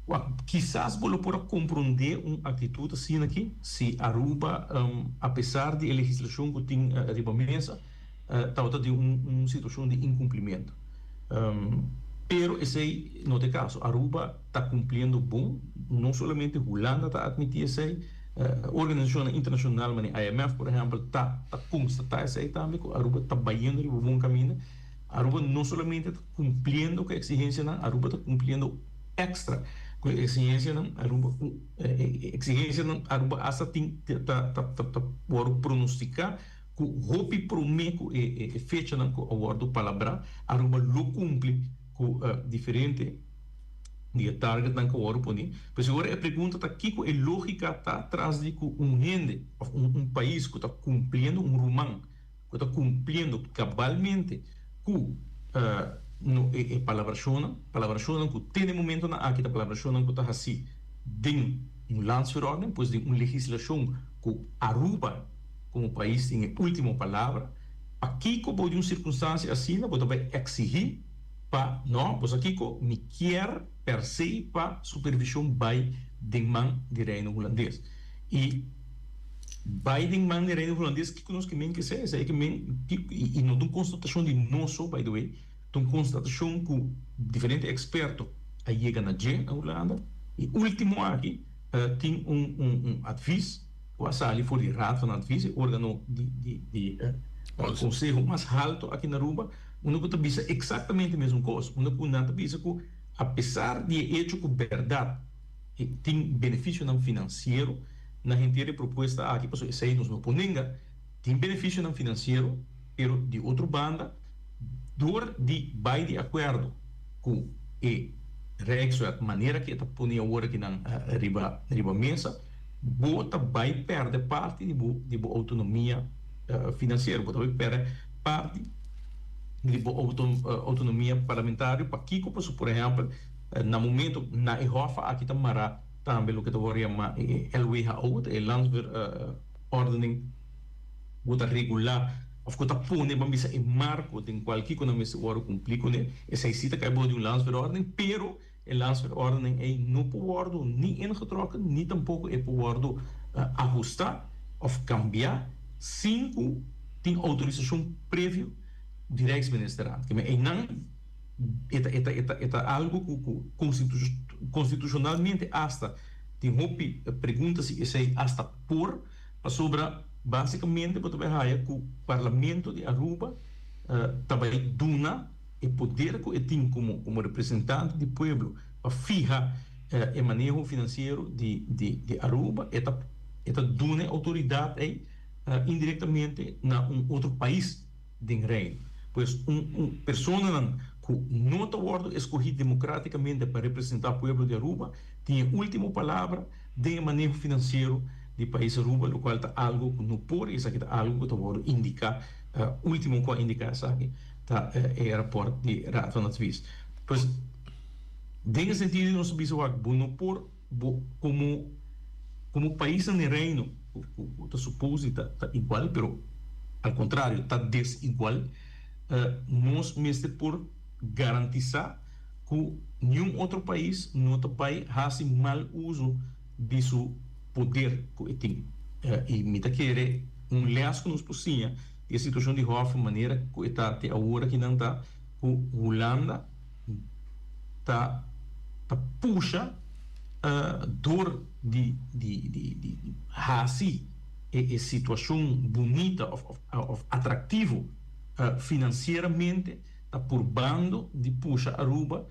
wak kisas bo lo por a komprondé un aktitut asina aki si Aruba apesar di e legislashon ku tin riba mesa tabata den un situashon di inkumplimentu. Pero esei no ta e kaso. Aruba ta kumpliendo bon, no solamente Hulanda ta atmití esei, organisashonnan internashonal manera IMF por ehèmpel ta konstatá esei tambe ku Aruba ta bayendo riba bon kaminda. Aruba no solamente ta kumpliendo ku e eksigensianan, Aruba ta kumpliendo extra. Ku e eksigensianan Aruba ku e eksigensianan Aruba asta tin ta ta ta wòrdu pronostiká ku hopi promé ku e e fechanan ku a wòrdu palabrá Aruba lo kumpli ku diferente di e targetnan ku a wòrdu poní. Pues awor e pregunta ta kiko e lógika ta tras di ku un hende òf un un pais ku ta kumpliendo un ruman ku ta kumpliendo kabalmente ku no e e palabrashonnan, palabrashonnan ku te na e momentonan aki ta palabrashonnan ku ta hasí den un landsverordening, pues den un legislashon ku Aruba komo pais tin e último palabra. Pakiko bo di un sirkunstansia asina bo ta bai eksihí pa no, bo sa kiko, mi kier per se pa supervishon bai den man di Reino Hulandes. I bai den man di Reino Hulandes, kiko nos ke men ke esei? Esei ke men, i no ta un konstatashon di nos so, by the way, ta un konstatashon ku diferente eksperto a yega na dje na Hulanda. E ultimo aki tin un un advis ku a sali for di Raad van Advies, e organo di di di konseho mas halto aki na Aruba, unda ku ta bisa eksaktamente mesun kos, unda ku nan ta bisa ku apesar di e echo ku bèrdat E tin beneficionan financiero na henter e propuesta aki, pasobra esey nos no por nenga. Tin beneficionan financiero, pero di otro banda, dor di bay di acuerdo cu e Rijkswet manera cu e ta pone awor akinan riba riba mesa, bo ta bay perde parti di bo di bo autonomia financiero, bo ta bay perde parti di bo autonomia parlamentario. Pakico? Pasobra, por ehempel, Na momento na e hof aki ta mará tambe loke ta wòrdu yamá e LWHO, ta e Landsverordening ku ta regulá òf ku ta pone ban bisa e marko den kual kiko nan mester wòrdu kumplí kuné. Esei sí ta kai bou di un Landsverordening, pero e Landsverordening ei no por wòrdu ni ingetrokken ni tampoko e por wòrdu ahustá òf kambiá sin ku tin outorisashon previo di Rijksministerraad. Kimen einan. E ta e ta e ta e ta algo ku ku konstitushonalmente asta tin hopi pregunta si esei asta por, pasobra basikamente bo ta bai haya ku Parlamento di Aruba ta bai duna e poder ku e tin komo komo representante di pueblo pa fiha e maneho finansiero di di di Aruba, e ta e ta duna e outoridat ei indirektamente na un otro pais. Den Reino. Pues un un personanan cu no ta wordo escogi democraticamente pa representa pueblo di Aruba tin e ultimo palabra den e maneho financiero di pais Aruba locual ta algo cu no por y esaki ta algo cu ta wordo indica ultimo cu a indica esaki ta e rapport di Raad van Advies. Pues den e sentido nos ta bisa wak bo no por bo como como paisnan den Reino cu ta supose ta ta igual pero al contrario ta desigual nos mester por garantisa cu niun otro pais no ta bay haci mal uso di su poder cu e tin y mi ta kere un les cu nos por siña di e situacion di Hof manera cu e ta te awor akinan ta cu Hulanda ta ta pusha dor di di di di hasi e e situacion bunita of of atractivo financieramente ta purbando di pusha Aruba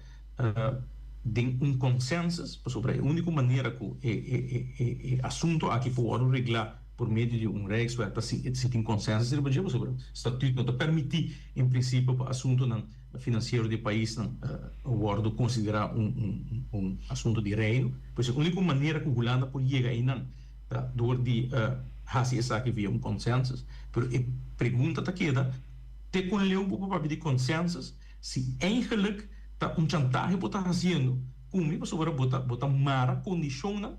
den un consensus pasobra e unico manera cu e e e e asunto aki por wordo regla por medio di un Rijkswet ta si si tin consensus riba dje pasobra statuut no ta permiti en principio pa asuntonan Finansiero di e paisnan wòrdu konsiderá un un asuntu di reino. Pues e úniko manera ku Hulanda por yega einan ta dor di hasi esaki via un consensus. Pero e pregunta ta keda, te kon leu bo por papia di consensus si eigenlijk ta un chantahe bo ta hasiendo ku mi pasobra bo ta bo ta mara kondishonnan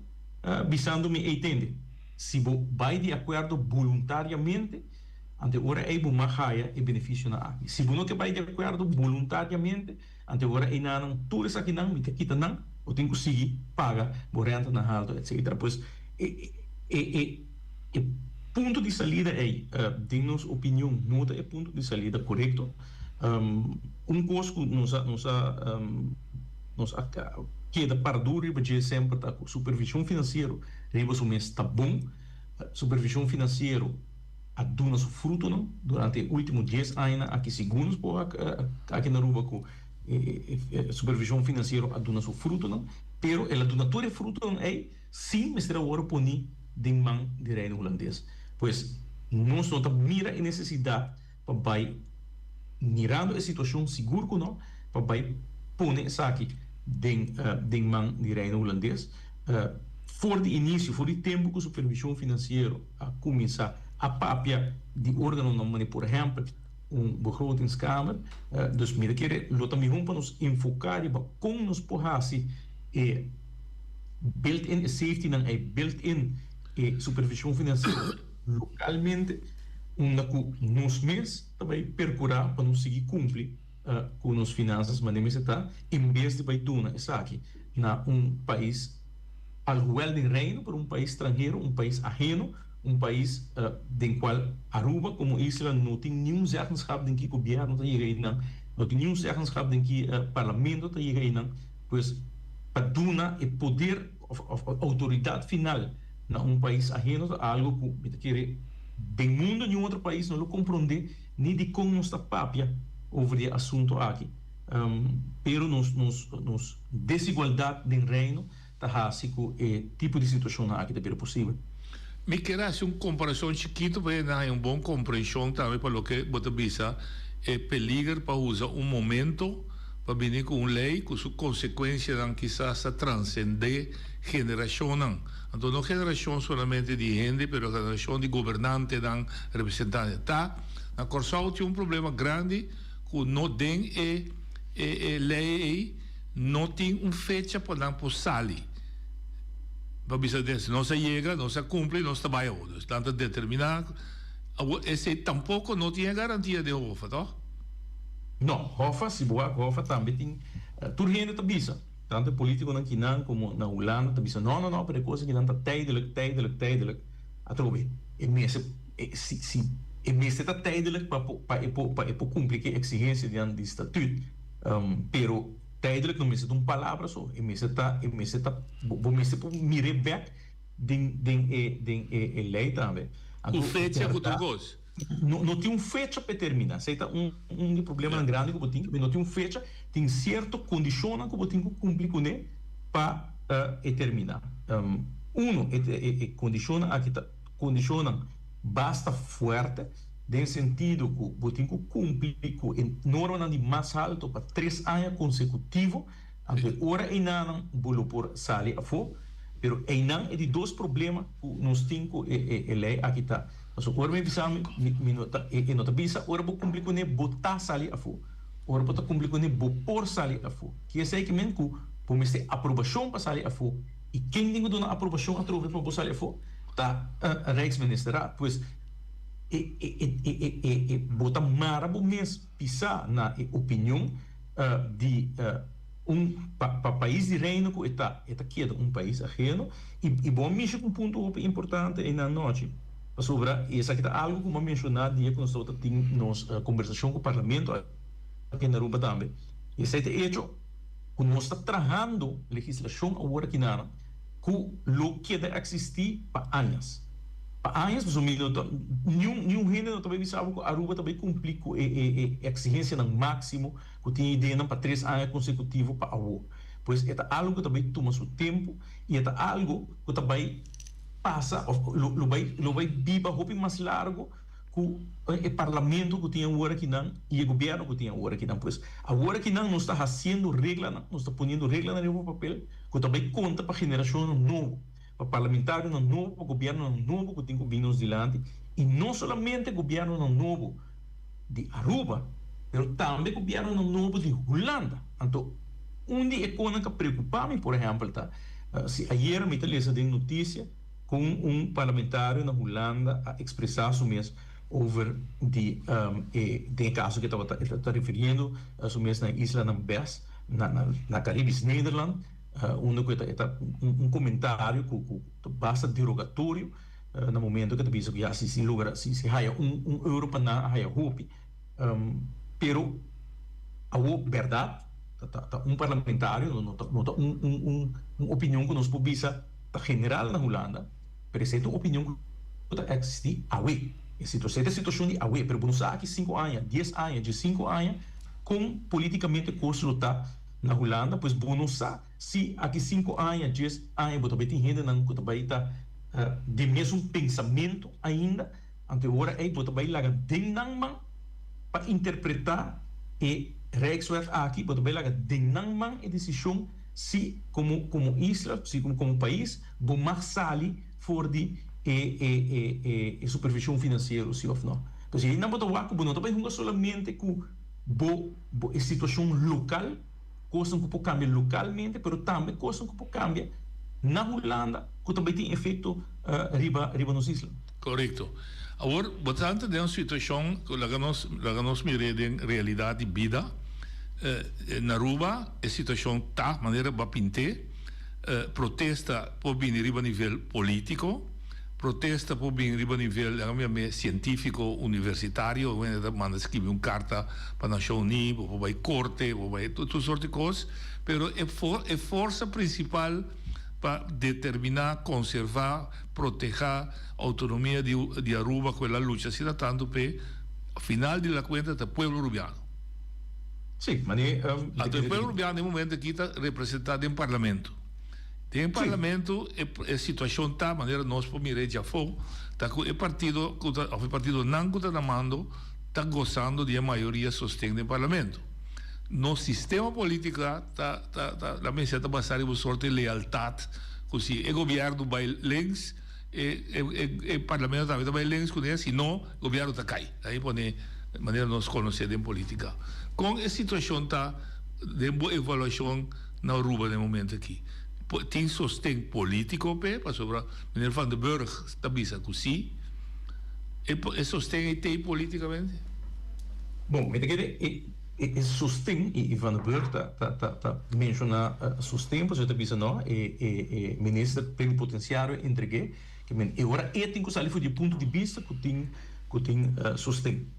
bisando mi ei tende si bo bai di akuerdo boluntariamente Ante ora ei bo mag haya e benefisionan aki. Si bo no ke bai di akuerdo boluntariamente, ante ora ei nanan tur esakinan mi ta kita nan, bo tin ku sigui paga bo rentanan haltu etcetera. Pues e e e e punto di salida ei den nos opinion no ta e punto di salida korekto. Un kos ku nos a nos a nos a keda para duru riba dje semper ta ku supervishon finansiero riba su mes ta bon. Supervishon finansiero a duna su frutonan durante e ultimo dies añanan aki segun nos por wak aki na Aruba ku e supervishon finansiero a duna su frutonan. Pero el a duna tur e frutonan ei sin mester a wòrdu poní den man di Reino Hulandes. Pues, nos no ta mira e nesesidat pa bai mirando e situashon, sigur ku no, pa bai pone esaki den den man di Reino Hulandes. For di inisio, for di tempu ku supervishon finansiero a kuminsá a papia di órganonan manera por ehèmpel un begrotingskamer, dus mi ta kere lo ta mihó pa nos enfoká riba kon nos por hasi e built in, e safetynan ei built in e supervishon finansiero lokalmente unda ku nos mes ta bai perkurá pa nos sigui kumpli ku nos finansas manera mester ta en bes di bai duna esaki na un pais alhoewel den Reino pero un pais stranhero, un pais aheno, un pais den kual Aruba komo isla no tin niun zeggenschap den ki gobièrnu ta yega einan, no tin niun zeggenschap den ki parlamento ta yega einan, pues pa duna e poder òf outoridat final na un pais aheno ta algo ku mi ta kere den mundo niun otro pais no lo komprondé ni dikon nos ta papia over di e asunto aki. Pero nos nos nos desigualdat den Reino ta hasi ku e tipo di situashonnan aki ta bira posibel. Mi kier hasi un komparashon chikitu pa hende haña un bon komprenshon tambe pa loke bo ta bisa e peliger pa usa un momento pa bini ku un lei ku su konsekuensianan kisas ta transendé generashonnan. Anto no generashon solamente di hende pero generashon di gobernantenan, representante. Ta na Kòrsou tin un problema grandi ku no den e e lei ei no tin un fecha pa nan por sali pa bisa des nos a yega nos a kumpli nos ta bai awor dus nan ta determiná awor esei tampoko no tin e garantia den Hofa tòg? No, Hofa si bo wak Hofa tambe tin tur hende ta bisa tanto e politikonan kinan komo na Hulanda ta bisa no no no pero e kos akinan ta tijdelijk tijdelijk tijdelijk atrobe e mester Si si e mester ta tijdelijk pa por pa e por pa e por cumpli cu e exigencia di nan di statuut, pero tijdelijk no mester ta un palabra so, e mester ta e mester ta bo bo mester por mir'é bek den den e den e e ley tambe. Cu Anto fecha cu tur berdad cos. no no tin un fecha pa e termina, esey ta un un di e problemanan grandi cu bo tin, no tin un fecha, tin cierto condicionnan cu bo tin cu cumpli cune pa e termina. Uno e e e condicionnan aki ta. Kondishonnan basta fuerte den sentido ku bo tin ku kumpli ku e normanan di mas halto pa tres aña konsekutivo, anto e ora einanan bo lo por sali afó. Pero einan e di dos problema ku nos tin ku e lei aki ta, pasobra ora mi bisa mi mi no ta e no ta bisa ora bo kumpli kuné bo ta sali afó, ora bo ta kumpli kuné bo por sali afó. Ki esei ke men ku bo mester aprobashon pa sali afó i ken tin ku duna aprobashon atrobe pa bo sali afó? Ta Rijksministerraad. Pues e e e e e e bo ta mara bo mes pisá na e opinion di un pa pa pais di Reino ku e ta e ta keda un pais aheno i i bo a mishi ku un punto hopi importante einan nochi pasobra esaki ta algu ku bo a menshoná dia ku nos tabata tin nos kombersashon ku parlamento aki na Aruba tambe i esei ta echo ku nos ta trahando legislashon awor aki nan. Ku lo keda eksistí pa añas. Pa añas pasobra mi no ta, niun niun hende no ta bai bisa bo ku Aruba ta bai kumpli ku e e e eksigensianan máksimo ku tin ideanan pa tres aña konsekutivo pa awor. Pues e ta algu ku ta bai tuma su tempu i e ta algu ku ta bai pasa òf lo lo bai lo bai biba hopi mas largu ku e parlamento ku tin awor akinan i e gobièrnu ku tin awor akinan. Pues awor akinan nos ta hasiendo reglanan, nos ta poniendo reglanan riba papel ku ta bai konta pa generashonnan nobo, pa parlamentarionan nobo, pa gobièrnunan nobo ku tin ku bin nos dilanti i no solamente gobièrnunan nobo di Aruba pero tambe gobièrnunan nobo di Hulanda. Anto un di e konan ku a preokupá mi por ehèmpel ta si ayera mi ta lesa den notisia, Con un parlamentario na Hulanda a expresa su mes over di e den e caso cu e tabata e ta refiriendo su mes na e islanan bes na na Caribisch Nederland unda cu e ta e ta un comentario cu cu ta basta derogatorio na momento cu e ta bisa cu ya si si logra si si haya un un euro pa nan a haya hopi pero awo berdad ta ta un parlamentario no ta no ta un un un opinion cu nos por bisa. Ta general na Hulanda, pero esei ta un opinion ku ta eksistí awe. E situashon ta e situashon di awe, pero bo no sa aki sinku aña, dies aña, diesinku aña kon politikamente kos lo ta. na Hulanda, pues bo no sa si aki sinku aña, dies aña bo ta bai tin hendenan ku ta bai ta den mesun pensamentu ainda, anto e ora ei bo ta bai laga den nan man pa interpretá e Rijkswet aki, bo ta bai laga den nan man e desishon si komo komo isla, si komo komo pais bo mag sali for di e e e e supervishon finansiero si òf no. Pues einan bo ta wak ku bo no ta bai hunga solamente ku bo bo e situashon lokal, kosnan ku por kambia lokalmente, pero tambe kosnan ku por kambia na Hulanda ku ta bai tin efekto riba riba nos isla. Korekto. Awor, bo ta anta den un situashon ku laga nos laga nos mir'é den realidat di bida. Na Aruba e situashon ta manera bo a pint'é. Protesta por bini riba nivel polítiko. Protesta por bin riba nivel, laga mi yam'é, sientífiko, universitario, un hende ta manda skibi un karta pa Nashon Uní, bo por bai korte, bo por bai tur sort di kos, pero e e forsa prinsipal pa determiná, konservá, protehá outonomia di di Aruba ku el a lucha asina tantu p'e, final di la kuenta ta pueblo rubiano. Sí, mane. Anto e pueblo rubiano den momento aki ta representá den parlamento. Den parlamento e situacion ta manera nos por mira e djafó, ta cu e partido cu ta of e partidonan cu ta na mando ta gozando di e mayoria sosten den parlamento. Nos sistema politico ta ta ta la mester ta basa riba un soort di lealtad cu si e gobierno bay links e e e parlamento tambe ta bay links cune, si no gobierno ta cay. Ahí pone manera nos conoce den politica. Con e situacion ta den bo evaluacion na Aruba den momento aki? Tin sosten politico p'e? Pasobra meneer Van der Burg ta bisa cu si. E sosten ei t'ei politicamente? Bon, mi ta kere e e sosten, y Van der Burg ta ta ta ta menciona sosten, pasobra e ta bisa no, e e e minister plenipotenciario a entreg'é, ke men e ora e tin cu sali for di e punto di bista cu tin cu tin sosten.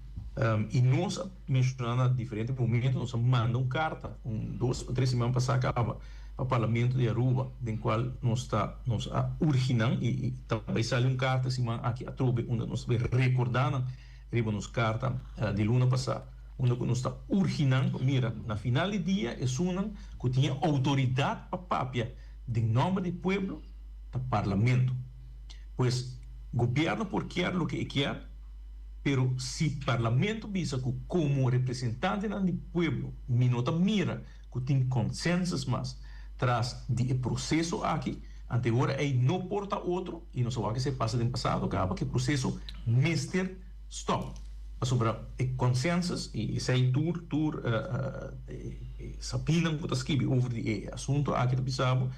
Y nos a menciona na diferente momento, nos a manda un carta un dos o tres siman pasa caba pa Parlamento di Aruba den cual nos ta nos a urgi nan y ta bay sali un carta e siman aki atrobe unda nos ta bay recorda nan riba nos carta di luna pasa unda cu nos ta urgi nan pa mira na final di dia esunnan cu tin e autoridad pa papia den nomber di pueblo ta Parlamento. Pues gobierno por kier loke e kier. Pero si Parlamento bisa cu como representantenan di pueblo mi no ta mira cu tin consensus mas tras di e proceso aki, ante ora ey no por ta otro y nos a wak esey pasa den pasado caba cu e proceso mester stop pasobra e consensus y esey tur tur e sabinan cu ta skibi over di e asunto aki ta bisa bo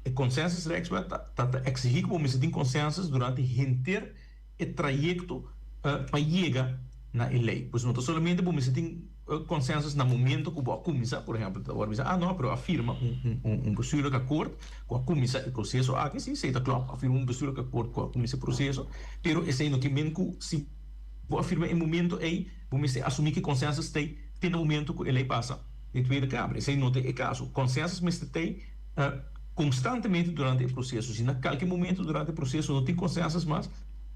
e consensus Rijkswet ta ta exigi cu bo mester tin consensus durante henter e trayekto pa yega na e lei. Pues no ta solamente bo mester tin consensus na momento cu bo a cuminsa, por ehempel, ta worde bisa, ah no, pero a firma un bestuurlijk akkoord cu a cuminsa e proceso aki, si, esey ta klop, a firma un bestuurlijk akkoord cu a cuminsa e proceso, pero esey no ke men cu si bo a firma e momento ey, bo mester asumi cu e consensus t'ey te na momento cu e lei pasa den Tweede Kamer. Esey no ta e caso. Consensus mester t'ey Constantemente durante e proceso. Si na calke momento durante e proceso no tin consensus mas,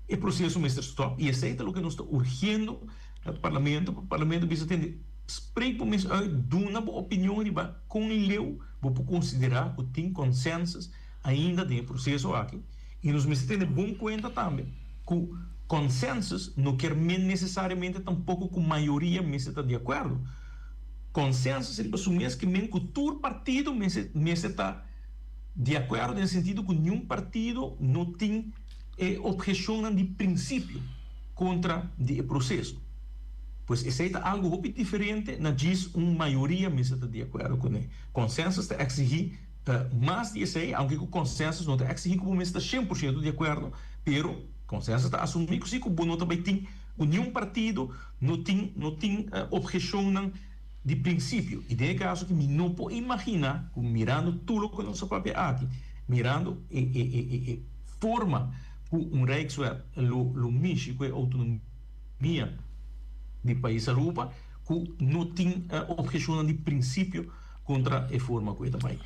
e proceso mester stop. Y esey ta loke nos ta urgiendo na Parlamento, pa Parlamento bisa tende, spreek bo mes uit, duna bo opinion riba con leu bo por considera cu tin consensus ainda den e proceso aki. Y nos mester tene bon cuenta tambe cu consensus no kier men necesariamente tampoco cu mayoria mester ta di acuerdo. Consensus riba su mes ke men ku tur partido mester mester ta di akuerdo den sentido ku niun partido no tin e obheshonnan di prinsipio kontra di e proseso. Pues esei ta algu hopi diferente na djis un mayoria mester ta di akuerdo kuné. Consensus ta eksihí mas di esei, aunke ku consensus no ta eksihí ku bo mester ta shen por shento di akuerdo, pero consensus ta asumí ku si ku bo no ta bai tin ku niun partido no tin no tin obheshonnan di prinsipio. I den e kaso aki mi no por imaginá ku mirando tur loke nos a papia aki, mirando e e e e e forma ku un Rijkswet lo lo mishi ku e outonomia di pais Aruba, ku no tin obheshonnan di prinsipio kontra e forma ku e ta bai.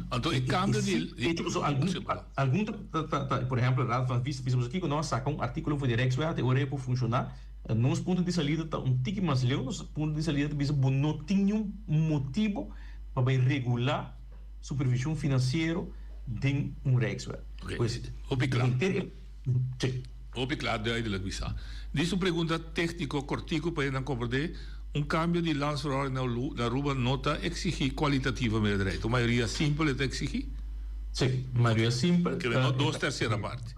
Anto e kambio di. Hecho pasobra algun algun ta ta ta por ehempel Raad van Advies ta bisa pasobra kiko no a saka un artíkulo for di Rijkswet e ora e por funshoná. Nos punto di salida ta un tiki mas leu, nos punto di salida ta bisa bo no tin niun motibo. pa bai regulá supervishon finansiero den un Rijkswet. Oké, Pues, hopi kla. henter e. Sí. Hopi kla, duidelijk bisa. Dis un pregunta tékniko kortiku pa nan komprendé, un kambio di landsverordening na Aruba no ta eksigí kwalitatieve meerderheid. Un mayoria simpel e ta eksigí? Sí, mayoria simpel. Ke no dos tersera parti.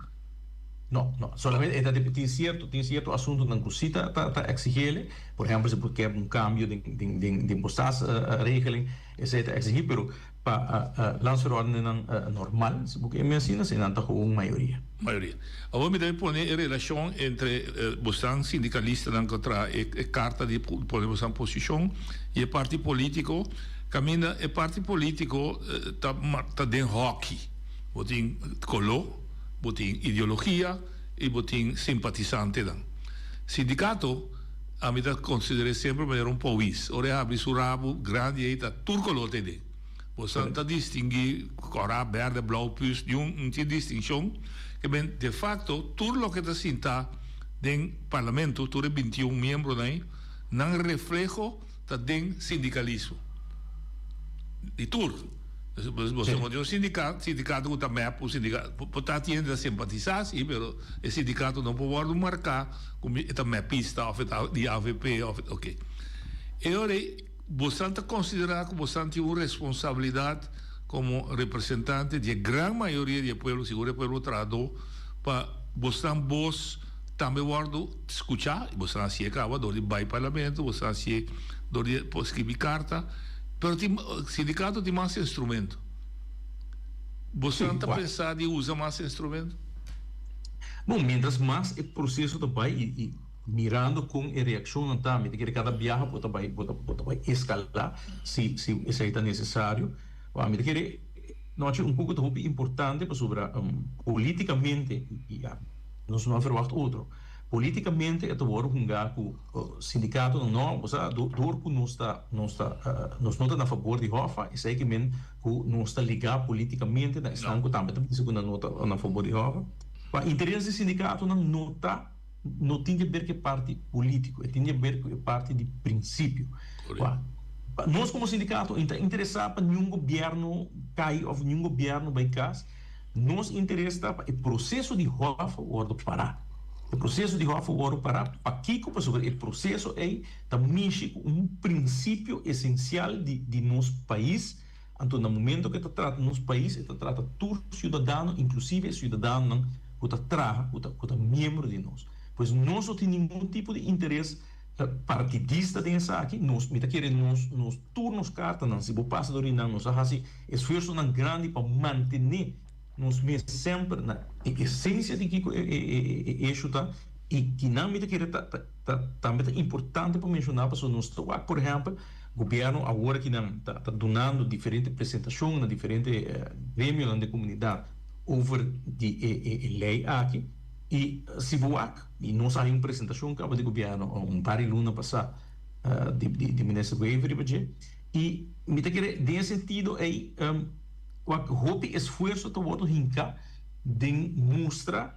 No, no. Solamente e ta tin sierto, tin sierto asuntonan ku sí ta ta eksigele. Por ehèmpel, si bo ke un kambio den den den den bo staatsregeling, esei ta eksigí, pero pa landsverordeningnan normal, si bo ke mi asina, eseinan ta gewoon mayoria. Mayoria. Awor mi debe pone e relashon entre bosan sindikalistanan ku a traha e karta di pone bosan posishon i e parti polítiko, kaminda e parti polítiko ta ta den hòki. Bo tin koló. Bo tin ideologia y bo tin simpatisantenan. Sindicato, ami ta consider'e semper manera un powis. Ora e habri su rabo grandi ey ta tur color ta eden. Bosan ta distingui cora, berde, blauw, pus, niun no tin distincion. Ke men de facto tur loke ta sinta den parlamento, tur e bintiun miembronan ey, nan refleho ta den sindicalismo. Di tur. Bo no tin un sindicato, sindicato cu ta mep, un sindicato, por ta tin hende ta simpatisa si, pero e sindicato no por wordo marca cu e ta mepista of e ta di avp of ok. E ora ey bosan ta considera cu bosan tin un responsabilidad como representante di e gran mayoria di e pueblo, sigur e pueblo trahador, pa bosan bos tambe wordo scucha, y bosan haci'e caba door di bay parlamento, bosan haci'e door di scribi carta. Pero tin sindicato tin mas instrumento. Bosan ta pensa di usa mas instrumento? Bon, mientras mas e proceso ta bai y y mirando con e reaccionnan ta, mi ta kere cada biaha bo ta bai bo ta bo ta bai escala si si esey ta necesario. Mi ta kere nochi un poco ta hopi importante pasobra politicamente y ya nos no a verwacht otro. Políticamente e ta wòrdu hungá ku sindikatonan no, bo sa, dor ku nos ta nos ta nos no ta na fabor di Hoffa, esei ke men ku nos ta ligá políticamente na esnan ku tambe ta bisa ku nan no ta na fabor di Hoffa. Pa interes di sindikatonan no ta no tin di ber ku e parti polítiko, e tin di ber ku e parti di prinsipio. Pa nos komo sindikato no ta interesá pa niun gobièrnu kai òf niun gobièrnu bai kas. Nos interes ta pa e proseso di Hof wordo pará. E proseso di Hof wordo pará pakiko? Pasobra e proseso ei ta mishi ku un prinsipio esensial di di nos pais. Anto na momento ku e ta trata nos pais e ta trata tur siudadano, inklusive e siudadanonan ku ta traha, ku ta ku ta miembro di nos. Pues nos no tin ningun tipo di interes partidista den esaki. Nos, mi ta kere nos nos tur nos kartanan, si bo pasa dor di nan, nos a hasi Esfuersonan grandi pa mantené nos mes semper na e esensia di kiko e e eshu ta i kinan mi ta kere ta ta tambe ta importante pa menshoná pasobra nos ta wak por ehèmpel gobièrnu awor akinan ta ta dunando diferente presentashon na diferente gremionan den komunidat over di e e lei aki i si bo wak i nos a hay un presentashon kaba di gobièrnu un par di luna pasá di di minister Wever riba dje. I mi ta kere den e sentido ei wak hopi esfuerso ta wordo hinká den mustra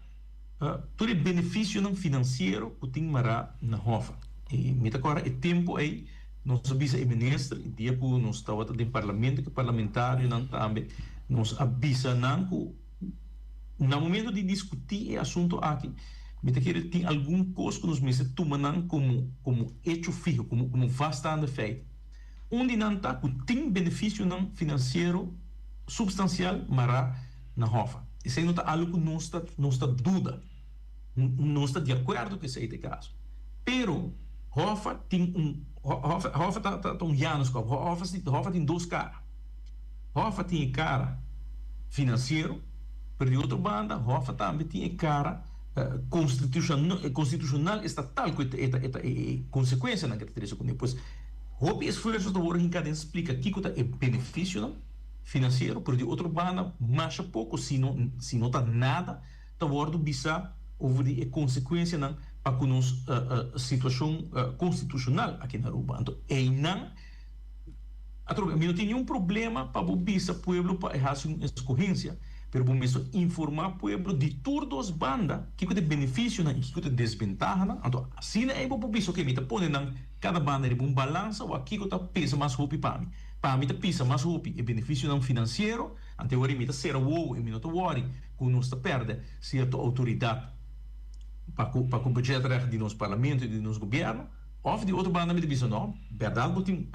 tur e benefisionan finansiero ku tin mará na Hoffa. I mi ta kòrda e tempu ei nos a bisa e minister i dia ku nos tabata den parlamento ku e parlamentarionan tambe nos a bisa nan ku na momento di diskutí e asunto aki mi ta kere tin algun kos ku nos mester tuma nan komo komo echo fiho komo komo vaststaande feit. Un di nan ta ku tin benefisionan finansiero supstansial mará na Hoffa. Esei no ta algu ku nos ta nos ta duda. Nos ta di akuerdo ku esei ta e kaso. Pero Hoffa tin un Hoffa Hoffa ta ta un Januskop. Hoffa si Hoffa tin dos kara. Hoffa tin e kara finansiero, pero di otro banda Hoffa tambe tin e kara konstitushonal estatal ku e ta e ta e konsekuensianan ku e ta trese kuné. Pues hopi esfuerso ta wòrdu hinká den splika kiko ta e benefisionan finansiero, pero di otro banda masha poko si no si no ta nada ta wòrdu bisá over di e konsekuensianan pa ku nos situashon konstitushonal aki na Aruba. Anto einan Atrobe, mi no tin niun problema pa bo bisa pueblo pa e hasi un eskohensia, pero bo mester informá pueblo di tur dos banda kiko ta e benefisionan i kiko ta e desbentahanan. Anto asina ei bo por bisa, oke, mi ta pone nan kada banda riba un balansa wak kiko ta pesa mas hopi pa mi. Pa mi ta pisa mas hopi e beneficionan financiero, ante wori mi ta cera wowo y mi no ta wori cu nos ta perde cierto autoridad pa cu pa cu budgetrecht di nos parlamento y di nos gobierno. Of di otro banda mi ta bisa no, berdad bo tin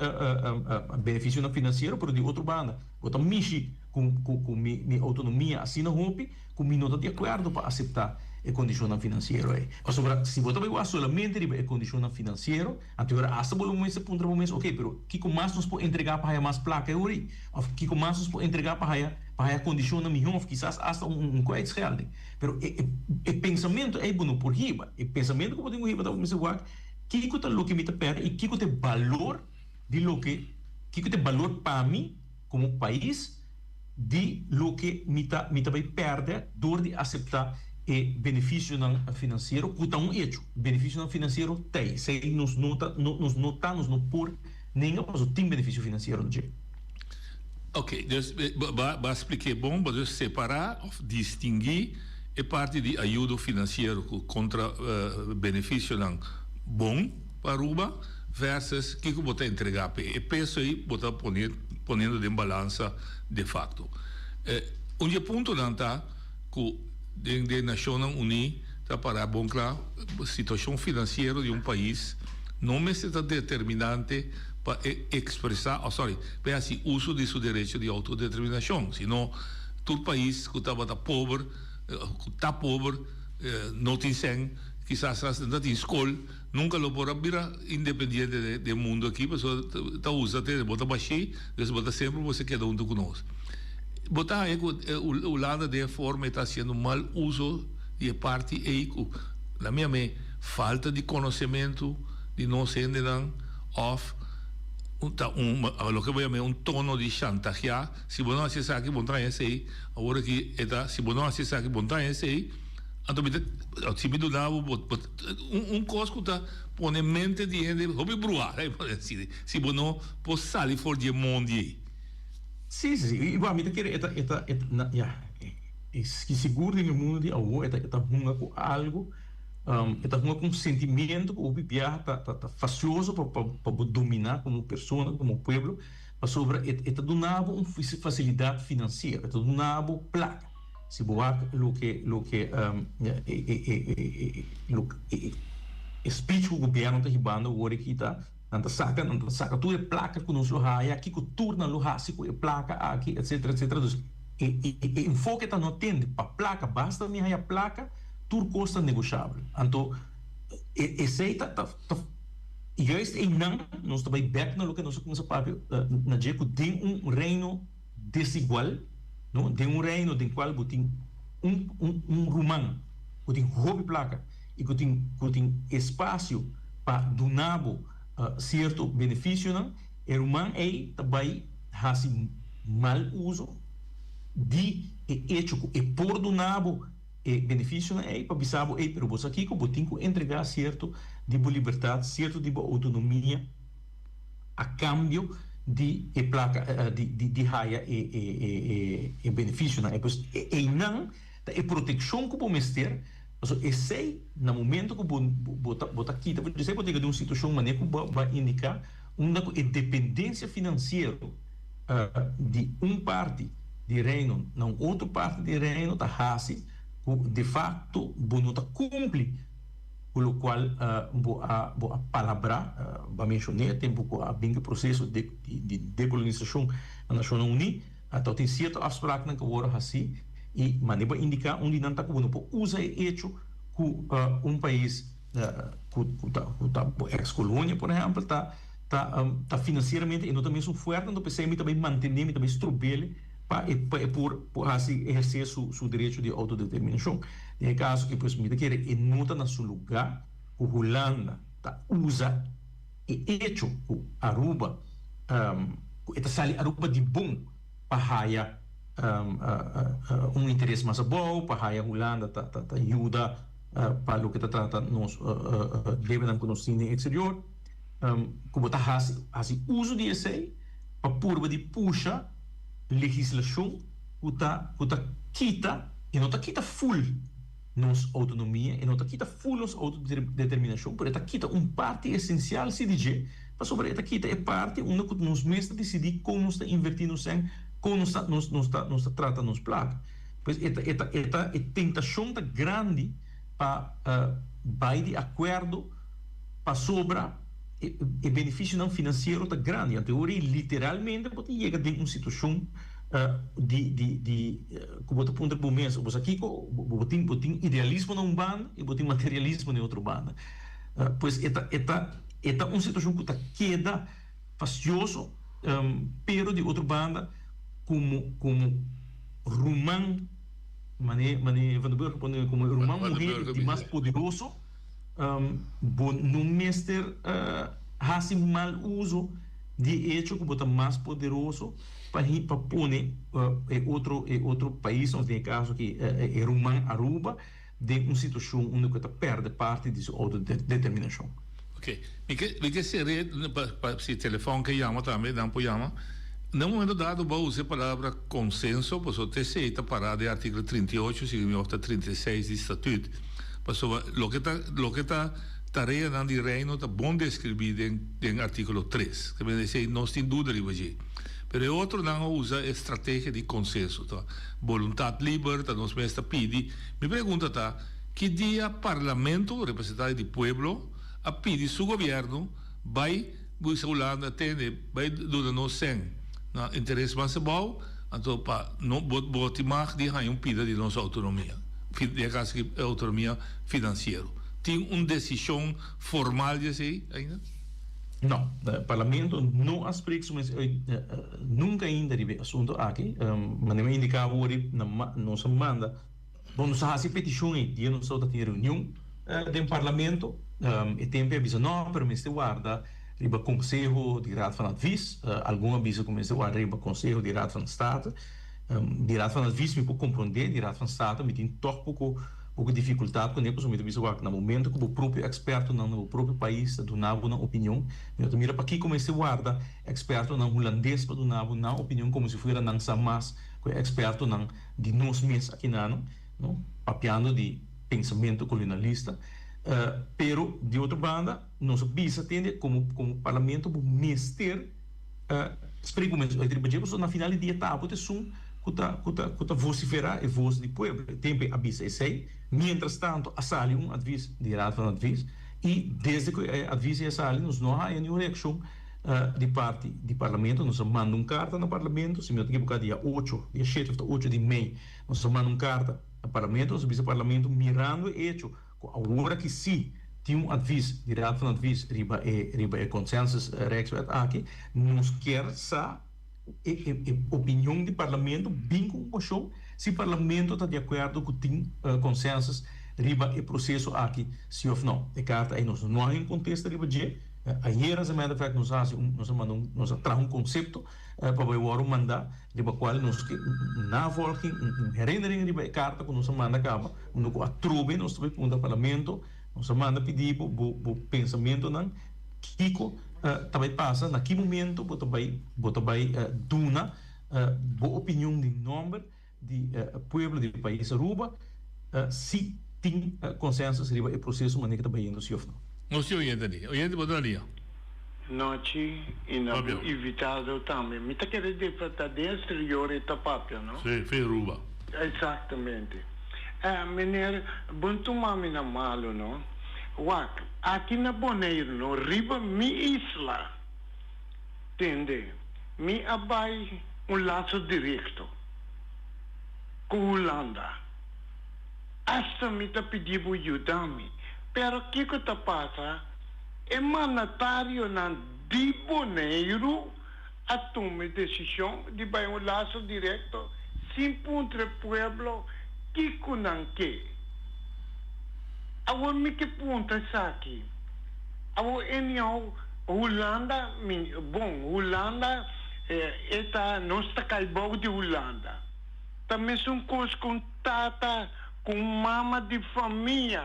beneficionan financiero pero di otro banda bo ta mishi cu cu cu mi mi autonomia asina hopi cu mi no ta di acuerdo pa acepta e condicionnan financiero ey. Pasobra si bo ta bay wak solamente riba e condicionnan financiero, Anto ora asta bo lo mester puntra bo mes, ok, pero kiko mas nos por entregá pa haya mas plaka e ora ei? Òf kiko mas nos por entregá pa haya pa haya kondishonnan mihó òf kisas asta un un kwijtschelding? Pero e e e pensamentu ei bo no por hiba. E pensamentu ku bo tin ku hiba ta bo mester wak kiko ta loke mi ta pèrdè i kiko ta e balor di loke kiko ta e balor pa mi komo pais di loke mi ta mi ta bai pèrdè dor di aseptá e benefisionan finansiero, ku ta un echo. Benefisionan finansiero t'ei, esei nos no ta no nos no ta nos no por nenga pasobra tin benefisio finansiero na dje. Oké, dus bo a splik'é bon, bo dus separá òf distinguí e parti di ayudo finansiero ku kontra benefisionan bon pa Aruba versus kiko bo ta entregá p'e. E peso ei bo ta pone poniendo den balansa de facto. Un di e puntonan ta cu den den Nacionnan Uní ta para bon cla situacion financiero di un pais no mester ta determinante pa e expresa oh sorry pa e haci uso di su derecho di autodeterminacion sino tur pais cu tabata pober cu ta pober no tin cen kisas hasta no tin scol. Nunca lo por a bira independiente den mundo aki pasobra ta usa te bo ta bashí dus bo ta semper bo se keda hunto ku nos. Bo ta haña ku Hulanda den e forma e ta hasiendo mal uso di e parti ei ku na mi ame falta di konosementu di nos hendenan òf ta un loke bo yama un tono di shantagiá si bo no hasi esaki bo no ta haña esei awor aki e ta si bo no hasi esaki bo no ta haña esei anto mi ta si mi duna bo bo Un kos ku ta pone mente di hende hopi bruá, si bo no por sali for di e mondi ei. Sí, sí, sí. Igual mi ta kere e ta, e ta, e ta, na, ya, e sigur den e mundu di awor e ta, e ta hunga ku algu, e ta hunga ku un sentimiento ku hopi biaha ta, ta, ta fasioso pa, pa, pa bo dominá komo persona, komo pueblo, pasobra e, e ta duna bo un fasilidat finansiero, e ta duna bo plaka. Si bo wak loke loke e speech ku gobierno ta hibando awor aki ta, nan ta saka nan ta saka tur e plaka ku nos lo haya, kiko tur nan lo hasi ku e plaka aki etcetera etcetera. Dus e e enfoke ta no tende pa plaka, basta mi haya plaka tur kos ta negoshabel. Anto esei ta ta juist einan nos ta bai bek na loke nos a kuminsá papia na dje ku den un reino desigual, no, den un reino den cual bo tin un un un ruman cu tin hopi placa y cu tin cu tin espacio pa duna bo cierto beneficionan, e ruman ey ta bay haci mal uso di e hecho cu e por duna bo e beneficionan ey pa bisa bo, ey, pero bo sa kico, bo tin cu entrega cierto di bo libertad, cierto di bo autonomia. a cambio di e placa di di haya e e e beneficionan e pues eynan ta e proteccion cu bo mester pasobra esey na momento cu bo bo ta bo ta kita esey bo ta yega den un situacion manera cu bo a indica unda cu e dependencia financiero di un parti di reino na un otro parti di reino ta haci cu de facto bo no ta cumpli Ku lokual bo a bo a palabrá, bo a menshoné tempu ku a bin e proseso di di dekolonisashon na Nashonnan Uní, a tin sierto afspraknan ku a wòrdu hasí i manera bo a indiká un di nan ta ku bo no por usa e echo ku un pais ku ku ta ku ta bo eks kolonia por ehèmpel ta ta ta finansieramente e no ta mesun fuerte anto p'esei mi ta bai mantené mi ta bai strob'el pa e pa e por por hasi ehersé su su derecho di outodeterminashon. Den e kaso aki pues mi ta kere e no ta na su lugá ku Hulanda ta usa e echo ku Aruba ku e ta sali Aruba di bon pa haya un interes mas abou, pa haya Hulanda ta ta yuda pa loke ta trata nos debenan ku nos tin den eksterior, ku bo ta hasi hasi uso di esei pa purba di pusha legislashon ku ta ku ta kita, e no ta kita ful nos outonomia, e no ta kita ful nos outodeterminashon, pero e ta kita un parti esensial si di dje. Pasobra e ta kita e parti unda ku nos mes ta disidí kon nos ta invertí nos sèn, kon nos ta nos nos ta nos ta trata nos plaka. Pues e ta e ta e ta e tentashon ta grandi pa bai di akuerdo pasobra e e benefisionan finansiero ta grandi. Anto e ora ei literalmente bo ta yega den un situashon di di di ku bo ta puntra bo mes, bo sa kiko? Bo tin bo tin idealismo na un banda i bo tin materialismo na e otro banda. Pues e ta e ta. E ta un situacion cu ta keda fastioso, pero di otro banda como como ruman, mane mane Van der Burg a pone como e ruman muher di mas poderoso, bo no mester haci mal uso di e hecho cu bo ta mas poderoso pa pa pone e otro e otro pais, nos den e caso aki e ruman Aruba, den un situacion unda cu e ta perde parti di su autodeterminacion. Ok, mi ke mi ke sere pa pa si telefon ke yama tambe nan por yama. Na un momento dado bo a usa e palabra consenso pasobra ta esey ta para den articulo 38 si mi of ta 36 di statuut pasobra loke ta loke ta tareanan di Reino ta bon describi den den articulo tres. Te mende esey nos tin duda riba dje. Pero e otronan a usa e strategia di consenso ta boluntad liber ta nos mes ta pidi. Mi pregunta ta, ki dia Parlamento, representante di pueblo, a pidi su gobierno bay bisa Hulanda tende bay duna nos cen na interes mas abao, anto pa no bo bo tin mag di haña un pida di nos autonomia, den e caso aki autonomia financiero. Tin un decision formal di esey ainda? No, Parlamento no a spreek su mes uit nunca ainda riba e asunto aki. Manera mi a indica awor nos a manda, bon nos a haci e peticion ey dia nos tabata tin reunion den Parlamento. E tempo ey a bisa no, pero mester warda riba conseho di Raad van Advies. Algun a bisa cu mester warda riba conseho di Raad van State. Di Raad van Advies mi por comprende, di Raad van State mi tin toch poco poco dificultad cune pasobra mi ta bisa wak na momento cu bo propio expertonan na bo propio pais ta duna bo nan opinion mi no ta mira pakico mester warda expertonan hulandes pa duna bo nan opinion como si fuera nan sa mas cu e expertonan di nos mes akinano no papiando di pensamento colonialista pero di otro banda nos a bisa tende como como parlamento bo mester Spreek bo mes uit riba dje, pasobra na final di dia ta abo ta esun ku ta ku ta ku ta vosiferá e vos di pueblo. E tempu ei a bisa esei. Miéntras tantu a sali un advis di Raad van Advies i desde ku e advis ei a sali nos no a haña niun reakshon di parti di Parlamento. Nos a manda un karta na Parlamento, si mi no ta ekiboká dia ocho, dia shete òf ta ocho di mei nos a manda un karta na Parlamento. Nos a bisa Parlamento mirando e echo Ku awor aki sí tin un advis di Raad van Advies riba e riba e consensus Rijkswet aki, nos kier sa e e e opinion di Parlamento bin ku un moshon si Parlamento ta di akuerdo ku tin consensus riba e proseso aki si of no. E karta ei nos no a haña un kontesta riba dje. Ayer as a matter of fact nos a hasi un nos a manda un nos a traha un konsepto pa bai wòrdu manda riba kual nos ke un navolging, un herinnering riba e karta ku nos a manda kaba, unda ku atrobe nos ta bai puntra Parlamento, nos a manda pidi bo bo bo pensamentonan kiko ta bai pasa, na ki momento bo ta bai bo ta bai duna bo opinion den nòmber di pueblo di pais Aruba si tin consensus riba e proceso manera ta bayendo si of no. Nos tin oyente ali. Oyente bo ta na lia. Nochi y na bo invitado tambe. Mi ta kere di ta den exterior e ta papia no? Si, fe Aruba. Exactamente. Eh meneer bo no tuma mi na malo no. Wak, aki na Boneiru no, riba mi isla. Tende, mi a bai un laso directo cu Hulanda. Hasta mi ta pidi bo yuda mi. Pero kico ta pasa? E mandatarionan di Boneiru a tuma e decision di bai un laso directo sin puntra e pueblo kico nan ke. Awor mi ke puntra esaki. Awor anyhow Hulanda mi bon Hulanda e ta nos ta kai bou di Hulanda ta mesun kos ku un tata ku un mama di famia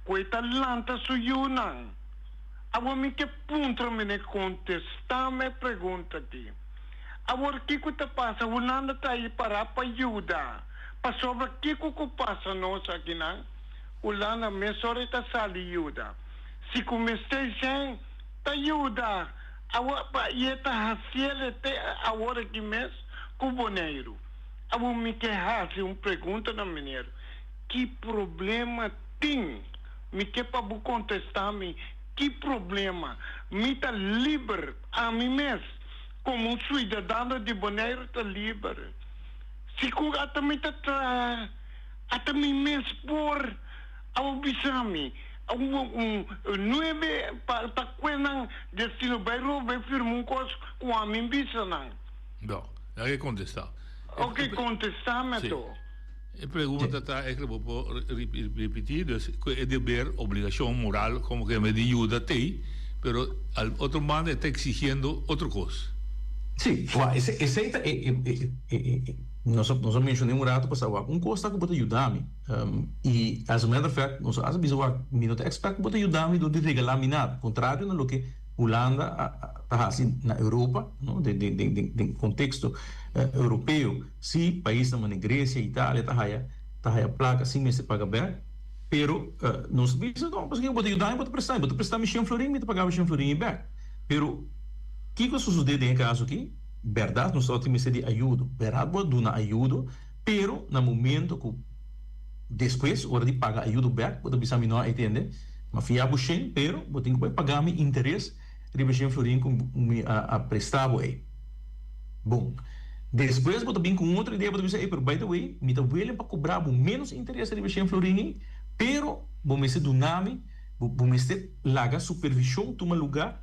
ku e ta lanta su yunan awor mi ke puntra mene kontesta mi e pregunta aki awor kiko ta pasa Hulanda ta ahi para pa yuda pasobra kiko ku pasa nos akinan Hulanda mesora e ta sali yuda. Si ku mester shen ta yuda. Awor pa i e ta hasiel te awor aki mes ku Boneiru. Awor mi ke hasi un pregunta na meneer, ki problema tin? Mi ke pa bo kontestá mi, ki problema? Mi ta liber, ami mes komo un suidadano di Boneiru ta liber. Si ku ata mi ta traha, ata mi mes por. Awor bisa mi, un nuebe pa ta kue nan destino bai roba bai firma un kos ku ami bisa nan? No, nan ke kontestá. Oke, kontestá mi ato. E pregunta ta eigenlijk bo por ripití, dus ku e deber, obligashon moral komo ke me di yuda t'ei, pero al otro banda e ta eksigiendo otro kos. Sí, wak, esei ta e, e, nos a menshoné un rato pasá, wak, un kos ta ku bo ta yuda mi. I as a matter of fact, nos a bisa wak, mi no ta expect ku bo ta yuda mi dor di regalá mi nada, kontrario na loke Hulanda ta hasi na Europa, no, den den den den konteksto europeo, si paisnan manera Grecia, Italia ta haya ta haya plaka sin mester paga bek, pero nos a bisa no, pasobra bo ta yuda mi bo ta presta mi, bo ta presta mi shen florin, mi ta paga bo shen florin i bek. Pero kiko a sosodé den e kaso aki? Bèrdat nos tabata mester di ayudo, bèrdat bo a duna ayudo. Pero na momento cu despues ora di paga ayudo bek bo ta bisa mi no a etende, m'a fia bo shen pero bo tin cu bay paga mi interes riba e shen florin cu mi a presta bo ey. Bon, despues bo ta bin cu un otro idea bo ta bisa ey pero by the way mi ta willing pa cobra bo menos interes riba e shen florin ey pero bo mester duna mi, bo mester laga supervision tuma luga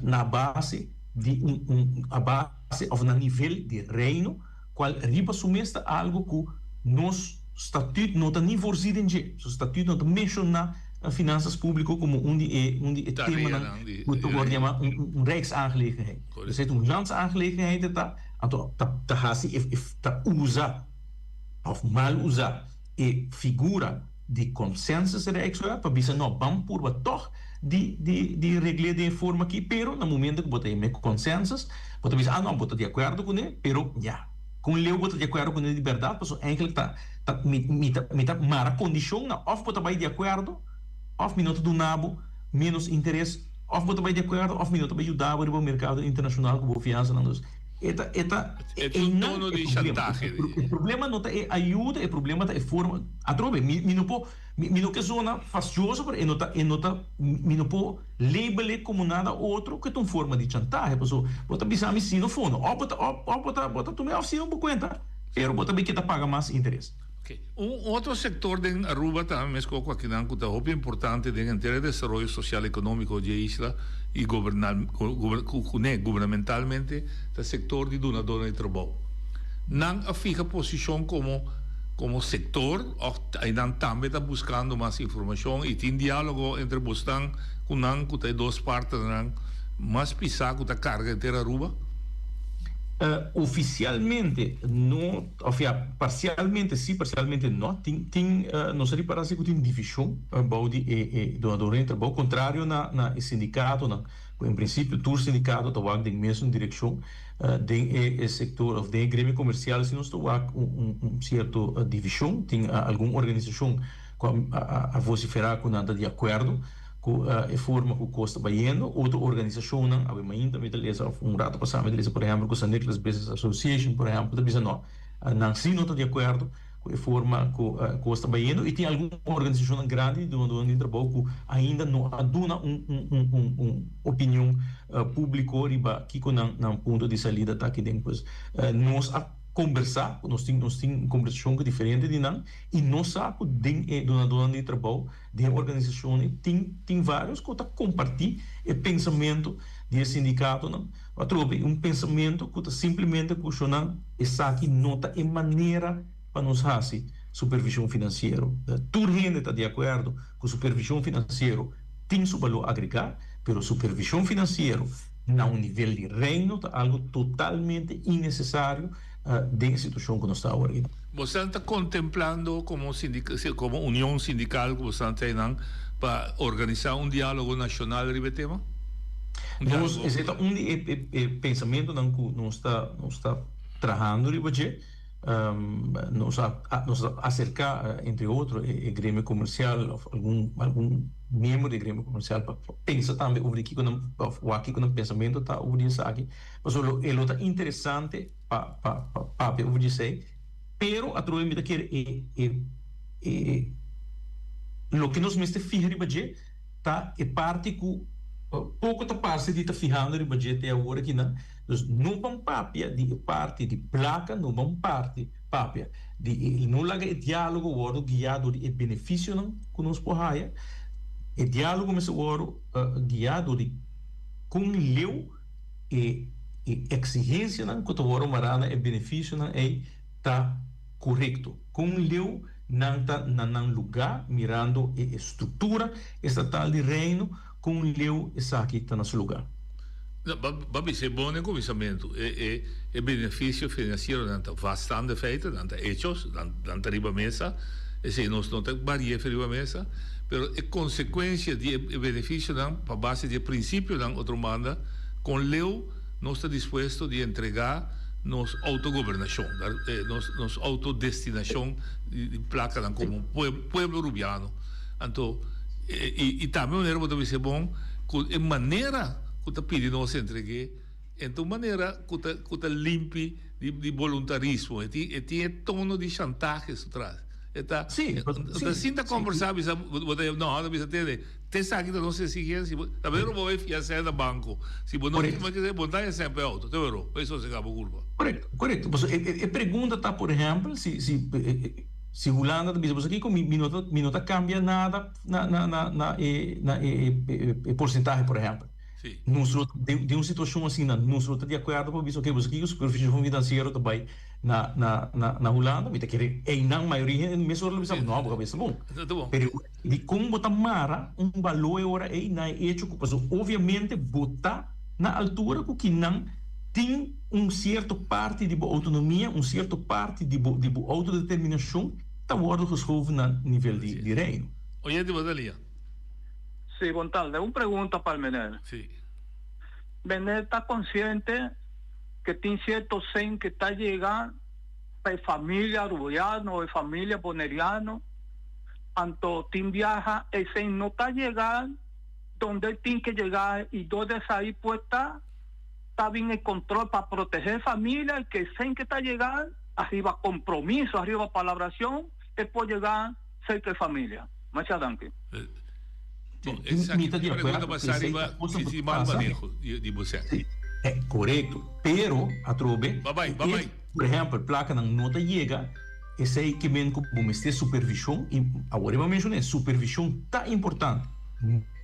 na base di un a base of na nivel di reino. Cual riba su mes ta algo cu nos statuut no ta ni voorzi den dje. Su statuut no ta menciona finanzas publico como un di e un di e temanan cu ta worde yama un un rijksaangelegenheid. Dus e ta un landsaangelegenheid e ta, anto ta ta haci e e ta usa of mal usa e figura di consensus rijkswet pa bisa no ban purba tog di di di regl'é den e forma aki pero na momento ku bo ta yam'é consensus bo ta bisa ah no bo ta di akuerdo kuné pero ya kon leu bo ta di akuerdo kuné di bèrdat pasobra eigenlijk ta ta mi mi ta mi ta mara kondishon na òf bo ta bai di akuerdo òf mi no ta duna bo ménos interes òf bo ta bai di akuerdo òf mi no ta bai yuda bo riba merkado internashonal ku bo fiansanan dus E ta, e ta, E ta un tono di chantahe. E problema no ta e ayuda, e problema ta e forma. Atrobe, mi, mi no por, mi, mi no ke zona fastioso, pero e no ta, e no ta, mi no por label e como nada otro ku e ta un forma di chantahe. Paso, bo ta bisa mi si no fondo, òf bo ta, òf bo ta, bo ta tuma e òf si no bo kuenta, pero bo ta bin keda paga mas interes. Ok. Un otro sector den Aruba tambe mesco cu akinan cu ta hopi importante den henter e desaroyo social economico dje isla y cune gubernamentalmente ta sector di dunadornan di trabou. Nan a fiha posicion como como sector of aynan tambe ta buscando mas informacion y tin dialogo entre bosnan cu nan cu ta e dos partnernan mas pisa cu ta carga henter Aruba? Oficialmente no. Of ya, parsialmente si, parsialmente no. Tin, tin, nos a ripará si ku tin divishon bou di e e donadornan di trabou, kontrario na na e sindikatonan, ku en prinsipio tur sindikato ta wak den mesun direkshon. Den e e sektor òf den e gremio komersial si nos ta wak un un un sierto divishon. Tin algun organisashon ku a a a vosiferá ku nan ta di akuerdo ku e forma ku kos ta bayendo. Otro organisashonnan, awe mainta mi ta lesa òf un rato pasá mi ta lesa por ehèmpel ku San Nicholas Business Association por ehèmpel ta bisa no, nan sí no ta di akuerdo ku e forma ku kos ta bayendo i tin algun organisashonnan grandi di dunadónan di trabou ku ainda no a duna un un un un opinion públiko riba kiko nan nan punto di salida ta aki den. Pues nos a kombersá, nos tin nos tin kombersashon ku diferente di nan i nos sa ku den e dunadónan di trabou Den organisashonnan tin tin vários ku ta kompartí e pensamentu di e sindikatonan. Atrobe un pensamentu ku ta simplemente kushoná esaki no ta e manera pa nos hasi supervishon finansiero. Tur hende ta di akuerdo ku supervishon finansiero tin su balor agregá, pero supervishon finansiero na un nivel di reino ta algu totalmente innesesario den e situashon ku nos ta awor aki. Bosan ta kontemplando komo komo union sindikal ku bosan ta einan pa organisá un diálogo nashonal riba e tema? Nos, esei ta un di e e pensamentunan ku nos ta nos ta trahando riba dje. Nos a nos a acerca entre otro e gremio comercial of algun algun miembro di e gremio comercial pa pensa tambe over di kico nan of wak kico nan pensamento ta over di esaki. Pasobra lo e lo ta interesante pa pa pa papia over di esey, pero atrobe mi ta kere e e e loke nos mester fiha riba dje ta e parti cu poco ta parce di ta fihando riba dje te awor akinan. Dus no ban papia di e parti di placa, no ban parti papia di e, no laga e dialogo wordo guia dor di e beneficionan cu nos por haya. E dialogo mester wordo guia dor di con leu e e exigencianan cu ta wordo mara na e beneficionan ey ta corecto. Con leu nan ta na nan luga mirando e structura estatal di Reino. Kon leu esaki ta na su lugá? No, ba bisa e bon den kuminsamentu. E, e, e benefisio finansieronan ta vaststaande feiten, nan ta hechos, nan, nan ta riba mesa. Esei nos no ta bari'é fe riba mesa. Pero e konsekuensia di e, e benefisionan pa base di e prinsipionan otro banda, kon leu nos ta dispuesto di entregá nos outogobernashon, nos, nos outodestinashon di, di plakanan komo pueblo rubiano. Anto, i tambe manera bo ta bisa e bon, ku e manera ku ta pidi nos entreg'é, e ta un manera ku ta ku ta limpi di di boluntarismo. E tin e tin e tono di shantahe su tras. E ta e ta sinta kombersá bisa bo ta no ta bisa tende te esaki ta nos eksigensia bo ta mero bo bai fia sèn na banko si bo no bo no ta haña sèn pa e outo te mero bai sosegá bo kurpa. Korekto korekto pasobra e pregunta ta por ehèmpel si si Si Hulanda ta bisa boso kiko mi no ta mi no ta cambia nada na na na na e na e e porcentahe por ehempel. Sí. Nos lo den den un situacion asina nos lo ta di acuerdo pa bisa oke boso kiko supervision financiero ta bay na na na na Hulanda mi ta kere eynan mayoria hende mesora lo bisa no bo cabes ta bon. Ta bon. Pero dicon bo ta mara un balor e ora ey na e hecho cu pasobra obviamente bo ta na altura cu kinan tin un cierto parti di bo autonomia, un cierto parti di bo di bo autodeterminacion ta wordo geschoven na nivel di di Reino. Oyente bo ta lia. Sí, bon tarde. Un pregunta pa el meneer. Sí. Meneer ta consciente que tin cierto cen que ta yega pa e familia Arubiano o e familia Boneriano, anto tin biaha e cen no ta yega donde tin que yega y dor esai pues ta Ta bin e control pa protege familia y ke sen ke ta yega ariba compromiso, ariba palabracion e por yega cerca e familia. Masha danki. Bon, esaki ta pregunta basa riba si mal maneho di bo sèn. Si, korekto. Pero, atrobe, e, por ehèmpel, plakanan no ta yega, esei ke men ku bo mester supervishon, i awor e bo a menshoná, supervishon ta importante.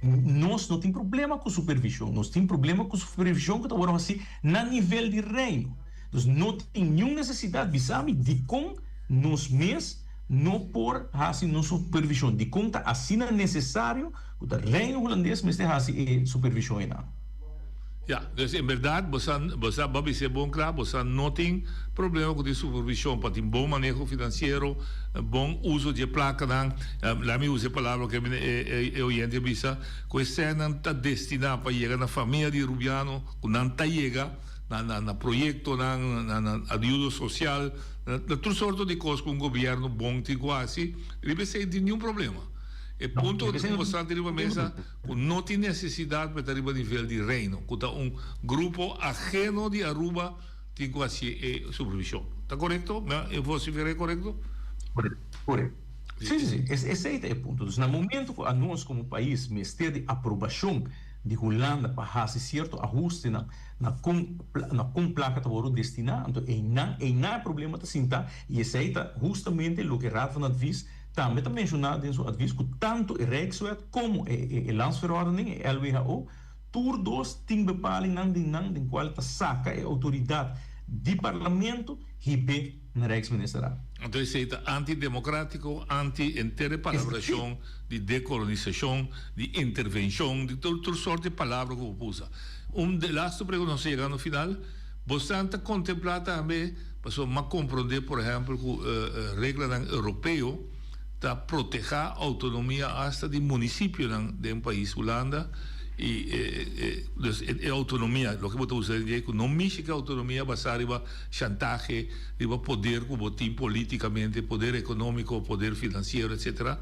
Nos no tin problema ku supervishon, nos tin problema ku supervishon ku ta wòrdu hasi na nivel di Reino. Dus no tin niun nesesidat bisa mi dikon nos mes no por hasi nos supervishon, dikon ta asina nesesario ku ta Reino Hulandes mester hasi e supervishon einan. Ya, dus en berdad bo sa, bo sa, bo a bis'é bon kla, bo sa no tin problema ku tin supervishon pa tin bon maneho finansiero, bon uso di e plakanan. Laat mi usa e palabra ku e e oyente a bisa, ku e sènnan ta destiná pa yega na famia di Rubiano, ku nan ta yega na na na proyektonan, na na ayudo sosial, na na tur sorto di kos ku un gobièrnu bon tin ku hasi, riba esei no tin niun problema. E punto ku ta importante riba mesa. Cu no tin necesidad pa ta riba nivel di Reino, cu ta un grupo ajeno di Aruba tin cu haci e supervision. Ta corecto? Mi a vociferé corecto? Corecto, corecto. Si, si, si. Esey ta e punto. Dus na momento cu anos como pais mester di aprobacion di Hulanda pa haci cierto ahustenan na con na con placa ta worde destina, anto eynan eynan e problema ta sinta y esey ta hustamente loke Raad van Advies Tambe ta menshoná den su advis ku tantu e Rijkswet komo e Landsverordening, e LWHO, tur dos tin bepalingnan den nan den kual ta saka e outoridat di Parlamento hib'é na Rijksministerraad. Anto esei ta anti-demokratiko, anti henter e palabrashon di dekolonisashon, di intervenshon, di tur tur sort di palabra ku bo por usa. Un de lastu pregunta, nos ta yegando final. Bosan ta kontemplá tambe, pasobra m'a komprondé por ehèmpel ku reglanan europeo ta protehá outonomia asta di munisipionan den pais Hulanda. I e dus e autonomia, loke bo ta usa den dje ku no mishi ku e autonomia basá riba shantahe, riba poder ku bo tin politikamente, poder ekonómiko, poder finansiero etsetera.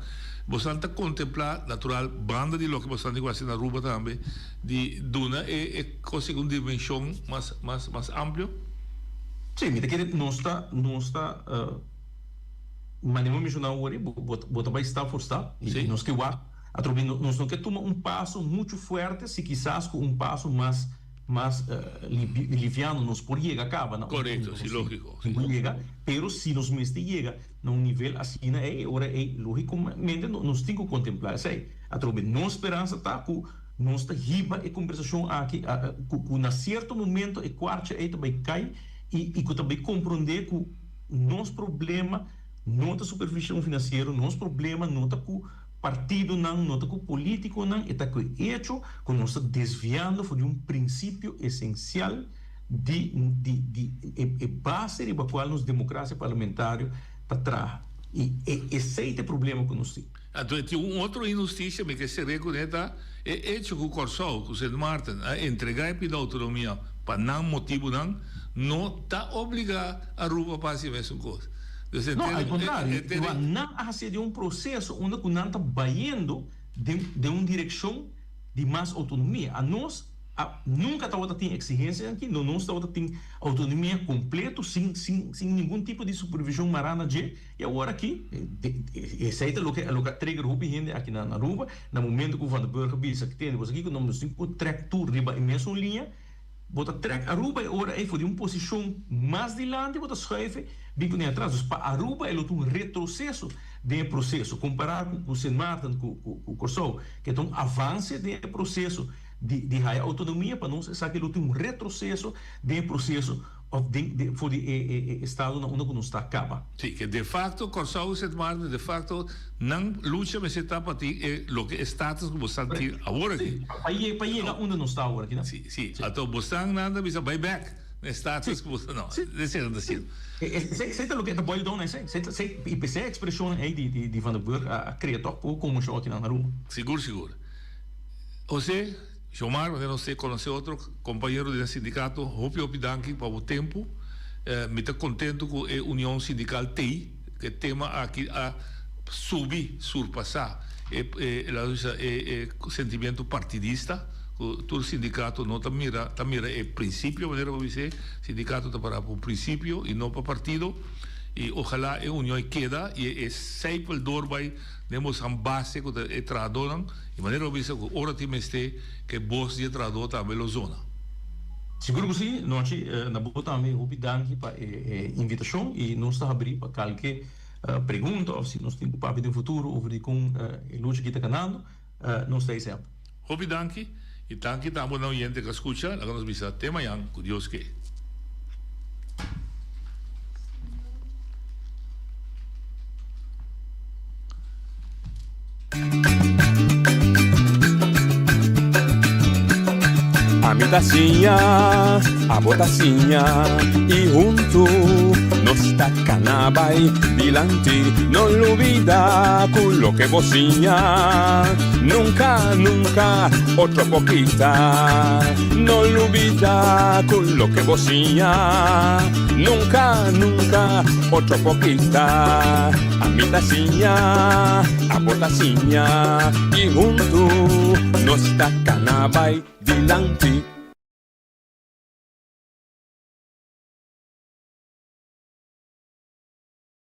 Bosan ta kontemplá natural banda di loke bosan tin ku hasi na Aruba tambe di duna e e kos un dimenshon mas mas mas amplio? Sí, mi ta kere nos ta nos ta manera mi a menshoná awor bo bo ta bai stap for stap i nos ke wak. Atrobe nos no ke tuma un paso muchu fuerte, si kisas ku un paso mas mas liviano nos por yega kaba na un Korekto, si, lógiko, si. Por yega, pero si nos mester yega na un nivel asina ei, e ora ei lógikamente nos tin ku kontemplá esei. Atrobe nos speransa ta ku nos ta hiba e kombersashon aki ku ku na sierto momento e kuartje ei ta bai kai i i ku ta bai komprondé ku nos problema no ta supervishon finansiero, nos problema no ta ku Partidonan no ta ku polítikonan, e ta ku e echo ku nos ta desviando for di un prinsipio esensial di di di e e base riba kual nos demokrasia parlamentario ta traha. I e esei ta e problema ku nos tin. Anto e tin un otro inhustisia mi ke ser'é kuné ta e echo ku Kòrsou ku Sint Maarten a entregá e pida outonomia pa nan motibunan no ta obligá Aruba pa hasi e mesun kos. No, al contrario, nan a hacié den un proceso unda cu nan ta bayendo den den un direccion di mas autonomia. Anos a nunca tabata tin exigencianan aki, no nos tabata tin autonomia completo sin sin sin ningun tipo di supervision mará na dje y awor aki esey ta loke loke a trigger hopi hende aki na Aruba na momento cu Van der Burg a bisa tende boso aki cu nos tin cu trek tur riba e mesun liña. Bo ta trek Aruba e ora ei for di un posishon mas dilanti bo ta schuif e bin kuné atras. Dus pa Aruba e lo ta un retroseso den e proseso kompará ku Sint Maarten ku ku Kòrsou ke ta un avanse den e proseso di di haya outonomia pa nos esaki lo tin un retroseso den e proseso òf den den for di e e estado na unda ku nos ta kaba. Sí, ke de facto Kòrsou i Sint Maarten de facto nan lucha mester ta pa tin e loke e status ku bo sa tin awor aki. Sí, pa ye pa yega unda nos ta awor aki, no? Sí, sí. Anto bo san nan ta bisa bai bek na e status ku bo sa, no, esei nan ta haciendo. Esei ta loke ta boil down na esei. Esei ta esei i p'esei e ekspreshonnan ei di di di Van der Burg a a krea tòg poko konmoshon aki na Aruba. Sigur, sigur. Jose. Xiomar, manera nos te conoce otro, compañero den sindicato, hopi hopi danki pa bo tempo. Mi ta contento cu e union sindical tey, cu e tema aki a subi, surpasa e, e, laat nos bisa, e, e sentimiento partidista, cu tur sindicato no ta mira, ta mira e principio, manera bo bis'e, sindicato ta para pa un principio y no pa partido, y ojalá e union e keda y e sijpel door bay den bosan base cu ta e trahadornan. Di manera bo bisa ku ora tin mester ku e bos di e trahadó tambe lo zona. Sigur ku si, Nochi, na bo tambe hopi danki pa e invitashon i nos ta habrí pa kalke pregunta òf si nos tin ku papia den futuro over di kon e lucha aki ta kanando, nos ta ei semper. Hopi danki i danki tambe na oyente ku a skucha, laga nos bisa te mañan ku Dios ke. Ami ta siña, abo ta siña y huntu nos ta cana bay dilanti. No lubida cu loke bo siña nunca, nunca otro por kita. No lubida cu loke bo siña nunca, nunca otro por kita. Ami ta siña, abo ta siña y huntu nos ta cana bay dilanti.